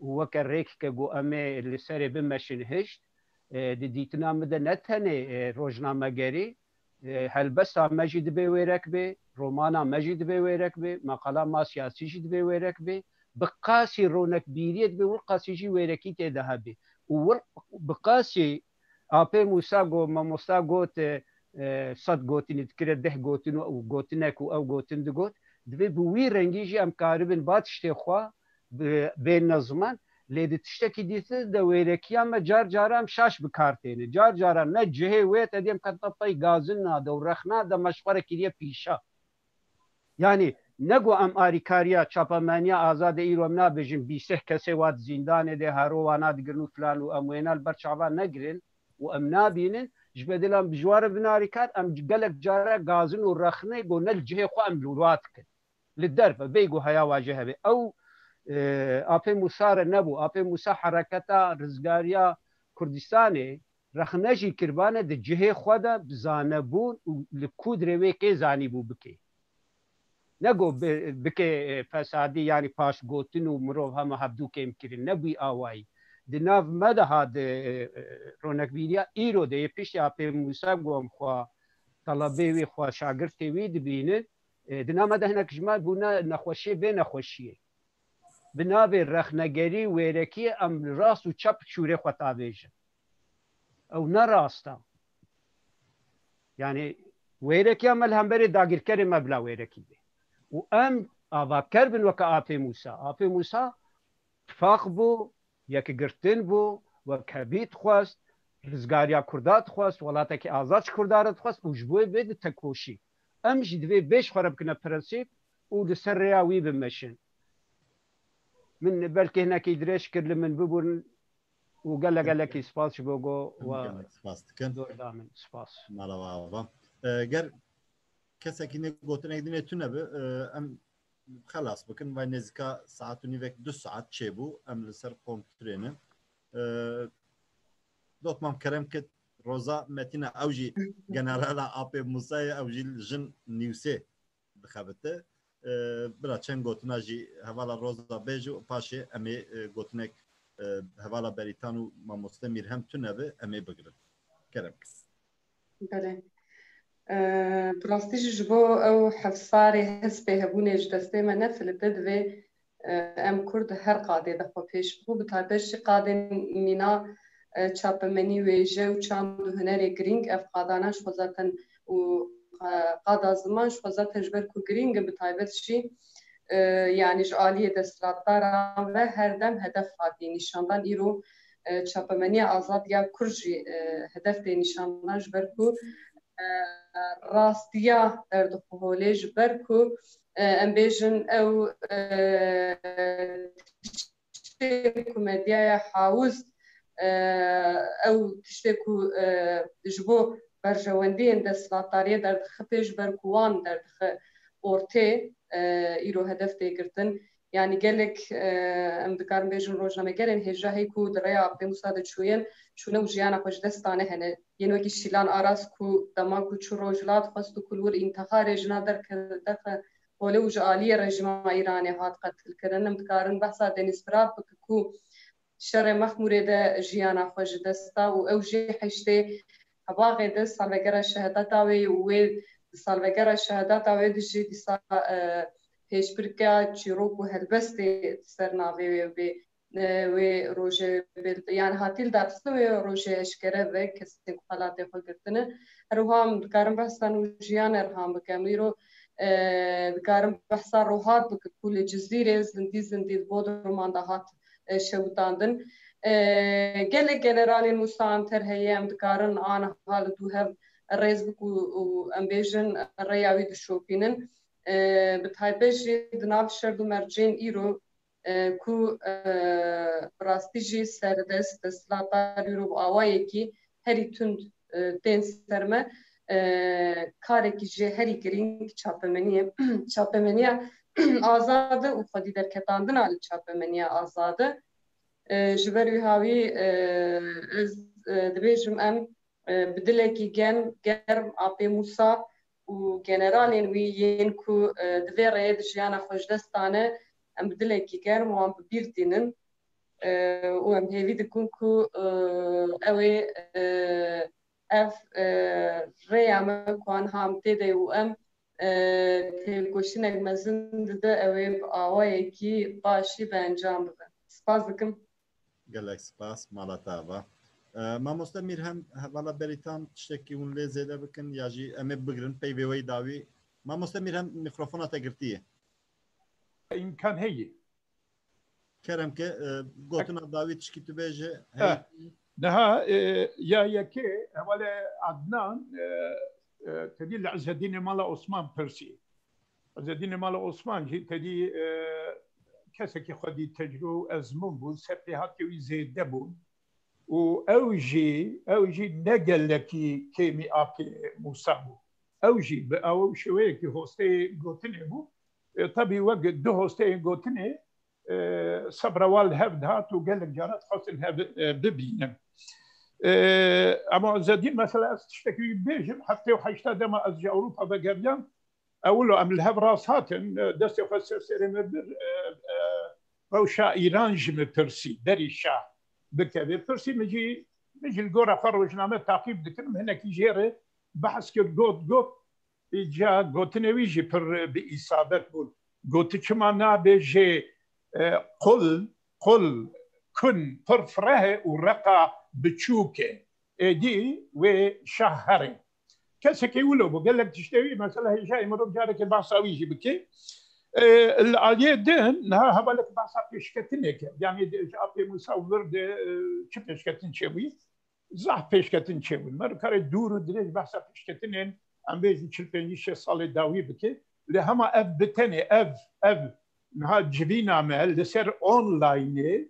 û weke rêkeke ku em ê li serê bimeşin hişt. E, di dîtina min de ne tenê, e, rojnamegerî, e, helbesta me jî divê wêrek bê, romana me jî divê wêrek bê, meqala ma siyasî jî divê wêrek bê. Bi qasî ronekbîriyê divê, wir qasî jî wêrekî tê de hebe. Û wir bi qasî Apê Mûsa got, mamosta got, e, e, sed gotinî dikire, deh gotin û gotinek û ew gotin digot. Divê bi wî rengî jî em karibin ba tiştê xwe bi-, bêne ziman. Lê di tiştekî dîtir de wêrekiya me car cara em şaş bi kar têne. Car cara ne cihê wê te dê em ketine pey gazina de û rexna de me ji xwe re kiriye pîşa. Yanî ne ku em arîkariya çapemeniya azadê îro em nabêjin bîseh kesê wa di zîndanê de hero wana digirin û filan û em wêna li ber çava negirin û em nabînin, ji bedel em bi ji wan re bin arîkar, em gelek cara gazin û rexnê ku ne li cihê xwe em li wa dikin. Li derve bêyî ku heya wa jê hebe. Ew, e, Apê Mûsa re nebû. Apê Mûsa hereketa rizgariya Kurdistanê rexne jî kiribane di cihê xwe de bi zanebûn û li ku dirê wê kê zanîbû bikê. Ne got bi-, bikê, e, fesadî, yanî paşgotin û mirov hema hevdû kêm kirin. Ne bi wî awayî. Di nav me de ha di, e, e, ronekbîriya îro de yê piştî Apê Mûsa ku em xwe telebê wî, xwe şagirtê wî dibînin, e, di nav me de hinek ji me bûne nexweşiyê vê nexweşiyê. Bi navê rexnegerî, wêrekiyê em li rast û çep şûrê xwe tavêjin. Ew ne rast e. Yanî wêrekiya me li hemberê dagirkerê me bila wêrekî bê. Û em avaker bin weke Apê Mûsa. Apê Mûsa tifaq bû, yekgirtin bû, wekhevî dixwest, rizgariya Kurda dixwest, welatekî azad ji Kurda re dixwest û ji bo vê di tekoşî. Em jî divê vê ji xwe re bikine prensîp û li ser rêya wî bimeşin. Min belkî hinekî dirêj kir, li min bibûrin û gelek gelekî spas ji bo go we Gelek spas dikin. Dor da min. Spas. Mala we ava. E, ger kesekî nê gotinek din ê tune bi, e, em xelas bikin. Vay nêzîka saet û nîvek du saet çêbû, em li ser konturê ne. E, dotmam kerem kit Roza Metîna, ew jî generala Apê Musayê, ew jî li jin nîwsê dixebite. E, bira çend gotina jî hevala Roza bêje û paşê em ê, e, gotinek, e, hevala Berîtan û mamoste Mîrhem tune bi, em ê bigirin. Kerem kit. Belê. E, bi rastî jî ji bo ew hefsarê hespê hebûnê ji destê me nefilite, divê, e, em Kurd her qadê de xwe pêş bibû, bi taybet jî qadên mîna, e, çapemenî, wêje û çand û hunerê girîng. Ev qadana ji xwe zaten û, e, qada ziman ji xwe zaten ji ber ku girîng in, bi taybet jî, e, yanî ji aliyê desthilatdaran ve her dem hedef hatî nîşandan. Îro, e, çapemeniya azad ya Kurd jî, e, hedef tê nîşandan, ji ber ku, e, rastiya derdixwe holê, ji ber ku, e, em bêjin ew, e, tiştê ku medyaya hawuz, e, ew tiştê ku, e, ji bo berjewendiyên desthilatdariyê derdixe pêş, ji ber ku wan derdixe ortê, e, îro hedef tê girtin. Yanî gelek, e, em dikarin bêjin rojnamegerên hêja hê ku di rêya Apê Musa de çûyên, çûne û jiyana xwe ji dest dane hene. Yên wekî Şîlan Aras ku dema ku çû Rojhilat xwest û ku li wir întiharê jina derke-, derxe holê û ji aliyê rejîma Îranê hat qetilkirin. Em dikarin behsa Denîz Firat bikin ku şerê Mexmûrê de jiyana xwe ji dest da û ew jî heştê Hebaxê de salvegera şehadeta wê û wê di salvegera şehadeta wê de jî dîsa, e, pêşbirka çîrok û helbestê di ser navê wê bê, e, wê rojê bê, yani hatî lidarxistin wê rojê eşkere ve kesên ku xelatê xwe girtine. Her wiha em dikarin behsa nûjiyan Erhan bikim. Îro, e, dikarin behsa Rohat bikim ku li Cizîrê zindî zindî di Bodruman de hat, e, şewitandin. E, gelek generalên wisa Anter heye, em dikarin aniha li dû hev rêz bikin û, û em bêjin rêya wî dişopînin. E, bi taybet jî di nav şerd û mercên îro, e, ku, e, bi rastî jî seredest, desthilatdar îro bi awayekî herî tund, e, tên ser me, e, karekî jê herî girîng çapemeniyê, çapemeniya azad e û xwedî derketandina li çapemeniya azad e. E, ji ber wî hawî, e, ez, e, dibêjim em, e, bi dilekî germ, germ Apê Musa û generalên wî yên ku, e, di vê rêyê de jiyana xwe ji dest dane, em bi dilekî germ wan bi bîr tînin. E, û em hêvî dikin ku, e, ew ê, e, ev, e, rêya me ku aniha em tê de û em, e, têkoşînek mezin dide, ew ê bi awayekî baş jî bi encam bibe. Spas dikim. Gelek spas, mala te ava. E, Mamoste Mîrhem, hevala Berîtan tiştekî hûn lê zêde bikin ya jî em ê bigirin peyvê we yî dawî. Mamoste Mîrhem, mîkrofona te girtiye. Îmkan heye. Kerem ke, e, gotina dawî tişkî tu bêje, Eh, heyî. Niha, e, ya yekê, hevalê Adnan, e, e, tedî li Îzedînê mala Osman pirsî. Îzedînê mala Osman jî tedî, e, kesekî xwedî tecrû û ezmûn bû, serpêhatiyê wî zêde bûn. Û ew jî, ew jî ne gelekî kêmî Apê Mûsa bû. Ew jî bi ew şêweyekî hosteyê gotinê bû. E, tabî wek du hosteyên gotinê, e, sebra wan li hev dihat û gelek caran dixwestin hev, e, bibînin. E, ama Îzedîn, mesela ez tiştekî wî bêjim, heftê û heşta dema ez ji Ewropa vegeriyam, ewilo em li hev rast hatin, e, destê xwe ser serê me bir, e, e, rewşa Îran ji min pirsî, berî şah bikeve. Pirsî min jî, min jî li gora xwe rojname taqîb dikirim, hinekî jê re behs kir, got, got, Îca gotinê wî jî pir bi îsabet bûn. Goti çima nabêjê, e, qul, qul, kun, pir fireh e û reqa biçûk e. Êdî wê şah here. Kesekî wilo bû. Gelek tiştê wî, mesela hêja ye mirov carekê behsa wî jî bike. E, li aliyê din, niha hevalek behsa pêşketinê kir. Yanî ji Apê Mûsa û vir de, e, çi pêşketin çêbûyî? Zehf pêşketin çêbûn. Me karê dûr û dirêj behsa pêşketinên, em bêjin çil pêncî şêst salê dawî bike. Lê hema ev bi tenê, ev, ev niha civîna me li ser onlineê,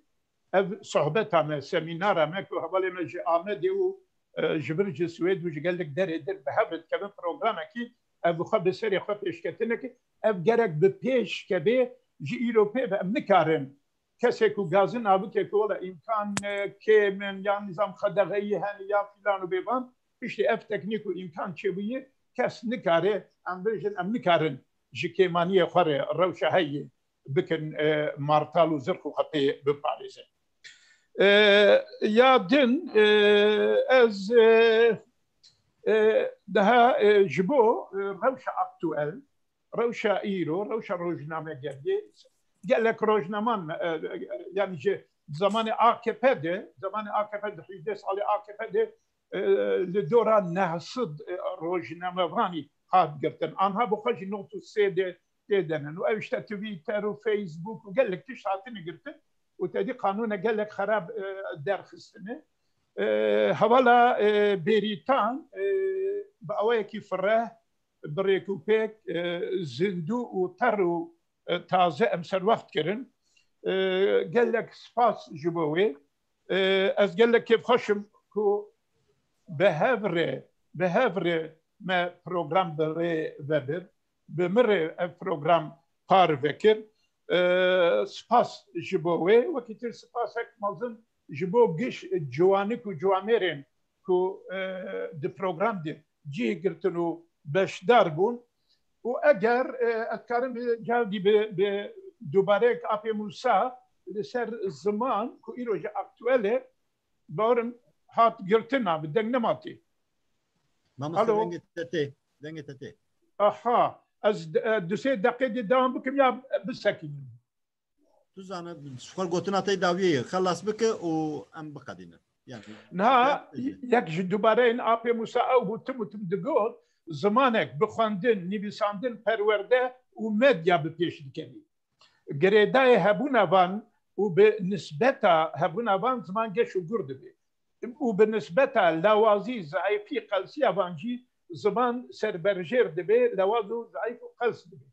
ev sohbeta me, semînara me ku hevalê me ji Amedê û, e, ji vir ji Swêd û ji gelek derê dir bi hev re dikevin programekî Ev bi xwe bi serê xwe pêşketineke, ev gerek bi pêş kevê ji îro pê ve em nikarin. Kesê ku gazina bike ku wele îmkan, e, kêm in, yan nîzam qedexeyî hene, yan filan û bêvan, piştî ev teknîk û îmkan çêbûyî, kes nikare, em bêjin, em nikarin ji kêmaniyê xwe re rewşa heyî bikin, e, martal û zirx û xwe pê biparêzin. E, ya din, e, ez, e, e, daha, e, ji bo, e, rewşa aktuel, rewşa îro, rewşa rojnamegeriyê, gelek rojnaman, e, e, yani ji zamanê A K P de, zamanê A K P de, hejdeh salê A K P de, e, li dora neh sed, e, rojnamevanî hat girtin. Anha bi xwe jî nod û sê de tê de ne. Û ew işte Twitter û Facebook û gelek tişt hatine girtin û tedî qanûne gelek xerab, e, derxistine. E, hevala, e, Bêrîtan, e, bi awayekî fireh, bi rêk û pêk, e, zindû û ter û, e, taze em serwext kirin. E, gelek spas ji bo wê. E, ez gelek kêfxweş im ku bi hev re, bi hev re me program bi rê vebir. Bi min re ev program parve kir. E, spas ji bo wê. Wekî tir spasek mezin ji bo giş ciwanik û ciwamêrên ku, e, di program de cih girtin û beşdar bûn. Û eger, e, ez karim bi, cardî bi, bi dubareyek Apê Mûsa li ser ziman ku îro jî aktuel e, bawerim hat girtina, bi deng nematî. Mamoste, Alo. Dengê te tê. Dengê te tê. Aha. Ez, e, du sê deqê de dewam bikim ya bisekînim? Tu zane, ji xwe gotina te dawiyê ye. Xelas bike û em biqedînin. Yani, Niha yek ji dubareyên Apê Mûsa ew bû, tim û tim digot, zimanek bi xwendin, nivîsandin, perwerde û medya bi pêş dikevî. Girêdayê hebûna van û bi nisbeta hebûna van ziman geş û gur dibe. Û bi nisbeta lawazî, zeîfî, qelsiya van jî ziman serberjêr dibe, lawaz û zeîf û qels dibe.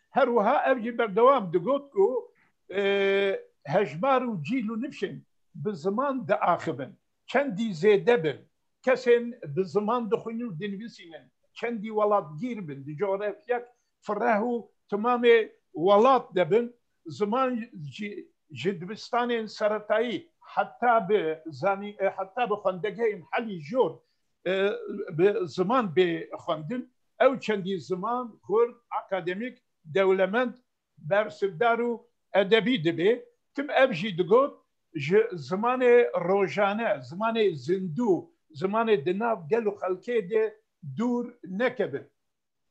Her wiha ev jî berdewam digot ku, e, hejmar û cîl û nifşên bi ziman diaxivin, çendî zêde bin, kesên bi ziman dixwînin û dinivîsînin, çendî welatgîr bin, di cografyek fireh û timamê welat de bin, ziman jî ji dibistanên seretayî heta bi zanî-, e, heta bi xwendegehên helî jor, e, bi ziman bê xwendin. Ew çendî ziman xurt, akademîk, dewlemend, bersivdar û edebî dibe. Tim ev jî digot, ji zimanê rojane, zimanê zindû, zimanê di nav gel û xelkê de dûr nekevin.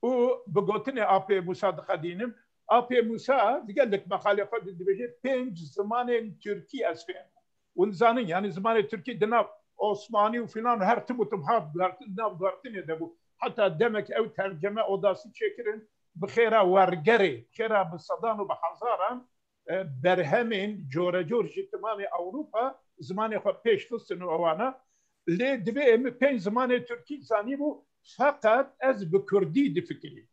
Û bi gotinê Apê Mûsa diqedînim. Apê Mûsa di gelek meqalê xwe de dibêje, pênc zimanên Tirkî ez fêhm. Hûn dizanin, yani zimanê Tirkî di nav Osmanî û filan û her tim û tim hat guhertin, di nav guhertinê de bû. Heta demek ew terceme odasî çêkirin, bi xêra wergerê, bi xêra bi sedan û bi hezaran, e, berhemên corecor ji timamê Ewropa zimanê xwe pêş xistin û ewana. Lê divê min pênc zimanê Tirkî zanîbû, feqet ez bi Kurdî difikirîm.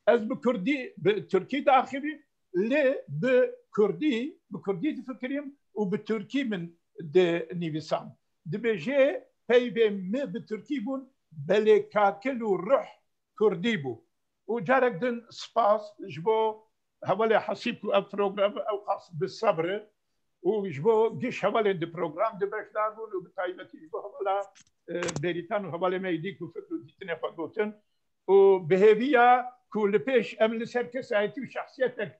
Ez bi Kurdî, bi Tirkî diaxivîm, lê bi Kurdî, bi Kurdî difikirîm û bi Tirkî min dinivîsam. Dibêje peyvên min bi Tirkî bûn, belê kakil û ruh Kurdî bû. Û carek din spas ji bo hevalê Hesîb ku ev program ew qas bi sebr e û ji bo giş hevalên di program de beşdar bûn û bi taybetî ji bo hevala, e, Bêrîtan û hevalê me yê dî ku fikr û dîtinê xwe gotin. Û bi hêviya ku li pêş em li ser kesayetî û şexsiyetek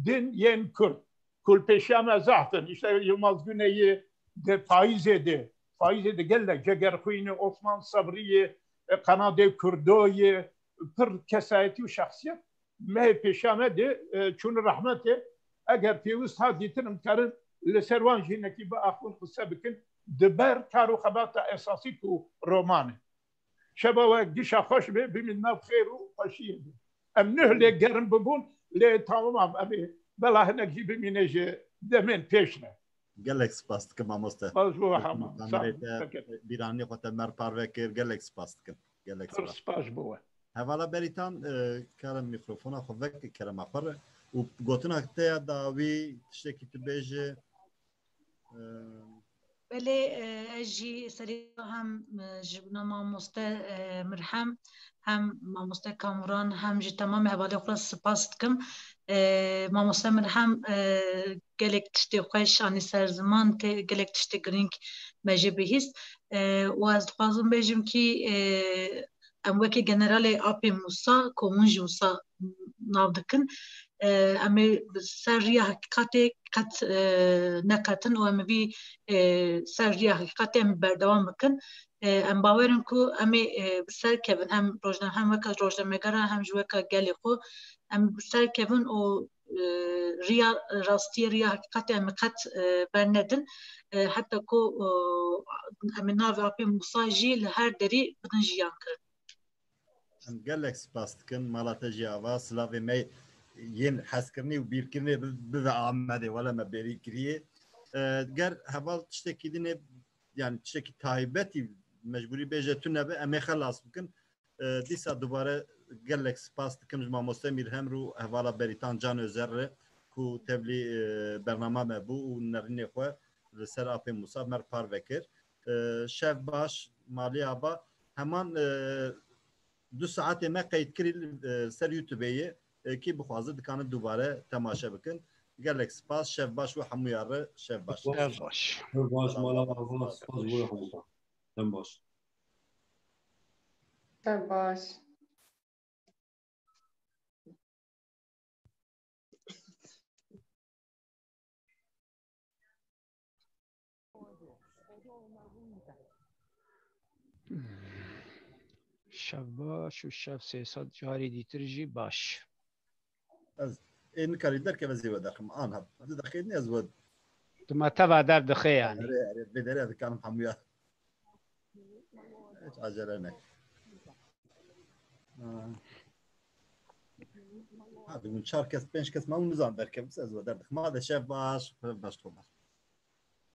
din yên Kurd ku li pêşiya me zehf in. Îşte Yilmaz Güneyî di payîzê de, payîzê de gelek Cegerxwînî, Osman Sebriyê, e, Qenadê Kurdoyê, pir kesayetî û şexsiyet mehê pêşiya me de, e, çûn rehmetê. Eger pêwist hat dîtin, em dikarin li ser wan jî hinekî biaxivin, qise bikin. Di ber kar û xebata esasî ku roman e. Şeva we gişa xweş be, bimîn nav xêr û xweşiyê de. Em nuh lê germ bibûn, lê tamam em ê bela hinek jî bimîne ji demên pêş re. Gelek spas dikim mamoste. Baş bo hema. Kamerê te, bîranî xwe te mer parve kir. Gelek spas dikim. Gelek spas. Pir spas bo we. Hevala Berîtan, e, kerem mîkrofona xwe veke kerema xwe re û gotina te ya dawî tiştekî tu bêje, e, Belê, e, ez jî serî hem, e, ji bona mamoste, e, Mirhem, hem mamoste Kamuran, hem jî temamê hevalê xwe re spas dikim. E, mamoste Mirhem, e, gelek tiştê xweş anî ser ziman, te-, gelek tiştê girîng me jê bihîst. E, û ez dixwazim bêjim kî, e, em wekî generalê Apê Mûsa, ku hûn jî wisa nav dikin, e, em ê bi ser riya heqîqatê qet, e, neqetin û em ê vî, e, ser riya heqîqatê em ê berdewam bikin. E, em bawer in ku em ê, e, bi ser kevin, hem rojna-, hem weka rojnamegeran, hem jî weka gelê xwe, em bi ser kevin û, e, riya rastiyê, riya heqîqatê em ê qet, e, bernedin. E, heta ku, e, em ê navê Apê Mûsa jî li her derî bidin jiyan kirin. Em gelek spas dikin. Mala te jî ava, silavê me yên hezkirinê û bîrkirinê bi-, bibe Amedê. Wele me bêrî kiriye. E, ger heval tiştekî din ê, yani tiştekî taybetî mecbûrî bêje tune be, em ê xelas bikin. E, dîsa dubare gelek spas dikim ji mamoste Mîrhem û hevala Berîtan Can Özer re ku tevlî, e, bernama me bû û nerînê xwe li ser Apê Mûsa me re parve kir. E, şev baş, malê ava. Heman, e, du saetê me qeyd kirî, e, ser YouTubeê ye. E, kî bixwaze dikane dubare temaşe bikin. Gelek spas, şev baş û hemûya re şev baş. Şev baş. Şev baş, mala ava, spas bo hemû. Şev baş. Şev baş. Şev baş û şev sê sed carî dîtir jî baş. Ez ê nikarî derkeve zî we derxim. An heb. Du deqê ne ez we. Tu me teva derdixê yani. Erê, erê, bê derê dikanim hemûya. Hiç acele ne. Ha. Ha, dibûn çar kes, pênc kes ma hûn nizan derkevin, ez we derdixim. Ma de şev baş, şev baş, xwe baş.